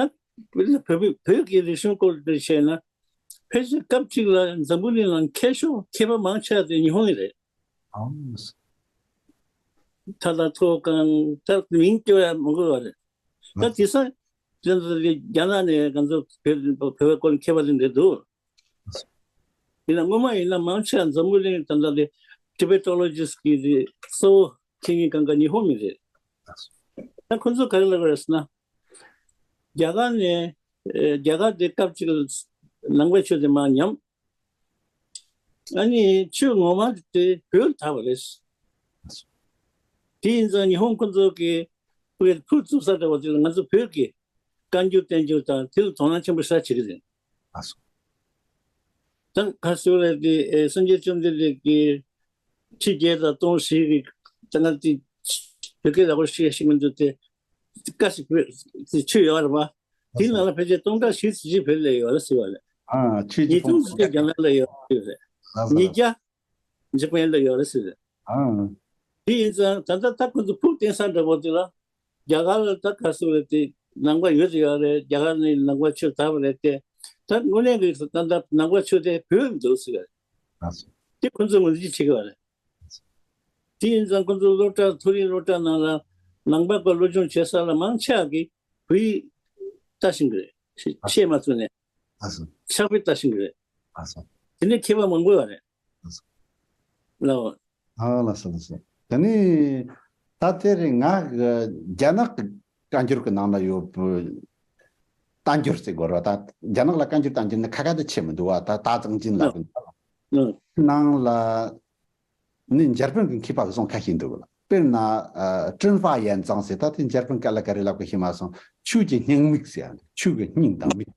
བོད་བོད་བོད་ཀྱི་རིག་གཞུང་སྐོར་དུ་བཤད་ན། ཕལ་ཆེར་སྐབས་གཅིག་ལ་འཛམ་བུ་གླིང་ནང་མཁས་ཤོས་མཁས་པ་མང་ཆེ་བ་དེ་ཉི་ཧོང་གི་རེད། ཨང་། ད་ལྟ་ཐོག་ཁང་ད་མིང་སྐྱོ་ཡ་མང་པོ་ཡོད་རེད། ད་དེང་སང་དེ་ཚོ་རྒྱ་ནག་ནས་ང་ཚོ་བོད་བོད་པའི་སྐོར་མཁས་པ་དེ་འདྲ་འདུག། ཡིན་ན་སྔོན་མ་ཡིན་ན་མང་ཆེ་བ་འཛམ་བུ་གླིང་ད་ལྟ་དེ་Tibetologist་གི་དེ་གཙོ་བོ་མཁས་མཁན་གང་ག་ཉི་ཧོང་མི་རེད། ད་ཁོ་ཚོ་ག་རེ་ལབ་རེད་ཟེར་ན། རྒྱ་གར་ནས་ཨེ་རྒྱ་གར་དེ་སྐབས་གཅིག་ལ་ནང་པའི་ཆོས་དེ་མར་ཉམས། ཨ་ནི་ཆོས་ངོ་མ་དེ་བོད་དར་བ་རེད། དེ་ཡིན་ཙང་ཉི་ཧོང་ཁོ་ཚོ་གི་བོད་ཕུར་བཙུགས་ས་འདྲ་བ་དེ་ལ་ང་ཚོ་བོད་ཀྱི་བཀའ་འགྱུར་བསྟན་འགྱུར་དང་དེ་ལ་དོ་སྣང་ཆེན་པོ་ཞེ་དྲག་བྱེད་ཀྱི་རེད། ད་ག་ཟེར་རེད་དེ་ཨེ་སངས་རྒྱས་བཅོམ་ལྡན་འདས་ཀྱི་ཁྲི་བརྒྱད་དང་སྟོང་བཞི་གི་ད་ང་དེ་བོད་སྐད་ཡག་པོ་ཤེས་ཤེས་མི་འདུག་སྟེ། བཀའ་ཞིག་བོད་ཀྱི་ཆོས་ཡོད་རེད་པ། དེའི་ནང་ལ་ཕལ་ཆེར་སྟོང་ཕྲག་བཞི་ཙམ་ཞིག་བོད་ལ་ཡོད་རེད་ཟེར་བ་རེད། ཨ། ཆོས་ཀྱི་ཉིས་སྟོང་ཙམ་ཞིག་རྒྱ་ནག་ལ་ཡོད་རེད་ཟེར་བ་རེད། ལགས་སོ། ཉིས་བརྒྱ་འཇིགས་མེད་ལ་ཡོད་རེད་ཟེར་བ་རེད། ཨ། དེ་ཡིན་ཙང་ད་ལྟ་ད་ཁོ་ཚོ་ཕུགས་བརྟན་ས་འདྲ་པོ་དེ་ལ་རྒྱ་གར་ལ་ད་ག་ཟེར་བ་རེད་དེ་ནང་པ་ཡོད་ཡོད་རེད། རྒྱ་གར་ནས་ནང་པ་ཆོས་དར་བ་རེད་དེ། ད་དངོས་གནས་ཀྱི་ད་ལྟ་ནང་པ་ཆོས་དེ་བོད་འདུག་ཟེར་བ་རེད། ལགས་སོ། དེ་ཁོ་ཚོས་ངོས་འཛིན་བྱེད་ཀྱི་ཡོད་རེད། དེ་ཡིན་ཙང་ཁོ་ཚོ་སློབ་གྲྭ་མཐོ་རིམ་སློབ་གྲྭ་ནང་ལ་ནང་པ་སྐོར་སློབ་སྦྱོང་བྱེད་ས་ལ་མང་ཆེ་བ་གིས་བོད་ཡིག་ལྟ་ཤེས་ཀྱི་རེད། ཤེས་མ་ཐུབ་ནས་ལགས་སོ། ཕྱག་དཔེ་ལྟ་ཤེས་ཀྱི་རེད། ལགས་སོ། དེ་ནས་མཁས་པ་མང་པོ་ཡོད་རེད། ལགས་སོ། ལགས་འོ། ཨ། ལགས་སོ་ལགས་སོ། དེ་ནས་ད་དེ་རིང་ང་རྒྱ་ནག་གི་བཀའ་འགྱུར་གྱི་ནང་ལ་ཡོད་པའི་བསྟན་འགྱུར་ཟེར་དགོས་རེད་པ། ད་རྒྱ་ནག་ལ་བཀའ་འགྱུར་བསྟན་འགྱུར་ནི་ཁ་ཁ་དེ་ཆེ་མི་འདུག་པ། ད་ད་གཙང་ཅིན་ལ་ལགས། ནང་ལ་ནི་འཇར་པན་གྱི་མཁས་པ་གི་གསུང་ཁ་ཤས་འདུག་ལ། དཔེར་ན་ཨ་ཀྲིན་ཧྥ་ཡན་ཙང་ཟེར། ད་དེ་འཇར་པན་སྐད་ལ་ག་རེ་ལབ་དགོས་ཤེས་མ་སོང་། ཆོས་ཀྱི་སྙིང་མིག་ཟེར་ཡ། ཆོས་ཀྱི་སྙིང་དང་མིག་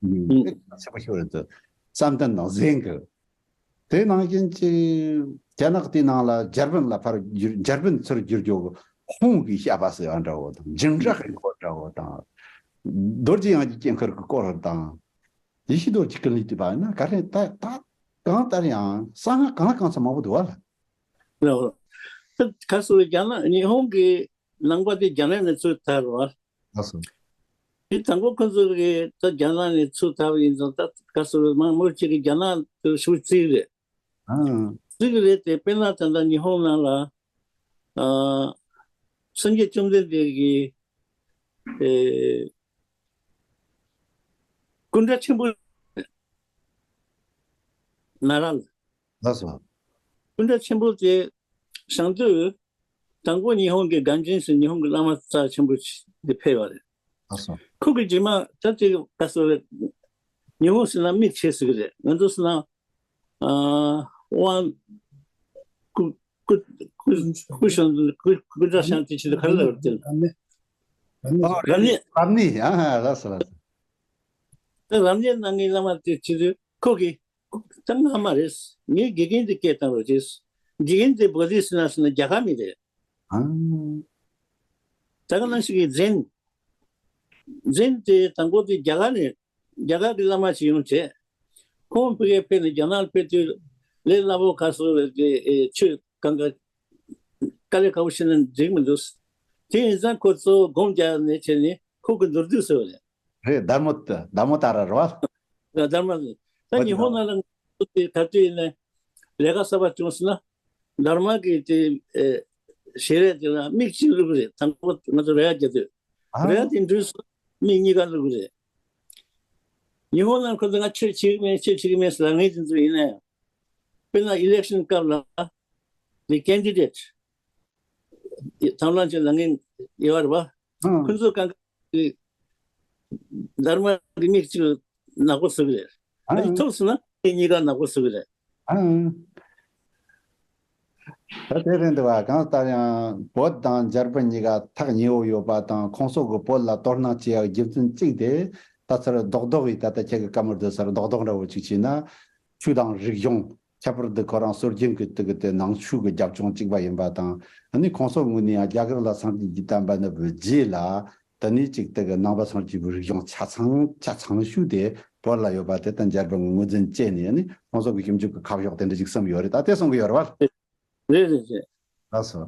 ཨུ། ཚད་པ་ཤོར་རེད་དོ། བསམ་གཏན་དང་གཟན་གྱི། དེ་ནང་བཞིན་གྱི་རྒྱ་ནག་དེའི་ནང་ལ་འཇར་པན་ལ་ཕར་བསྒྱུར། འཇར་པན་ཚུར་བསྒྱུར་རྒྱུ་ཧུང་གི་བཤད་པ་ཟེར་བ་འདྲ་བོ་དང་། ཇིང་ཧྲ་ཧེ་ཁོ་འདྲ་བོ་དང་། རྡོ་རྗེ་དབྱངས་ཀྱི་དཀྱིལ་འཁོར་གྱི་སྐོར་དང་། ཡེ་ཤེས་རྡོ་རྗེ་ཀུན་ལེགས་ཀྱི་བར་ན་ག་རེ་ད་ད་གང་ལྟར་ཡང་གསང་སྔགས་གང་ལ་གང་འཚམ་མང་པོ་འདུག་བ་ལ། ལགས། ད་ག་ཟེར་རྒྱ་ནག་ཉི་ཧོང་གི་ནང་པ་དེ་རྒྱ་ནག་ནས་ཚུར་དར་བ། ལགས་སོ། དེ་དང་པོ་ཁོ་ཚོ་གིས་ད་རྒྱ་ནག་ནས་ཚུར་དར་བ་ཡིན་ཙང་། ད་ག་ཟེར་མང་མོ་གཅིག་གིས་རྒྱ་ནག་དེ་ཞེ་པོ་བརྩི་གི་རེད། ཨང་། སྲིད་ཀྱི་རེད་དེ། དཔེར་ན་ད་ལྟ་ཉི་ཧོང་ནང་ལ་ཨ་སངས་རྒྱས་བཅོམ་ལྡན་འདས་ཀྱི་ཨེ་སྐུ་འདྲ་ཆེན་པོ་ན་ར་ལ། ལགས་སོ། སྐུ་འདྲ་ཆེན་པོ་དེ་བཞེངས་དུས། དང་པོ་ཉི་ཧོང་གི་གངས་ཅན་ཟེར་ཉི་ཧོང་གི་བླ་མ་རྩ་ཆེན་པོ་ཞིག་དེ་ཕེབས་པ་རེད། ལགས་སོ། ཁོ་གི་རྗེས་མ་ད་ཅིག་ག་སོ་རེད། ཉི་ཧོང་ཟེར་ན་མིག་ཆེ་ཟེར་གི་རེད། ང་ཚོ་ཟེར་ན་ཨ་དབང་སྐུ་སྐུ་སྐུ་སྐུ་ཤོང་སྐུ་སྐུ་འདྲ་ཤང་དེ་ཆེད་དུ་ག་རེ་ལབ་རེད། རབ་གནས། རབ་གནས། ཨ་རབ་གནས། རབ་གནས། ཨ་ལགས་སོ་ལགས་སོ། ད་རབ་གནས་གནང་མཁན་བླ་མ་དེ་ཆེད་དུ་ཁོ་གི་ད་སྔ་མ་རེད། ངའི་དགེ་རྒན་དེ་སྐད་བཏང་རོགས་བྱས། དགེ་རྒན་དེ་བོ་དྷི་སི་ན་ཟེར་ན་རྒྱ་གར་མི་རེད། ཨང་། ད་ག་ནང་བཞིན་གྱི་ཛེན། ཛེན་དེ་དང་པོ་དེ་རྒྱ་གར་ནས་རྒྱ་གར་གྱི་བླ་མ་ཞིག་ཡོང་བྱས། ཁོང་ཕ་གིར་ཕེབས་ནས་རྒྱ་ནག་ལ་ཕེབས་དུས་ལས་སླ་པོ་ག་སོ་རེད་དེ། ཨེ་ཆོས་གང་ག་དཀའ་ལས་ཁག་པོ་བྱས་ན་འགྲིག་མི་འདུག་དེ་ཡིན་ཙང་ཁོ་ཚོ་སྒོམ་རྒྱག་ནས་བྱས་ནས་ཁོ་གི་མདོར་བསྡུས་སུ་རེད། རེད། དར་མོ་དར་མོ་དར་ར་རོ། དར་མ་ད་ཉི་ཧོང་ནང་ལ་ང་ཚོ་དེ་ག་དུས་ཡིན་ནའི་ལས་ཀ་གསར་པ་བྱུང་སོང་ན་དར་མ་གི་དེ་ཨེ་ཞལ་རས་དེ་ལ་མིག་གཅིག་བླུགས་རེད། དང་པོ་ང་ཚོ་རེ་བ་རྒྱག་དུས་ཨ་རེ་བ་དེ་འགྲུལ་སོང་། མིག་གཉིས་ཀ་བླུགས་རེད། ཉི་ཧོང་ནང་ཁོ་ཚོ་ང་ཆོས་བྱེད་ཀྱི་མེད་ཆོས་བྱེད་ཀྱི་མེད་ཟེར་ལབ་མཁན་དེ་ཚོ་ཡིན་ན་ཡང་དཔེར་ན་ཨི་ལེག་ཤན་སྐབས་ལ་དེ་ཀེན་ཌི་ཌེ་ཊི་དམ་ལམ་ཆེན་ལབ་མཁན་ཡོད་རེད་པ། ཨང་། ཁོ་ཚོ་གང་ག་དེ་དར་མ་གི་མིག་གཅིག་ནག་པོ་བཟོ་གི་རེད། ཨ་ནི་ཨང་། ཐུག་སོང་ན་མིག་གཉིས་ཀ་ནག་པོ་བཟོ་གི་རེད། ཨང་། ད་དེ་རེད་འདུག་བ། གང་ལྟར་ཡང་བོད་དང་འཇར་པན་གཉིས་ཀ་ཐག་ཉེ་བོ་ཡོད་པ་དང་། ཁོང་ཚོ་གི་བོད་ལ་དོ་སྣང་བྱེད་ཡག་རྒྱུ་མཚན་གཅིག་དེ་ད་ཚུར་རྡོག་རྡོག་ཡིས། ད་ལྟ་ཁྱེད་ཀྱི་བཀའ་མོལ་དེ་ཚུར་རྡོག་རྡོག་འདྲ་བོ་གཅིག་བྱས་ན། ཆོས་དང་རིག་གཞུང་། ཁྱད་པར་དུ་ཁོ་རང་སྲོལ་རྒྱུན་གྱི་དེ་གི་དེ་ནང་ཆོས་ཀྱི་རྒྱབ་ལྗོངས་གཅིག་པ་ཡིན་པ་དང་། ཨ་ནི་ཁོང་ཚོ་ངོས་ནས་ཡང་རྒྱ་གར་ལ་སངས་རྒྱས་ཀྱི་བསྟན་པ་བསྣུབས་པའི་རྗེས་ལ། དེ་ནས་ཅིག་དེ་གི་ནང་པ་སངས་རྒྱས་པའི་རིག་གཞུང་ཆ་ཚང་ཆ་ཚང་ཤོས་དེ་བོད་ལ་ཡོད་པ་དེ་ད་འཇར་པན་གྱིས་ངོས་འཛིན་བྱས་ནས། ཨ་ནི་ཁོང་ཚོ་གི་ཞིབ་འཇུག་གི་ཁ་ཕྱོགས་དེ་འདྲ་ཅིག་བསམ་ཡོད་རེད། ད་དེ་གསུང་གི་ཡོད་རེད་བ། རེད་རེད་རེད། ལགས་སོ།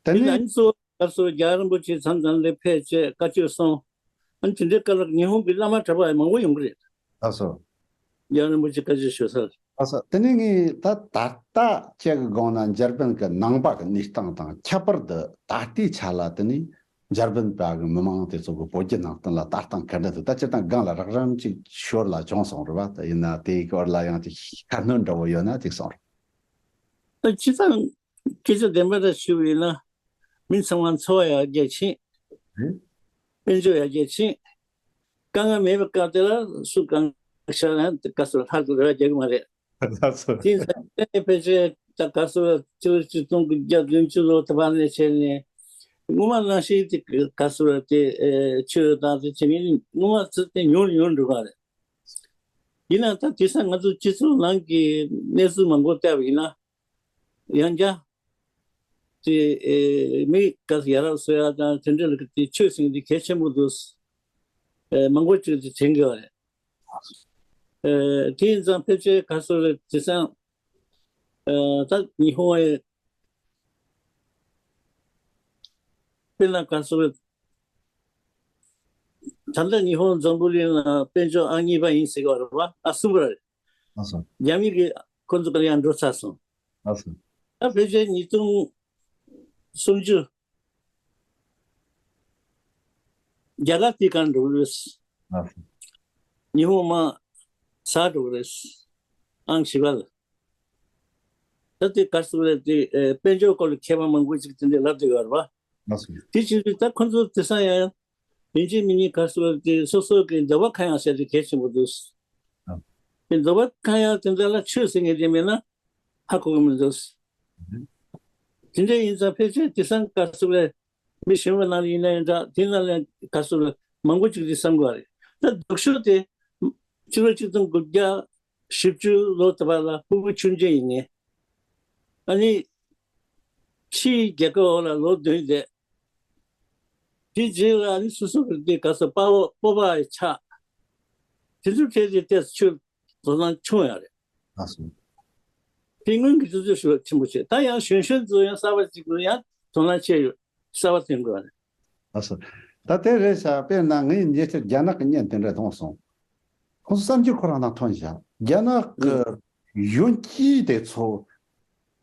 དེ་དེ་ནི། ལ་ཨ་ནི་གཙོ་བོ་ག་སོ་རྒྱལ་བ་རིན་པོ་ཆེ་མཚམས་མཚམས་ལ་ཕེབས་བྱས་བཀའ་ཆོས་གསུང་། ཨ་ནི་དེ་འདྲའི་སྐབས་ལ་ཉི་ཧོང་གི་བླ་མ་གྲྭ་པ་མང་པོ་ཡོང་གི་རེད། ལགས་སོ། རྒྱལ་བ་རིན་པོ་ཆེ་བཀའ་ཆོས་ཞུ་ས། ལགས་སོ། དེ་ནས་ངས་ད་ད་ལྟ་ཁྱེད་ཀྱི་དགོངས་ན་འཇར་པན་གྱི་ནང་པ་གི་གནས་སྟངས་དང་། ཁྱད་པར་དུ་ད་ལྟའི་ཆ་ལ་དེ་ནས་འཇར་པན་པ་གི་མི་མང་དེ་ཚོ་གི་བོད་བརྒྱུད་ནང་བསྟན་ལ་ལྟ་སྟངས་ག་འདྲ་འདུག་ད་སྤྱིར་བཏང་སྒང་ལ་རགས་རིམ་ཅིག་ཞོར་ལ་བྱུང་སོང་རེད་བ། དེ་ཡིན་ན་དེའི་སྐོར་ལ་ཡང་ཅིག་ཁ་སྣོན་འདྲ་བོ་ཡོད་ན་ཅིག་གསུང་རོགས། ད་སྤྱིར་བཏང་སྐད་ཆ་བདེན་པ་འདྲ་ཞུ་བ་ཡིན་ན། མི་ཚང་མ་འཚོ་བ་ཡར་རྒྱས་ཕྱིན། ཨེ། དཔལ་འབྱོར་ཡར་རྒྱས་ཕྱིན། དཀའ་ངལ་མེད་པའི་སྐབས་དེ་ལ་སུ་གང་ཤར་ན་དེ་ག་སོ་ལྷག་ཏུ་རེ་བ་རྒྱག་གི་མ་རེད། ལགས་སོ། དེ་ཡིན་ཙང་ཕལ་ཆེར་ད་ག་སོ་ཕྱི་ལོ་ཆིག་སྟོང་དགུ་བརྒྱ་བདུན་ཅུ་ལོ་དེ་བར་ནས་བྱས་ནས་སྔོན་མ་ནང་བཞིན་དེ་ག་སོ་དེ་ཆོས་དང་དེ་བྱེད་མཁན་སྔོན་མ་ཚུལ་དེ་ཉུང་རུ་ཉུང་རུ་འགྲོ་གི་རེད། ཡིན་ན་ད་དེང་སང་ང་ཚོ་སྤྱི་ཚོགས་ནང་གི་གནས་ཚུལ་མང་པོ་བལྟས་པ་ཡིན་ན། ཡང་བསྐྱར་དེ་ཨེ་མི་ག་ས་ཡ་རབས་གསོ་ཡ་དང་དེ་འདྲ་ལ་དེ་ཆོས་ཟེར་མཁན་དེ་གལ་ཆེན་པོ་འདུག་ཨེ་མང་པོ་ཅིག་དེ་དྲན་གྱི་ཡོད་རེད། ཨེ་དེ་ཡིན་ཙང་ཕལ་ཆེར་ག་སོ་རེད། དེང་སང་ཨེ་ད་ཉི་ཧོང་ཨེ་དཔེར་ན་ག་སོ་རེད། ད་ལྟ་ཉི་ཧོང་འཛམ་བུ་གླིང་ལ་དཔལ་འབྱོར་ཨང་གཉིས་པ་ཡིན་ཟེར་གྱི་ཡོད་རེད་བ། ཨ་གསུམ་པ་རེད། ལགས་སོ། རྒྱ་མི་གིས་ཁོ་ཚོ་ག་ལ་ཡང་འགྲོ་ཚར་སོང་། ལགས་སོ། ད་ཕལ་ཆེར་ཉིས་སྟོང་སུམ་ཅུ་རྒྱ་གར་དེ་གང་འགྲོ་གི་རེད། ལགས་སོ། ཉི་ཧོང་མར་ཟག་འགྲོ་གི་རེད། ཨང་བཞི་པ་ལ། ད་དེ་ག་སོ་རེད། དེ་ཨེ་དཔལ་འབྱོར་སྐོར་ལ་མཁས་པ་མང་པོ་ཅིག་དེ་འདྲ་ལབ་བསྡད་ཡོད་རེད་བ། ལགས་སོ། དེ་བྱེད་དུས་ད་ཁོ་ཚོ་དེང་སང་ཡང་ཡིན་གཅིག་མིན་གཉིས་ག་སོ་རེད། དེ་སོ་སོ་གི་འདོད་པ་ཁ་གཡང་ཟེར་དེ་གལ་ཆེན་པོ་འདུག་ཨ། དེ་འདོད་པ་ཁ་གཡང་དེ་འདྲ་ལ་ཆོས་ཟེར་མཁན་དེ་མེད་ན་ཧ་གོ་གི་མི་འདུག་དེ་འདྲ་ཡིན་ཙང་ཕལ་ཆེར་དེང་སང་ག་སོ་རེད། མི་གཞོན་པ་ནང་ལ་ཡིན་ན་ཡང་འདྲ། དེ་ནང་ལ་ག་སོ་རེད། མང་པོ་ཅིག་དེ་བསམ་དགོས་རེད། ད་སྡུག་ཤོས་དེ་ཕྱི་ལོ་ཆིག་སྟོང་དགུ་བརྒྱ་བཞི་བཅུ་ལོ་དེ་བར་ལ་ཕྲུ་གུ་ཆུང་ཆུང་ཡིན་ནས། ཨ་ནི་ཕྱིའི་རྒྱལ་ཁབ་འོག་ལ་ལོ་བདུན་བསྡད། དེ་རྗེས་ལ་ཨ་ནི་སོ་སོ་གི་དེ་ག་ས་སྤོ་བོ་སྤོབས་པ་ཆགས། དེ་ཚོའི་གྲས་དེ་ཏོག་ཙམ་ཆུ་དོ་སྣང་ཆུང་ཡ་རེད། ལགས་སོ། དེ་སྔོན་གྱི་དུས་ཚོད་ཞུ་བ་ཆེན་པོ་བྱས། ད་ཡང་གཞོན་གཞོན་ཚོ་ཡང་གསར་པ་ཅིག་ལ་ཡང་དོ་སྣང་ཆེ་ཡོད། གསར་པ་ཐོན་དགོས་པ་རེད། ལགས་སོ། ད་དེ་རེད་ཤག་དཔེར་ན་ངས་ཉེ་ཆར་རྒྱ་ནག་གི་བརྙན་དེ་འདྲ་མཐོང་སོང་། ཁོང་ཚོ་གསར་འགྱུར་ཁོ་རང་ནང་ཐོན་བཞག་རྒྱ་ནག་གི་ གཞོན་སྐྱེས་དེ་ཚོ་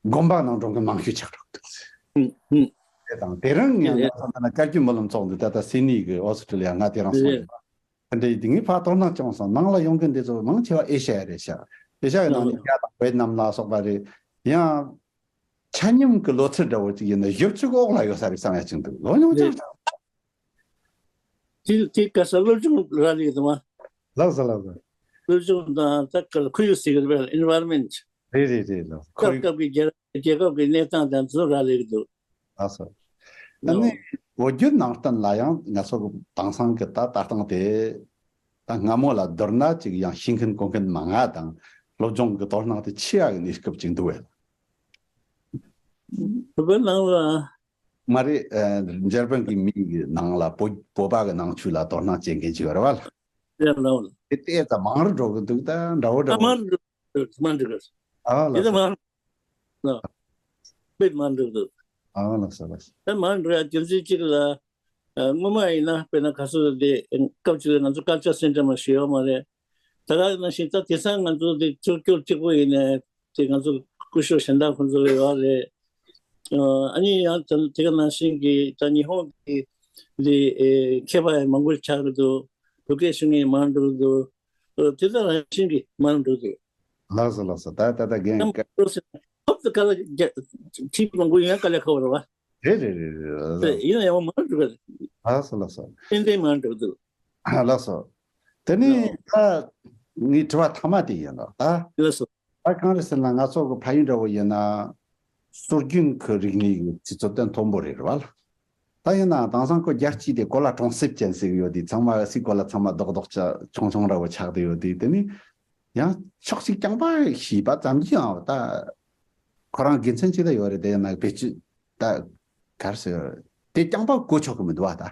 དགོན་པ་ནང་འགྲོ་མཁན་མང་ཤོས་ཆགས་འགྲོ་གི་འདུག་ཟེར། ཧུམ་ཧུམ། དེ་དང་དེ་རིང་ཡང་ང་ཚོ་ད་ལྟ་བཀའ་བརྒྱུད་སྨོན་ལམ་ཚོགས་འདུ་ད་ལྟ་སིད་ནི་གི་ཨོ་སི་ཀྲི་ལི་ཡ་ང་དེ་རིང་སོང་ཡིན་པ། དེ་འདྲ་ཡིན་དུས་ངས་ཕར་དོ་སྣང་བྱུང་སོང་། ནང་ལ་ཡོང་མཁན་དེ་ཚོ་མང་ཆེ་བ་ཨེ་ཤ་ཡ་རེད་ཤག་ཨེ་ཤ་ཡ་ནང་ནས་རྒྱ་དང་ཝེ་ཏི་ནམ་ལ་སོགས་པ་རེད། ཡང་ཆ་སྙོམས་ཀྱི་ལོ་ཚད་འདྲ་བོ་ཅིག་ཡིན་ན་བཞི་བཅུ་འོག་ལ་ཡོད་ས་རེད་བསམ་ཡ་ཅིག་འདུག་ལོ་ཉུང་ཅིག་རེད། དེ་དེ་ག་ས་སློབ་སྦྱོང་རག་ལས་ཀྱི་འདུག་མ། ལགས་སོ་ལགས་སོ། སློབ་སྦྱོང་དང་ད་ག་ལ་ཁོར་ཡུག་ཟེར་གྱི་རེད་པས། ཨེན་ཝའི་རོན་མེན་ཊི། རེད་རེད་རེད་ལགས། ཁོར་སྐབས་ཡུག་སྐབས་ཀྱི་རྒྱལ་རྒྱལ་ཁབ་ཀྱི་གནས་སྟངས་དང་དེ་ཚོ་རག་ལས་ཀྱི་འདུག་ལགས་སོ། ད་ནི་ལོ་ལོ་རྒྱུས་ནང་བསྟན་ལ་ཡང་ང་ཚོ་གི་དེང་སང་གི་ད་ལྟ་སྟངས་དེ་ད་སྔ་མོ་ལ་བསྡུར་ན་ཅིག་ཡང་ཤེས་མཁན་གོ་མཁན་མང་ང་དང་སློབ་སྦྱོང་གི་དོ་སྣང་དེ་ཆེ་ཡག་གི་གནས་སྐབས་ཅིག་འདུག་བས། བོད་པའི་ནང་ལ། མ་རེད། ཨ། འཇར་པན་གྱི་མི་གི་ནང་ལ་བོད་བོད་པ་གི་ནང་ཆོས་ལ་དོ་སྣང་བྱེད་མཁན་ཅིག་ཡོད་རེད་བ་ལ། ཡ་ལའོ། དེ་ལྟས་ཙམ་མང་རུ་འགྲོ་གི་འདུག་ད་འདྲ་བོ་འདྲ་ཨ་བོ། མང་རུ་འགྲོ་མང་འགྲོ་གི་ཨ་ལ་ཡིན་ད་སོ། མང་རུ་དཔེ་མང་འགྲོ་གི་འདུག་ཨ་ལ་སོ་ལ་སོ། ད་མང་འགྲོ་ཡ་རྒྱུ་མཚན་གཅིག་ལ། ཨ། སྔོན་མ་ཡིན་ན་དཔེར་ན་ག་སོ་དེ་སྐབས་གཅིག་ལ་ང་ཚོ་ཀལ་ཅར་སེན་ཊར་མ་ཞིག་ཡོད་མ་རེད། ད་ག་ནང་བཞིན་ད་དེང་སང་ང་ཚོ་དེ་ཚུར་སྐྱོར་གཅིག་པོ་ཡིན་ནའི་དེ་ང་ཚོ་སྐུ་ཞབས་གཞན་དག་ཁོང་ཚོ་ཡོད་རེད། ཨ་ནི་ཡང་ད་དེ་ག་ནང་བཞིན་གྱི་ད་ཉི་ཧོང་གི་འདི་ཨེ་མཁས་པ་ཡང་མང་པོ་ཆགས་ཀྱི་འདུག་བོད་སྐད་ཤེས་མཁན་མང་འགྲོ་གི་འདུག་ཨ། དེ་ད་རང་བཞིན་གྱིས་མང་འགྲོ་གི་འདུག་ལགས་སོ་ལགས་སོ། ད་ད་ད་རྒན། ཡང་ཁོབ་ཏུ་དཀའ་ལས་ཁོབ་ཏུ་དཀའ་ལས་ཁག་པོ་རེད་བ། རེད་རེད་རེད་རེད། ཡིན་ན་ཡང་མང་འགྲོ་གི་རེད། ལགས་སོ་ལགས་སོ། ཏན་ཏན་མང་འགྲོ་གི་འདུག་ལགས་སོ། དེ་ནས་ད་ངའི་དྲི་བ་མཐའ་མ་དེ་ཡིན་ལ་ད། ལགས་སོ། ད་གང་རེད་ཟེར་ན་ང་ཚོ་གི་ཕ་ཡུལ་འདྲ་བོ་ཡིན་ན་སྲོལ་རྒྱུན་གྱི་རིག་གནས་ཀྱི་དུས་ཚོད་དེ་མཐོན་པོ་རེད་བ་ལ། ད་ཡིན་ན་དེང་སང་ཁོ་རྒྱལ་སྤྱི་དེ་གོ་ལ་གྲོང་གསེབ་ཅན་ཟེར་གི་ཡོད་དེ་ཚང་མ་སའི་གོ་ལ་ཚང་མ་རྡོག་རྡོག་ཆ་ཆུང་ཆུང་འདྲ་བོ་ཆགས་བསྡད་ཡོད་དེ། དེ་ནི་ཡང་ཕྱོགས་གཅིག་རྐྱང་པ་ཤེས་པ་ཙམ་གྱིས་ཡང་ད་ཁོ་རང་དགེ་མཚན་ཅིག་ད་ཡོད་རེད། དེ་ཡིན་ན་བེད་སྤྱོད་ད་ག་རེ་ཟེར་དེ་རྐྱང་པ་གོ་ཆོག་གི་མི་འདུག་བ་ད།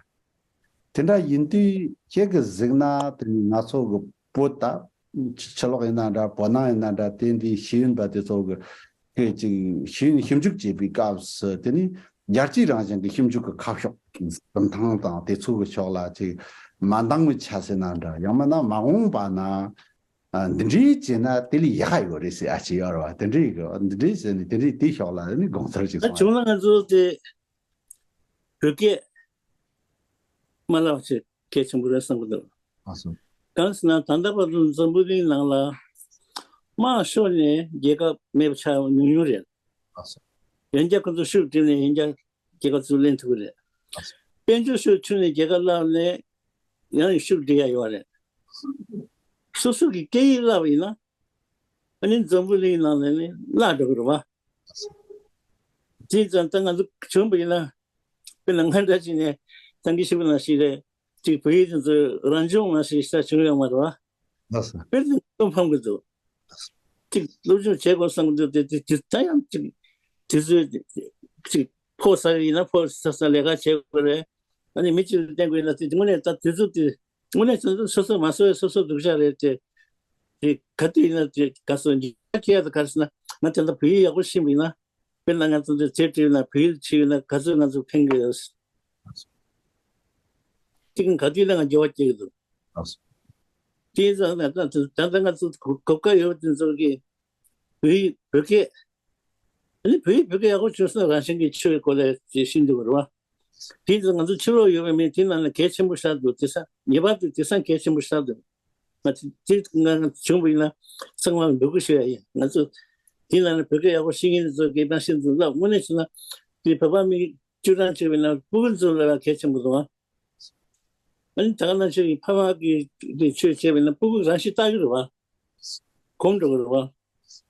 དེ་འདྲ་ཡིན་དུས་ཁྱེད་ཀྱིས་གཟིགས་ན་དེ་ནི་ང་ཚོ་གི་བོད་ད་ཕྱི་ཕྱི་ལོགས་ཡིན་ན་འདྲ་བོད་ནང་ཡིན་ན་འདྲ་དེ་འདི་ཤེས་ཡོན་པ་དེ་ཚོ་གི་སྐད་ཅིག་ཤེས་ཡོན་ཞིབ་འཇུག་བྱེད་པའི་སྐབས་སུ་དེ་ནི་རྒྱལ་སྤྱིའི་རང་བཞིན་གྱི་ཞིབ་འཇུག་གི་ཁ་ཕྱོགས་འཛིན་སྟངས་དང་དེ་ཚོ་གི་ཕྱོགས་ལ་ཅིག་མ་འདང་བའི་ཆ་ཟེར་ན་འདྲ། ཡང་མིན་ན་མ་འོངས་པ་ན་ཨ་འདི་འདྲའི་བྱས་ན་དེ་ལས་ཡག་ག་ཡོད་རེད་ཟེར་ཡ་ཅིག་ཡོད་རེད་བ། དེ་འདྲའི་གི་འདི་འདྲའི་ཟེར་ནས་དེ་འདྲའི་དེའི་ཕྱོགས་ལ་ནི་དགོངས་ཚུལ་ཅིག་ད་གསུངས་བྱུང་ན་ང་ཚོ་དེ་བོད་སྐད་མ་བསླབ་ཆེད་གལ་ཆེན་པོ་རེད་བསམ་གྱི་འདུག་ཨ་སོ། གང་ཟེར་ན་ད་ལྟ་བར་དུ་འཛམ་བུ་གླིང་ནང་ལ་དམག་ཤོར་ནས་རྒྱལ་ཁབ་མེད་པ་ཆགས་ཉུང་ཉུང་རེད། ཨ་སོ། ཡང་བསྐྱར་ཁོ་ཚོ་ཤུགས་སྒྲིལ་ནས་ཡང་བསྐྱར་རྒྱལ་ཁབ་ཚུར་ལེན་ཐུབ་ཀྱི་རེད། ཨ་སོ། དཔལ་འབྱོར་ཤུགས་ཆུང་ནས་རྒྱལ་ཁབ་བརླག་ནས་ཡང་ཤུགས་སྒྲིལ་ཡ་ཡོད་རེད། སོ་སོ་གི་སྐད་ཡིག་བརླག་པ་ཡིན་ན་ཨ་ནི་འཛམ་བུ་གླིང་ནང་ལ་ནི་བརླག་འགྲོ་གི་རེད་བ། དེ་ཙང་ད་ང་ཚོ་བྱུང་བ་ཡིན་ན་དཔེར་ན་ང་འདྲ་བྱས་ནས་ཏང་གི་ཞིབ་ན་ཞིག་རེད། ཅིག་བོད་ཡིག་དེ་ཚོ་རང་སྦྱོང་མ་ཞིག་ས་བྱུང་ཡོད་མ་རེད་བ། ལགས་སོ། དཔེར་ན་སློབ་ཕམ་གི་འདུག་ཅིག་སློབ་སྦྱོང་བྱེད་དགོས་བསམ་གི་འདུག་དེ་དེ་དེ་ད་ཡང་ཅིག་དེ་ཚོས་ཅིག་ཕོགས་ཟ་གི་ཡིན་ན་ཕོགས་ཟ་ས་ལས་ཀ་བྱེད་དགོས་རེད། ཨ་ནི་མི་གཅིག་ལ་བསྟན་དགོས་ཡིན་ན་དེ་དངོས་གནས་ད་དེ་ཚོ་དེ་དངོས་གནས་དེ་ཚོ་སོ་སོ་མ་སོ་སོ་སོ་སྡུག་ཅག་རེད་དེ། དེ་ག་དུས་ཡིན་ན་དེ་ག་སོ་འཇིགས་སྐྱེ་ཡ་དེ་ག་རེ་ཟེར་ན་ང་དེ་འདྲ་བོད་ཡིག་ཡག་པོ་ཤེས་པ་ཡིན་ན། དཔེར་ན་ང་ཚོ་འདིར་ཚེ་ཁྲིད་ན་བོད་ཡིག་ཁྲིད་ན་ག་ཚོད་ང་ཚོ་ཕན་གི་ཡོད། ཅིག་ག་དུས་ལ་ང་འགྱུར་བ་སྐྱེ་གི་འདུག་ལགས་སོ། དེ་ཙང་ད་ལྟ་ང་ཚོ་གོ་སྐབས་ཡོད་པ་དེ་ཚོ་གིས་བོད་ཡིག་བོད་སྐད། ཨ་ནི་བོད་ཡིག་བོད་སྐད་ཡག་པོ་བྱུང་སོང་རང་བཞིན་གྱིས་ཆོས་ཀྱི་སྐོར་ལ་ཅིག་ཤེས་འདུག་རེད་བ། དེ་ཚོ་ང་ཚོ་ཕྱི་ལོགས་ཡོད་པའི་མི་དེ་ནང་ལ་གལ་ཆེན་པོ་ཆགས་འདུག་དེང་སང་ངེས་པར་དུ་དེང་སང་གལ་ཆེན་པོ་ཆགས་འདུག་ང་ཚོ་དེ་ང་བྱུང་བ་ཡིན་ན་ཚང་མ་འབོད་སྐུལ་ཞུ་ཡ་ཡིན། ང་ཚོ་དེ་ནང་ལ་བོད་སྐད་ཡག་པོ་ཤེས་མཁན་ཚོ་གིས་ནང་བཞིན་དུ་ལབ། དངོས་གནས་བྱས་ན་དེ་བོད་པ་མི་བཅུ་གྲངས་བྱས་པ་ཡིན་ན་སྤུ་གུ་ཚོ་ལ་གལ་ཆེན་པོ་འདུག་ཨ་ནི་ད་ག་ནང་བཞིན་གྱི་ཕ་མ་གིས་དེ་ཆོས་བྱས་པ་ཡིན་ན་སྤུ་གུ་རང་ཤི་ལྟ་གི་རེད་བ། གོམས་འགྲོ་གི་རེད་བ།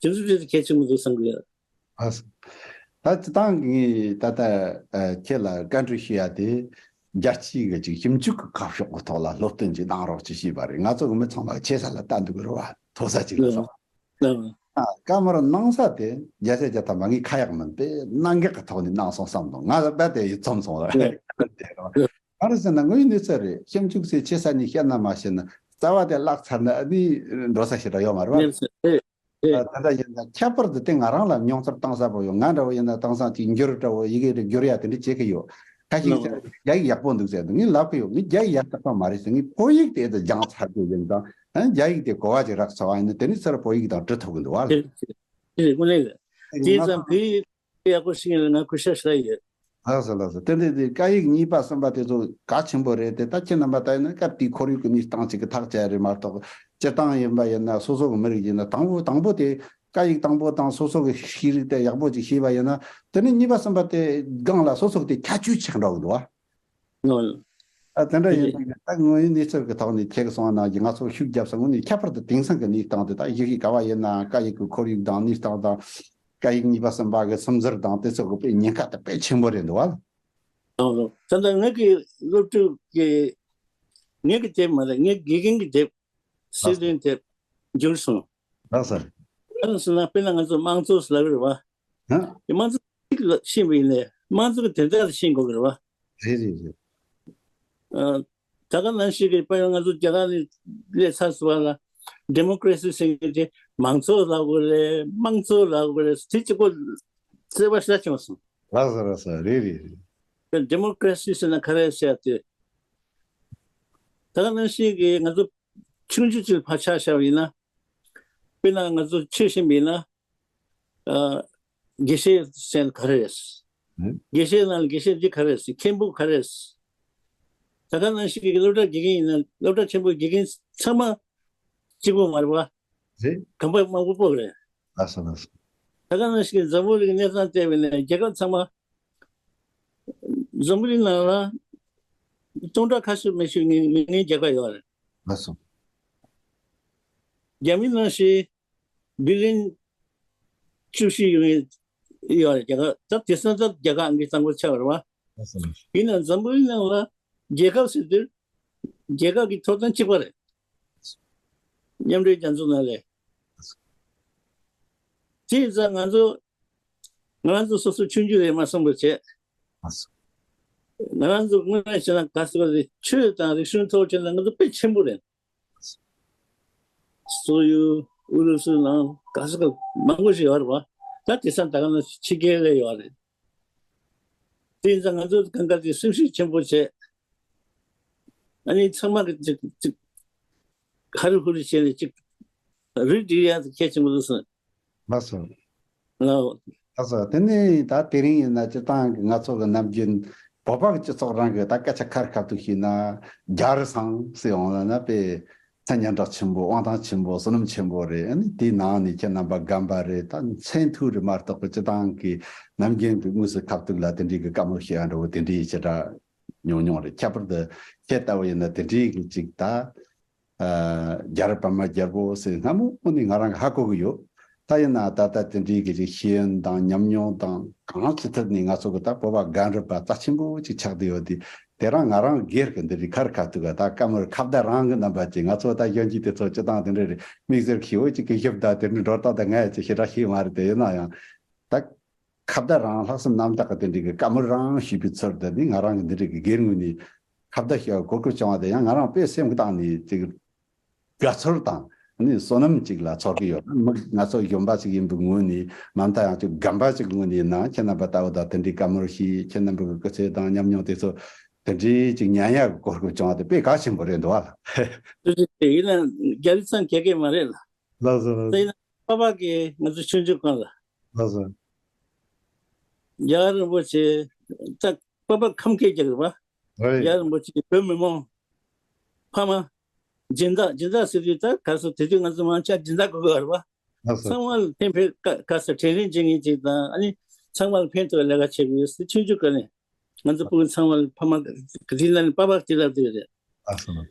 དེ་ཚོ་དེ་གལ་ཆེན་པོ་འདུག་བསམ་གི་ཡོད། ཨ་ད་ད་ངས་ད་ལྟ་ཨ་ཁྱེད་ལ་བཀའ་འདྲི་ཞུ་ཡ་དེ་རྒྱལ་སྤྱིའི་གི་ཅིག་ཞིབ་འཇུག་གི་ཁ་ཕྱོགས་ཀྱི་ཐོག་ལ་སློབ་སྟོན་ཅིག་གནང་རོགས་ཅིག་ཞུས་པ་རེད། ང་ཚོ་གི་མི་ཚང་མ་ཆེ་ས་ལ་ལྟ་འདུག་གི་རེད་བ། མཐོ་ས་ཅིག་ལ་སོང་། ཨ་བཀའ་མོལ་གནང་ས་དེ་བརྒྱ་ཆ་བརྒྱ་ཐམ་པ་ངས་ཁ་ཡག་མིན་པས་གནད་འགག་གི་ཐོག་ནས་གནང་སོང་བསམ་འདུག་ང་རྦད་དེ་ཡིད་ཚིམ་སོང་ར། ག་རེ་ཟེར་ན་དངོས་ཡོད་གནས་ཚུལ་རེད། ཞིབ་འཇུག་ཟེར་ཆེ་ས་ནས་བཤད་ན་མ་བཤད་ན་རྩ་བ་དེ་བརླག་ཚར་ན་ཨ་ནི་འགྲོ་ས་ཞེ་དྲག་ཡོད་མ་རེད་བ། ཨེ། ད་ལྟ་ཡིན་ན་ཁྱད་པར་དུ་དེ་ང་རང་ལ་མྱོང་ཚོར་བཏང་ས་པོ་ཡོད། ང་འདྲ་བོ་ཡིན་ན་དེང་སང་ཅིག་འགྱུར་འདྲ་བོ་ཡི་གེ་རེ་འགྱུར་ཡ་དེ་འདྲ་བྱེད་ཀྱི་ཡོད། ཁ་ཤས་ཀྱིས་རྒྱ་ཡིག་ཡག་པོ་འདུག་ཟེར་འདུག་ངས་ལབ་ཀྱི་ཡོད། ངས་རྒྱ་ཡིག་ཡག་ཏག་ཏག་མ་རེད་ཟེར། ངས་བོད་ཡིག་དེ་ད་སྦྱངས་ཚར་རྒྱུ་ཡིན་ཙང་། ཨ་རྒྱ་ཡིག་དེ་གོ་བ་ཅིག་རག་ཚར་བ་ཡིན་ན་དེ་ནས་ཚུར་བོད་ཡིག་དང་འབྲི་ཐུབ་ཀྱི་འདུག་བ་ལ། དེ་དེ་དངོས་གནས་རེད། དེ་ཙམ་བོད་ཡིག་ཡག་པོ་ཞིག་ཡིན་ན་ང་གུས་ཞབས་ཞུ་ཡོད། ལགས་སོ་ལགས་སོ། དེ་འདྲ་དེ་སྐད་ཡིག་གཉིས་པ་གསུམ་པ་དེ་ཚོ་གལ་ཆེན་པོ་རེད་དེ། ད་ཁྱེད་རྣམ་པ་ད་ཡིན་ན་སྐབས་དེའི་ཁོར་ཡུག་གི་གནས་སྟངས་ཅིག་གི་ཐག་བཅད་རེད་མ་གཏོགས། སྤྱིར་བཏང་ཡིན་པ་ཡིན་ན་སོ་སོ་གི་མི་རིགས་ཡིན་ན་དང་པོ་དང་པོ་དེ་སྐད་ཡིག་དང་པོ་དང་སོ་སོ་གི་ཤེས་རིག་དེ་ཡག་པོ་ཅིག་ཤེས་པ་ཡིན་ན། དེ་ནས་གཉིས་པ་གསུམ་པ་དེ་སྒང་ལ་སོ་སོ་གི་དེ་ཁྱད་ཆོས་ཆགས་འགྲོ་གི་འདུག་བ། ཨ་དེ་འདྲ་ཡིན་ཙང་ད་དངོས་ཡོད་གནས་ཚུལ་གྱི་ཐོག་ནས་ཁྱེད་ཀྱིས་གསུངས་པ་ནང་བཞིན་ང་ཚོ་ཤུགས་བརྒྱབ་ས་དངོས་གནས་ཁྱད་པར་དུ་དེང་སང་གི་གནས་སྟངས་དེ། ད་ཡུལ་གཞིས་ག་བ་ཡིན་ན་སྐད་ཡིག་གི་ཁོར་ཡུག་དང་གནས་སྟངས་དང་། སྐད་ཡིག་གཉིས་པ་གསུམ་པ་གི་སིམ་འཛུལ་དང་དེ་ཚོ་གི་དཔེ་ཉེན་ཁ་དེ་དཔེ་ཆེན་པོ་རེད་འདུག་བ། ཨོ། ད་ལྟ་ངེད་ཀྱི་སློབ་ཕྲུག་གི་ངེད་ཀྱི་དེབ་མ་རེད། ངའི་དགེ་རྒན་གྱི་དེབ། སྲིད་དོན་དེབ་འགྱུར་སོང་། ལགས་སོ། ཨ་ནི་སོང་ན་དཔེར་ན་ང་ཚོ་དམངས་གཙོ་ཟེར་ལབ་ཀྱི་རེད་བ། ཧ། དེ་དམངས་གཙོ་གཅིག་ལ་ཤེས་པ་ཡིན་ནའི་དམངས་གཙོ་གི་དོན་དག་དེ་ཤེས་དགོས་ཀྱི་རེད་བ། རེད་རེད་རེད། ཨ། ད་ག་ནང་བཞིན་གྱི་དཔེར་ན་ང་ཚོ་རྒྱ་གར་ནས་སླེབས་ཚར་སོང་བ་ལ། ཌི་མོ་ཀ་རེ་སི་ཟེར་མཁན་དེ་མང་གཙོ་ལབ་དགོས་རེད། དམངས་གཙོ་ལབ་དགོས་རེད། དེ་གཅིག་པོ་བརྩེ་བ་ཞེ་དྲག་བྱུང་སོང་། ལགས་སོ་ལགས་སོ། རེད་རེད་རེད། ཌི་མོ་ཀ་རེ་སི་ཟེར་ན་ག་རེ་ཟེར་ཡ་དེ། ད་ག་ནང་བཞིན་གྱི་ང་ཚོ་ཆུང་ཆུང་ཅིག་ཕར་ཆ་བཞག་པ་ཡིན་ན། དཔེར་ན་ང་ཚོ་ཆོས་ཤེས་པ་ཡིན་ན། ཨ། དགེ་བཤེས་ཟེར་ན་ག་རེ་རེད། ཨ། དགེ་བཤེས་ནང་ལ་དགེ་བཤེས་འདི་ག་རེ་རེད། མཁན་པོ་ག་རེ་རེད། ད་ག་ནང་བཞིན་གྱི་སློབ་གྲྭ་དགེ་རྒན་ཡིན་ན་སློབ་གྲྭ་ཆེན་པོའི་དགེ་རྒན་ཚང་མ་གཅིག་པོ་མ་རེད་བ། རེད། གོམ་པ་མང་པོ་སྤོ་རེད། ལགས་སོ་ལགས་སོ། ད་ག་ནང་བཞིན་གྱི་འཛམ་བུ་གླིང་གི་གནས་སྟངས་བལྟས་པ་ཡིན་ན་རྒྱལ་ཁབ་ཚང་མ། འཛམ་བུ་གླིང་ནང་ལ་སྟོང་ཕྲག་ཁ་ཤས་མི་ཤོད་མཁན་མི་ངན་རྒྱལ་ཁབ་ཡོད་རེད། ལགས་སོ། རྒྱ་མི་ནང་བཞིན་བི་ལི་ཡན་བཅུ་བཞི་ཡོད་ཡོད་རེད། རྒྱ་གར་ད་དེང་སང་ད་རྒྱ་གར་ཨང་ཀི་དང་པོ་ཆགས་རེད་བ། ལགས་སོ། ཡིན་ནའང་འཛམ་བུ་གླིང་ནང་ལ་རྒྱལ་ཁབ་ཟེར་དུས་རྒྱལ་ཁབ་ཀྱི་ཐོབ་ཐང་གཅིག་པ་རེད། མཉམ་འབྲེལ་རྒྱལ་ཚོགས་ནང་ལས། དེ་ཡིན་ཙང་ང་ཚོ་ང་རང་ཚོ་སོ་སོ་ཆུང་ཆུང་རེད་མ་བསམ་པར་བྱས། ང་རང་ཚོ་དངོས་གནས་བྱས་ན་ག་ཟེར་བ་རེད། ཆོས་དང་རིག་གཞུང་ཐོག་བྱས་ན་ང་ཚོ་དཔེ་ཆེན་པོ་རེད། སོག་ཡུལ་ཨུ་རུ་སུ་ནང་ག་ས་ག་མང་པོ་ཞིག་ཡོད་རེད་བ། ད་དེང་སང་ད་ག་ནང་ཕྱི་རྒྱལ་ལ་ཡོད་རེད། དེ་ཡིན་ཙང་ང་ཚོ་གང་ག་དེ་སེམས་ཤུགས་ཆེན་པོ་བྱས། ཨ་ནི་ཚང་མ་གི་ཅིག་ཅིག་ཧ་རི་ཧུ་རི་བྱས་ནས་ཅིག་རིགས་སྒྲིལ་ཡ་དེ་གལ་ཆེན་པོ་འདུག་ཟེར། ལགས་སོ། ལགས། ལགས་སོ། དེ་ནས་ད་དེ་རིང་ཡིན་ན་སྤྱིར་བཏང་གི་ང་ཚོ་གི་ནམ་རྒྱུན་བོད་པ་གི་སྤྱི་ཚོགས་རང་གི་ད་སྐད་ཆ་ཁ་རི་ཁ་ཐུག་བཤད་ན་རྒྱ་རི་སང་ཟེར་ཡོང་ལ་ན་དཔེ་མཚན་སྙན་གྲགས་ཆེན་པོ། དབང་ཐང་ཆེན་པོ། བསོད་ནམས་ཆེན་པོ་རེད། ཨ་ནི་དེའི་ནང་ནས་ཁྱེད་རྣམ་པ་རྒན་པ་རེད། ད་མཚན་ཐོག་རེད་མ་གཏོགས་པ་སྤྱིར་བཏང་གི་ནམ་རྒྱུན་གི་དངོས་སུ་ཁ་ཐུག་ལ་དེ་འདྲའི་གི་བཀའ་མོལ་བཤད་ཡ་འདྲ་བོ་དེ་འདྲའི་ཞེ་དྲག་ཉུང་ཉུང་རེད། ཁྱད་པར་དུ་ཁྱེད་ལྟ་བུ་ཡིན་ན་དེ་འདྲའི་གི་ཅིག་ད། ཨ། རྒྱ་རི་པདྨ་རྒྱལ་པོ་ཟེར་སྔ་མོ་ནས་ང་རང་གི་ཧ་གོ་གི་ཡོད། ད་ཡིན་ན་ད་ལྟ་དེ་འདྲའི་གི་ཅིག་ཤེས་ཡོན་དང་ཉམས་མྱོང་དང་གང་ཅི་ཐད་ནས་ང་ཚོ་གི་ད་བོད་པ་རྒན་རབས་པ་རྩ་ཆེན་པོ་ཅིག་ཆགས་བསྡད་ཡོད་དེ། དེ་རང་ང་རང་སྒེར་གི་འདི་རིགས་ཁ་རི་ཁ་ཐུག་ག་ད་བཀའ་མོལ་ཁ་བརྡ་རང་གི་རྣམ་པ་ཅིག་ང་ཚོ་ད་གཞོན་སྐྱེས་དེ་ཚོ་སྤྱིར་བཏང་དེ་འདྲ་རེད། དམིགས་བསལ་ཁྱེའུ་ཅིག་གི་ཞིབ་ད་དེ་འདྲའི་འགྲོ་སྟངས་ད་ང་ཡ་ཅིག་ཞེ་དྲག་ཤེས་མ་རེད་དེ། ཡིན་ན་ཡང་ད། ཁ་བརྡ་རང་ལྷག་བསམ་རྣམ་དག་གི་དེ་འདྲའི་གི་བཀའ་མོལ་རང་ཞུས་པའི་ཚུལ་དེ་ནི་ང་རང་གི་འདི་འདྲའི་གི་སྒེར་ངོས་ནས་ཁ་བརྡ་ཞུ་བར་གོ་སྐབས་བྱུང་བ་དེ་ཡང་ང་རང་དཔེ་སེམས་གཏིང་ནས་ཅིག་དགའ་ཚོར་དང་ནི་བསོད་ནམས་ཅིག་ལ་ཚོར་གི་ཡོད། མི་ང་ཚོ་གཞོན་པ་ཅིག་ཡིན་པའི་ངོས་ནས་མ་མཐའ་ཡང་ཅིག་རྒན་པ་ཅིག་ངོས་ནས་ཡིན་ན་ཁྱེད་རྣམ་པ་ལྟ་བུ་དང་དེ་འདྲའི་བཀའ་མོལ་ཞུས། ཁྱེད་རྣམ་པའི་གི་སྐུ་ཚེ་དང་ཉམས་མྱོང་དེ་ཚོ་དེ་འདྲའི་ཅིག་ཉན་ཡག་གི་གོ་སྐབས་བྱུང་བ་དེ་དཔེ་གལ་ཆེན་པོ་རེད་འདུག་བ་ལ། ཐུགས་རྗེ་ཆེ། ཡིན་ན་རྒྱ་རི་ཚང་ག་གེ་མ་རེད་ལ། ལགས་སོ་ལགས་སོ། ད་ཡིན་ན་པ་ཕ་གིས་ང་ཚོ་ཆུང་ཆུང་སྒང་ལ། ལགས་སོ། རྒྱལ་བ་རིན་པོ་ཆེ་ད་པ་ཕ་ཁམས་སྐད་རྒྱག་རེད་པ། ཨོ་ཡེ། རྒྱལ་བ་རིན་པོ་ཆེ་བོད་མི་མང་ཕ་མ་སྦྱིན་བདག་སྦྱིན་བདག་ཟེར་དུས་ད་ག་སོ་དེ་དུས་ང་ཚོ་མང་ཆེ་སྦྱིན་བདག་གོ་གི་ཡོད་རེད་པ། ལགས་སོ། ཚང་མ་ལ་ཕན་ཕན་ཀ་ག་སོ་དྲན་རིན་བྱེད་མཁན་ཅིག་དང་ཨ་ནི་ཚང་མ་ལ་ཕན་ཐོགས་ལས་ཀ་བྱེད་དགོས་ཟེར་ཆུང་ཆུང་སྒང་ནས་ང་ཚོ་ཕྲུ་གུ་ཚང་མ་ལ་ཕ་མ་ག་དུས་ན་ནས་པ་ཕ་གིས་དེ་ལབ་དེ་རེད། ལགས་སོ།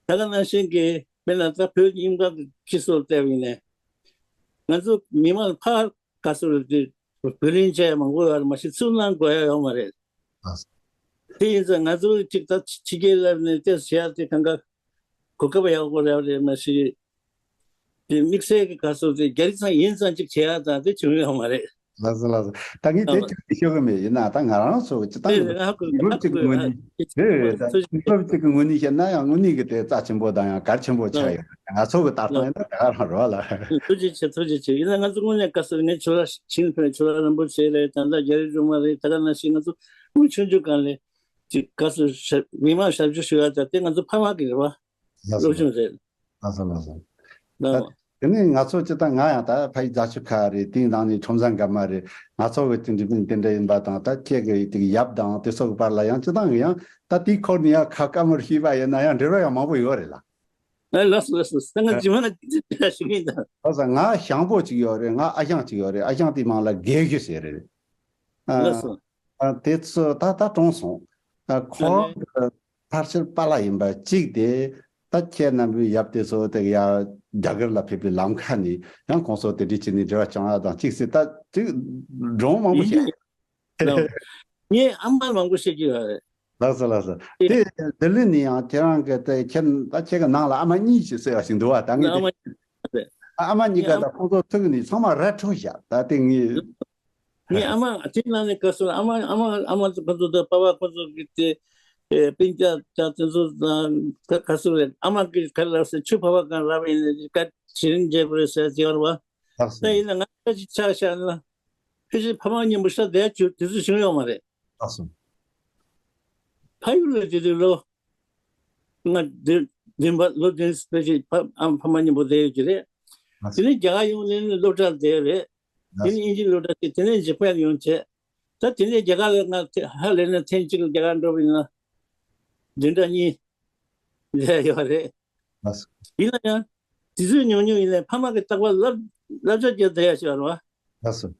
ད་ག་ནང་བཞིན་གྱི་དཔེར་ན་ད་བོད་ཀྱི་དབྱིན་སྐད་ཀྱི་སྤྱི་ཚོགས་བལྟས་པ་ཡིན་ན་ང་ཚོ་མི་མང་ཕར་ག་སོ་རེད་དེ་བུ་ལོན་བཅད་མང་པོ་ཡོད་རེད་མ་གཞི་ཚུར་གནང་དགོས་ཡ་ཡོད་མ་རེད། ལགས་སོ། དེ་ཡིན་ཙང་ང་ཚོ་གཅིག་ད་ཕྱི་རྒྱལ་ལ་ནས་ཏོག་ཙམ་བྱེད་ཡ་དེ་གང་ག་གོ་སྐབས་ཡག་པོ་རེད་རེད་མ་གཞི་དེ་དམིགས་བསལ་གྱི་ག་སོ་དེ་རྒྱ་རི་ཚང་ཡིན་ཙང་གཅིག་བྱེད་ཡ་དང་དེ་བྱུང་ཡོད་མ་རེད། ལགས་སོ་ལགས་སོ། ད་ངས་དེ་ཨ་ཅིག་ཤོད་གི་མེད། ཡིན་ན་ད་ང་རང་ཚོ་སྤྱི་བཏང་དེ་རེད། ང་ཧ་གོ་མི་རབས་ཧ་གཅིག་གི་གོ་ངོས་ནས་ཨ་རེད་རེད། ད་ཐུགས་རྗེ་མི་རབས་གཅིག་གི་ངོས་ནས་བཤད་ན་ཡང་དངོས་གནས་ཀྱི་དེ་རྩ་ཆེན་པོ་དང་ཡང་གལ་ཆེན་པོ་ཆགས་ཡོད། ང་ཚོ་གི་ལྟ་སྟངས་ཡིན་ན་དེ་ག་རང་རེད་བ་ལ། ཐུགས་རྗེ་ཆེ། ཐུགས་རྗེ་ཆེ། ཡིན་ན་ང་ཚོ་དངོས་གནས་ག་སོ་ངས་ཆོས་ར་ཆིན་ཕེ་ཆོས་ར་རིན་པོ་ཆེ་རེད། ད་ལྟ་རྒྱ་རི་སྒྲོལ་མ་རེད། ད་ག་ནང་བཞིན་ང་ཚོ་སྐུ་ཆུང་ཆུང་སྒང་ལས་ ཅིག་ག་སུ་ཞབས་མི་མང་ཞབས་ཞུ་ཞུ་ཡ་ད་དེ་ང་ཚོ་ཕ་མ་གི་རེད་བ། ལགས་སོ། སློབ་སྦྱོང་རེད། ལགས་སོ་ལགས་སོ། ད་ལགས། དེ་ནས་ང་ཚོ་སྤྱིར་བཏང་ང་ཡང་ད་ཕ་ཡུལ་རྫ་ཆུ་ཁ་རེད། དེའི་ནང་ནས་ཁྲོམ་ས་འགབ་མ་རེད། ང་ཚོ་གི་དེ་འདྲ་དེ་འདྲ་ཡིན་པ་དང་ད་ཁྱེད་ཀྱི་དེ་གི་ཡབ་དང་དེ་ཚོ་གི་བར་ལ་ཡང་སྤྱིར་བཏང་གི་ཡང་ད་དེའི་ཁོར་ནས་ཡང་ཁ་བཀའ་མོལ་ཞུས་པ་ཡིན་ན་ཡང་འབྲེལ་བ་ཡང་མང་པོ་ཡོད་རེད་ལ། ཨ་ལགས་སོ་ལགས་སོ། ད་ང་རྗེས་མ་ལ་དེ་འདྲ་ཞུ་གི་ཡིན་ད། ལགས་སོ། ང་ཞང་པོ་གཅིག་ཡོད་རེད། ང་ཨ་ཞང་གཅིག་ཡོད་རེད། ཨ་ཞང་དེའི་མིང་ལ་རྒས་གཞོན་ཟེར་རེད། ཨ། ལགས་སོ། ཨ། དེ་ཚོ་ད་ད་གྲོངས་སོང་། ཨ། ཁོ་ཨ་ནི་ཕལ་ཆེར་པཱ་ལགས་ཡིན་པ་གཅིག་དེ། ད་ཁྱེད་རྣམ་པའི་ཡབ་དེ་ཚོ་དེ་ཡ་རྒྱ་གར་ལ་ཕེབས་པའི་ལམ་ཁ་ནས་ཡང་ཁོང་ཚོ་དེ་འདྲ་བྱས་ནས་འབྲེལ་བ་བྱུང་ཡ་དང་གཅིག་སྲིད་ད་ཅིག་སྒྲུང་མང་པོ་བཤད། ལགས། ངས་ཨ་མ་མང་པོ་བཤད་ཀྱི་ཡོད་རེད། ལགས་སོ་ལགས་སོ། དེ་ལྡི་ལི་ནས་ཡང་ཁྱེད་རང་གི་དེ་ཁྱེད་ད་ཁྱེད་ཀྱི་ནང་ལ་ཨ་མ་གཉིས་ཅིག་གསོས་པ་ཞིག་འདུག་བ། ད་ངས་ཨ་མ་དེ་གཉིས་རེད། ཨ་མ་གཉིས་ཀ་ངའི་ཨ་ད་ཁོང་ཚོ་ཐུག་ནས་ཚང་མ་ར་འཕྲོད་བཞག་ད་དེ་ངས། ངའི་ཨ་མ་དེ་ནང་ནས་ག་སོང་ཨ་མ་ཨ་མ་ཨ་མ་ཁོང་ཚོ་དང་པ་ཕ་ཁོང་ཚོ་གི་དེ་ཨེ་སྤུན་ཀྱག་ཀྱག་དེ་ཚོ་དང་ག་ག་སོང་རེད། ཨ་མ་གི་ག་ལ་སོང་ཆུ་ཕ་བ་གང་ར་བ་ཡིན་ནས་ཀ་ཞི་རིན་རྒྱས་པོ་རེད་ཟེར་ཟེར་བ། ལགས་སོ། ད་ཡིན་ན་ང་ཁ་ཅིག་ཆགས་བཞག་ན། ཕལ་ཆེར་ཕ་མ་མཉམ་པོ་ཤ་བསྡད་ཡ་དུས་ཚོད་བྱུང་ཡོད་མ་རེད། ལགས་སོ། ཕ་ཡུལ་ལ་དེ་དུས་ལོ་ལྔ་བདུན་བདུན་པ་ལོ་བདུན་ཕལ་ཆེར་ཕ་ཨ་ཕ་མ་མཉམ་པོ་བསྡད་ཡོད་ཀྱི་རེད། ལགས་སོ། དེ་ནས་རྒྱ་གར་ཡོང་ནས་སློབ་གྲྭར་བསྡད་ཡོད་རེད། དེ་ལགས་ནས་སོ། དབྱིན་ཇིའི་སློབ་གྲྭ་བྱས། དེ་ནས་ཇི་པན་ཡོང་བྱས། ད་དེ་ནས་རྒྱ་གར་ལ་ང་ཧ་ལས་ན་ཐེངས་གཅིག་རྒྱ་གར་འགྲོ་བ་ཡིན་ན་བདུན་ཕྲག་གཉིས་བསྡད་ཡོད་རེད། ལགས་སོ། ཡིན་ན་ཡང་དུས་ཚོད་ཉུང་ཉུང་ཡིན་ནའི་ཕ་མ་གི་རྟག་པར་བསླབ་བསླབ་བྱ་བརྒྱབ་བསྡད་ཡ་ཞིག་ཡོད་རེད་བ། ལགས་སོ།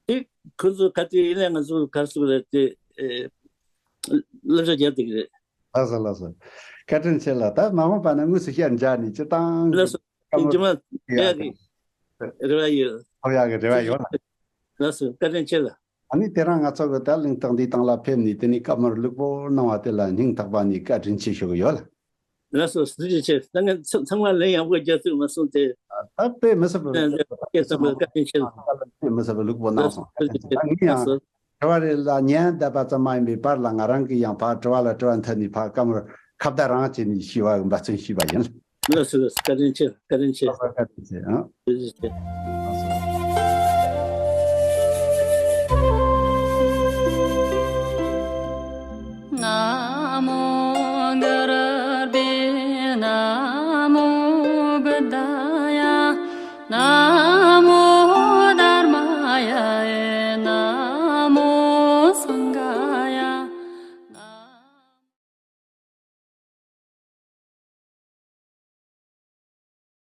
དེ་ཁོ་ཚོ་ག་དུས་ཡིན་ནའི་ང་ཚོ་ག་རེ་ཟེར་དགོས་རེད་དེ་ཨེ་བསླབ་བྱ་རྒྱབ་བསྡད་ཀྱི་རེད། ལགས་སོ་ལགས་སོ། བཀའ་དྲིན་ཆེ་ལགས། ད་མ་འོངས་པ་ན་དངོས་སུ་ཞལ་མཇལ་ནས་སྤྱིར་བཏང་གི་ལགས་སོ། བཀའ་མོལ་རྗེས་མ་ཡ་ཡག་གི་རེ་བ་ཡོད། ཐོབ་ཡག་གི་རེ་བ་ཡོད་ལགས། ལགས་སོ། བཀའ་དྲིན་ཆེ་ལགས། ཨ་ནི་དེ་རིང་ང་ཚོ་གི་ད་གླེང་སྟེགས་འདིའི་སྟེང་ལ་ཕེབས་ནས་དེ་ནས་བཀའ་མོལ་ལྷུག་པོ་གནང་བ་དེ་ལ་སྙིང་ཐག་པ་ནས་བཀའ་དྲིན་ཆེ་ཞུ་གི་ཡོད་ལགས། ལགས་སོ། ཐུགས་རྗེ་ཆེ། ད་ངས་ཚང་མ་ལན་ཡག་པོ་རྒྱག་ཐུབ་མ་སོང་སྟེ། ད་དཔེ་མི་སྲིད་པ། ལགས་སོ། བཀའ་དྲིན་ཆེ་ལགས། དཔེ་མི་སྲིད་པ་ལྷུག་པོ་གནང་སོང་། ད་ངས་ཡང་དྲི་བ་རེ་ལ་ཉན་བསྡད་པ་ཙམ་མ་ཡིན་པའི་བར་ལ་ང་རང་གིས་ཡང་ཕར་དྲི་བ་ལ་དྲི་བ་འཐེན་ནས་ཕར་བཀའ་མོལ་ཁ་བརྡ་རང་བྱས་ནས་ཞུས་པ་འབད་བརྩོན་ཞུས་པ་ཡིན། ལགས་སོ། བཀའ་དྲིན་ཆེ། བཀའ་དྲིན་ཆེ། བཀའ་དྲིན་ཆེ། ཨང་། ཐུགས་རྗེ་ཆེ།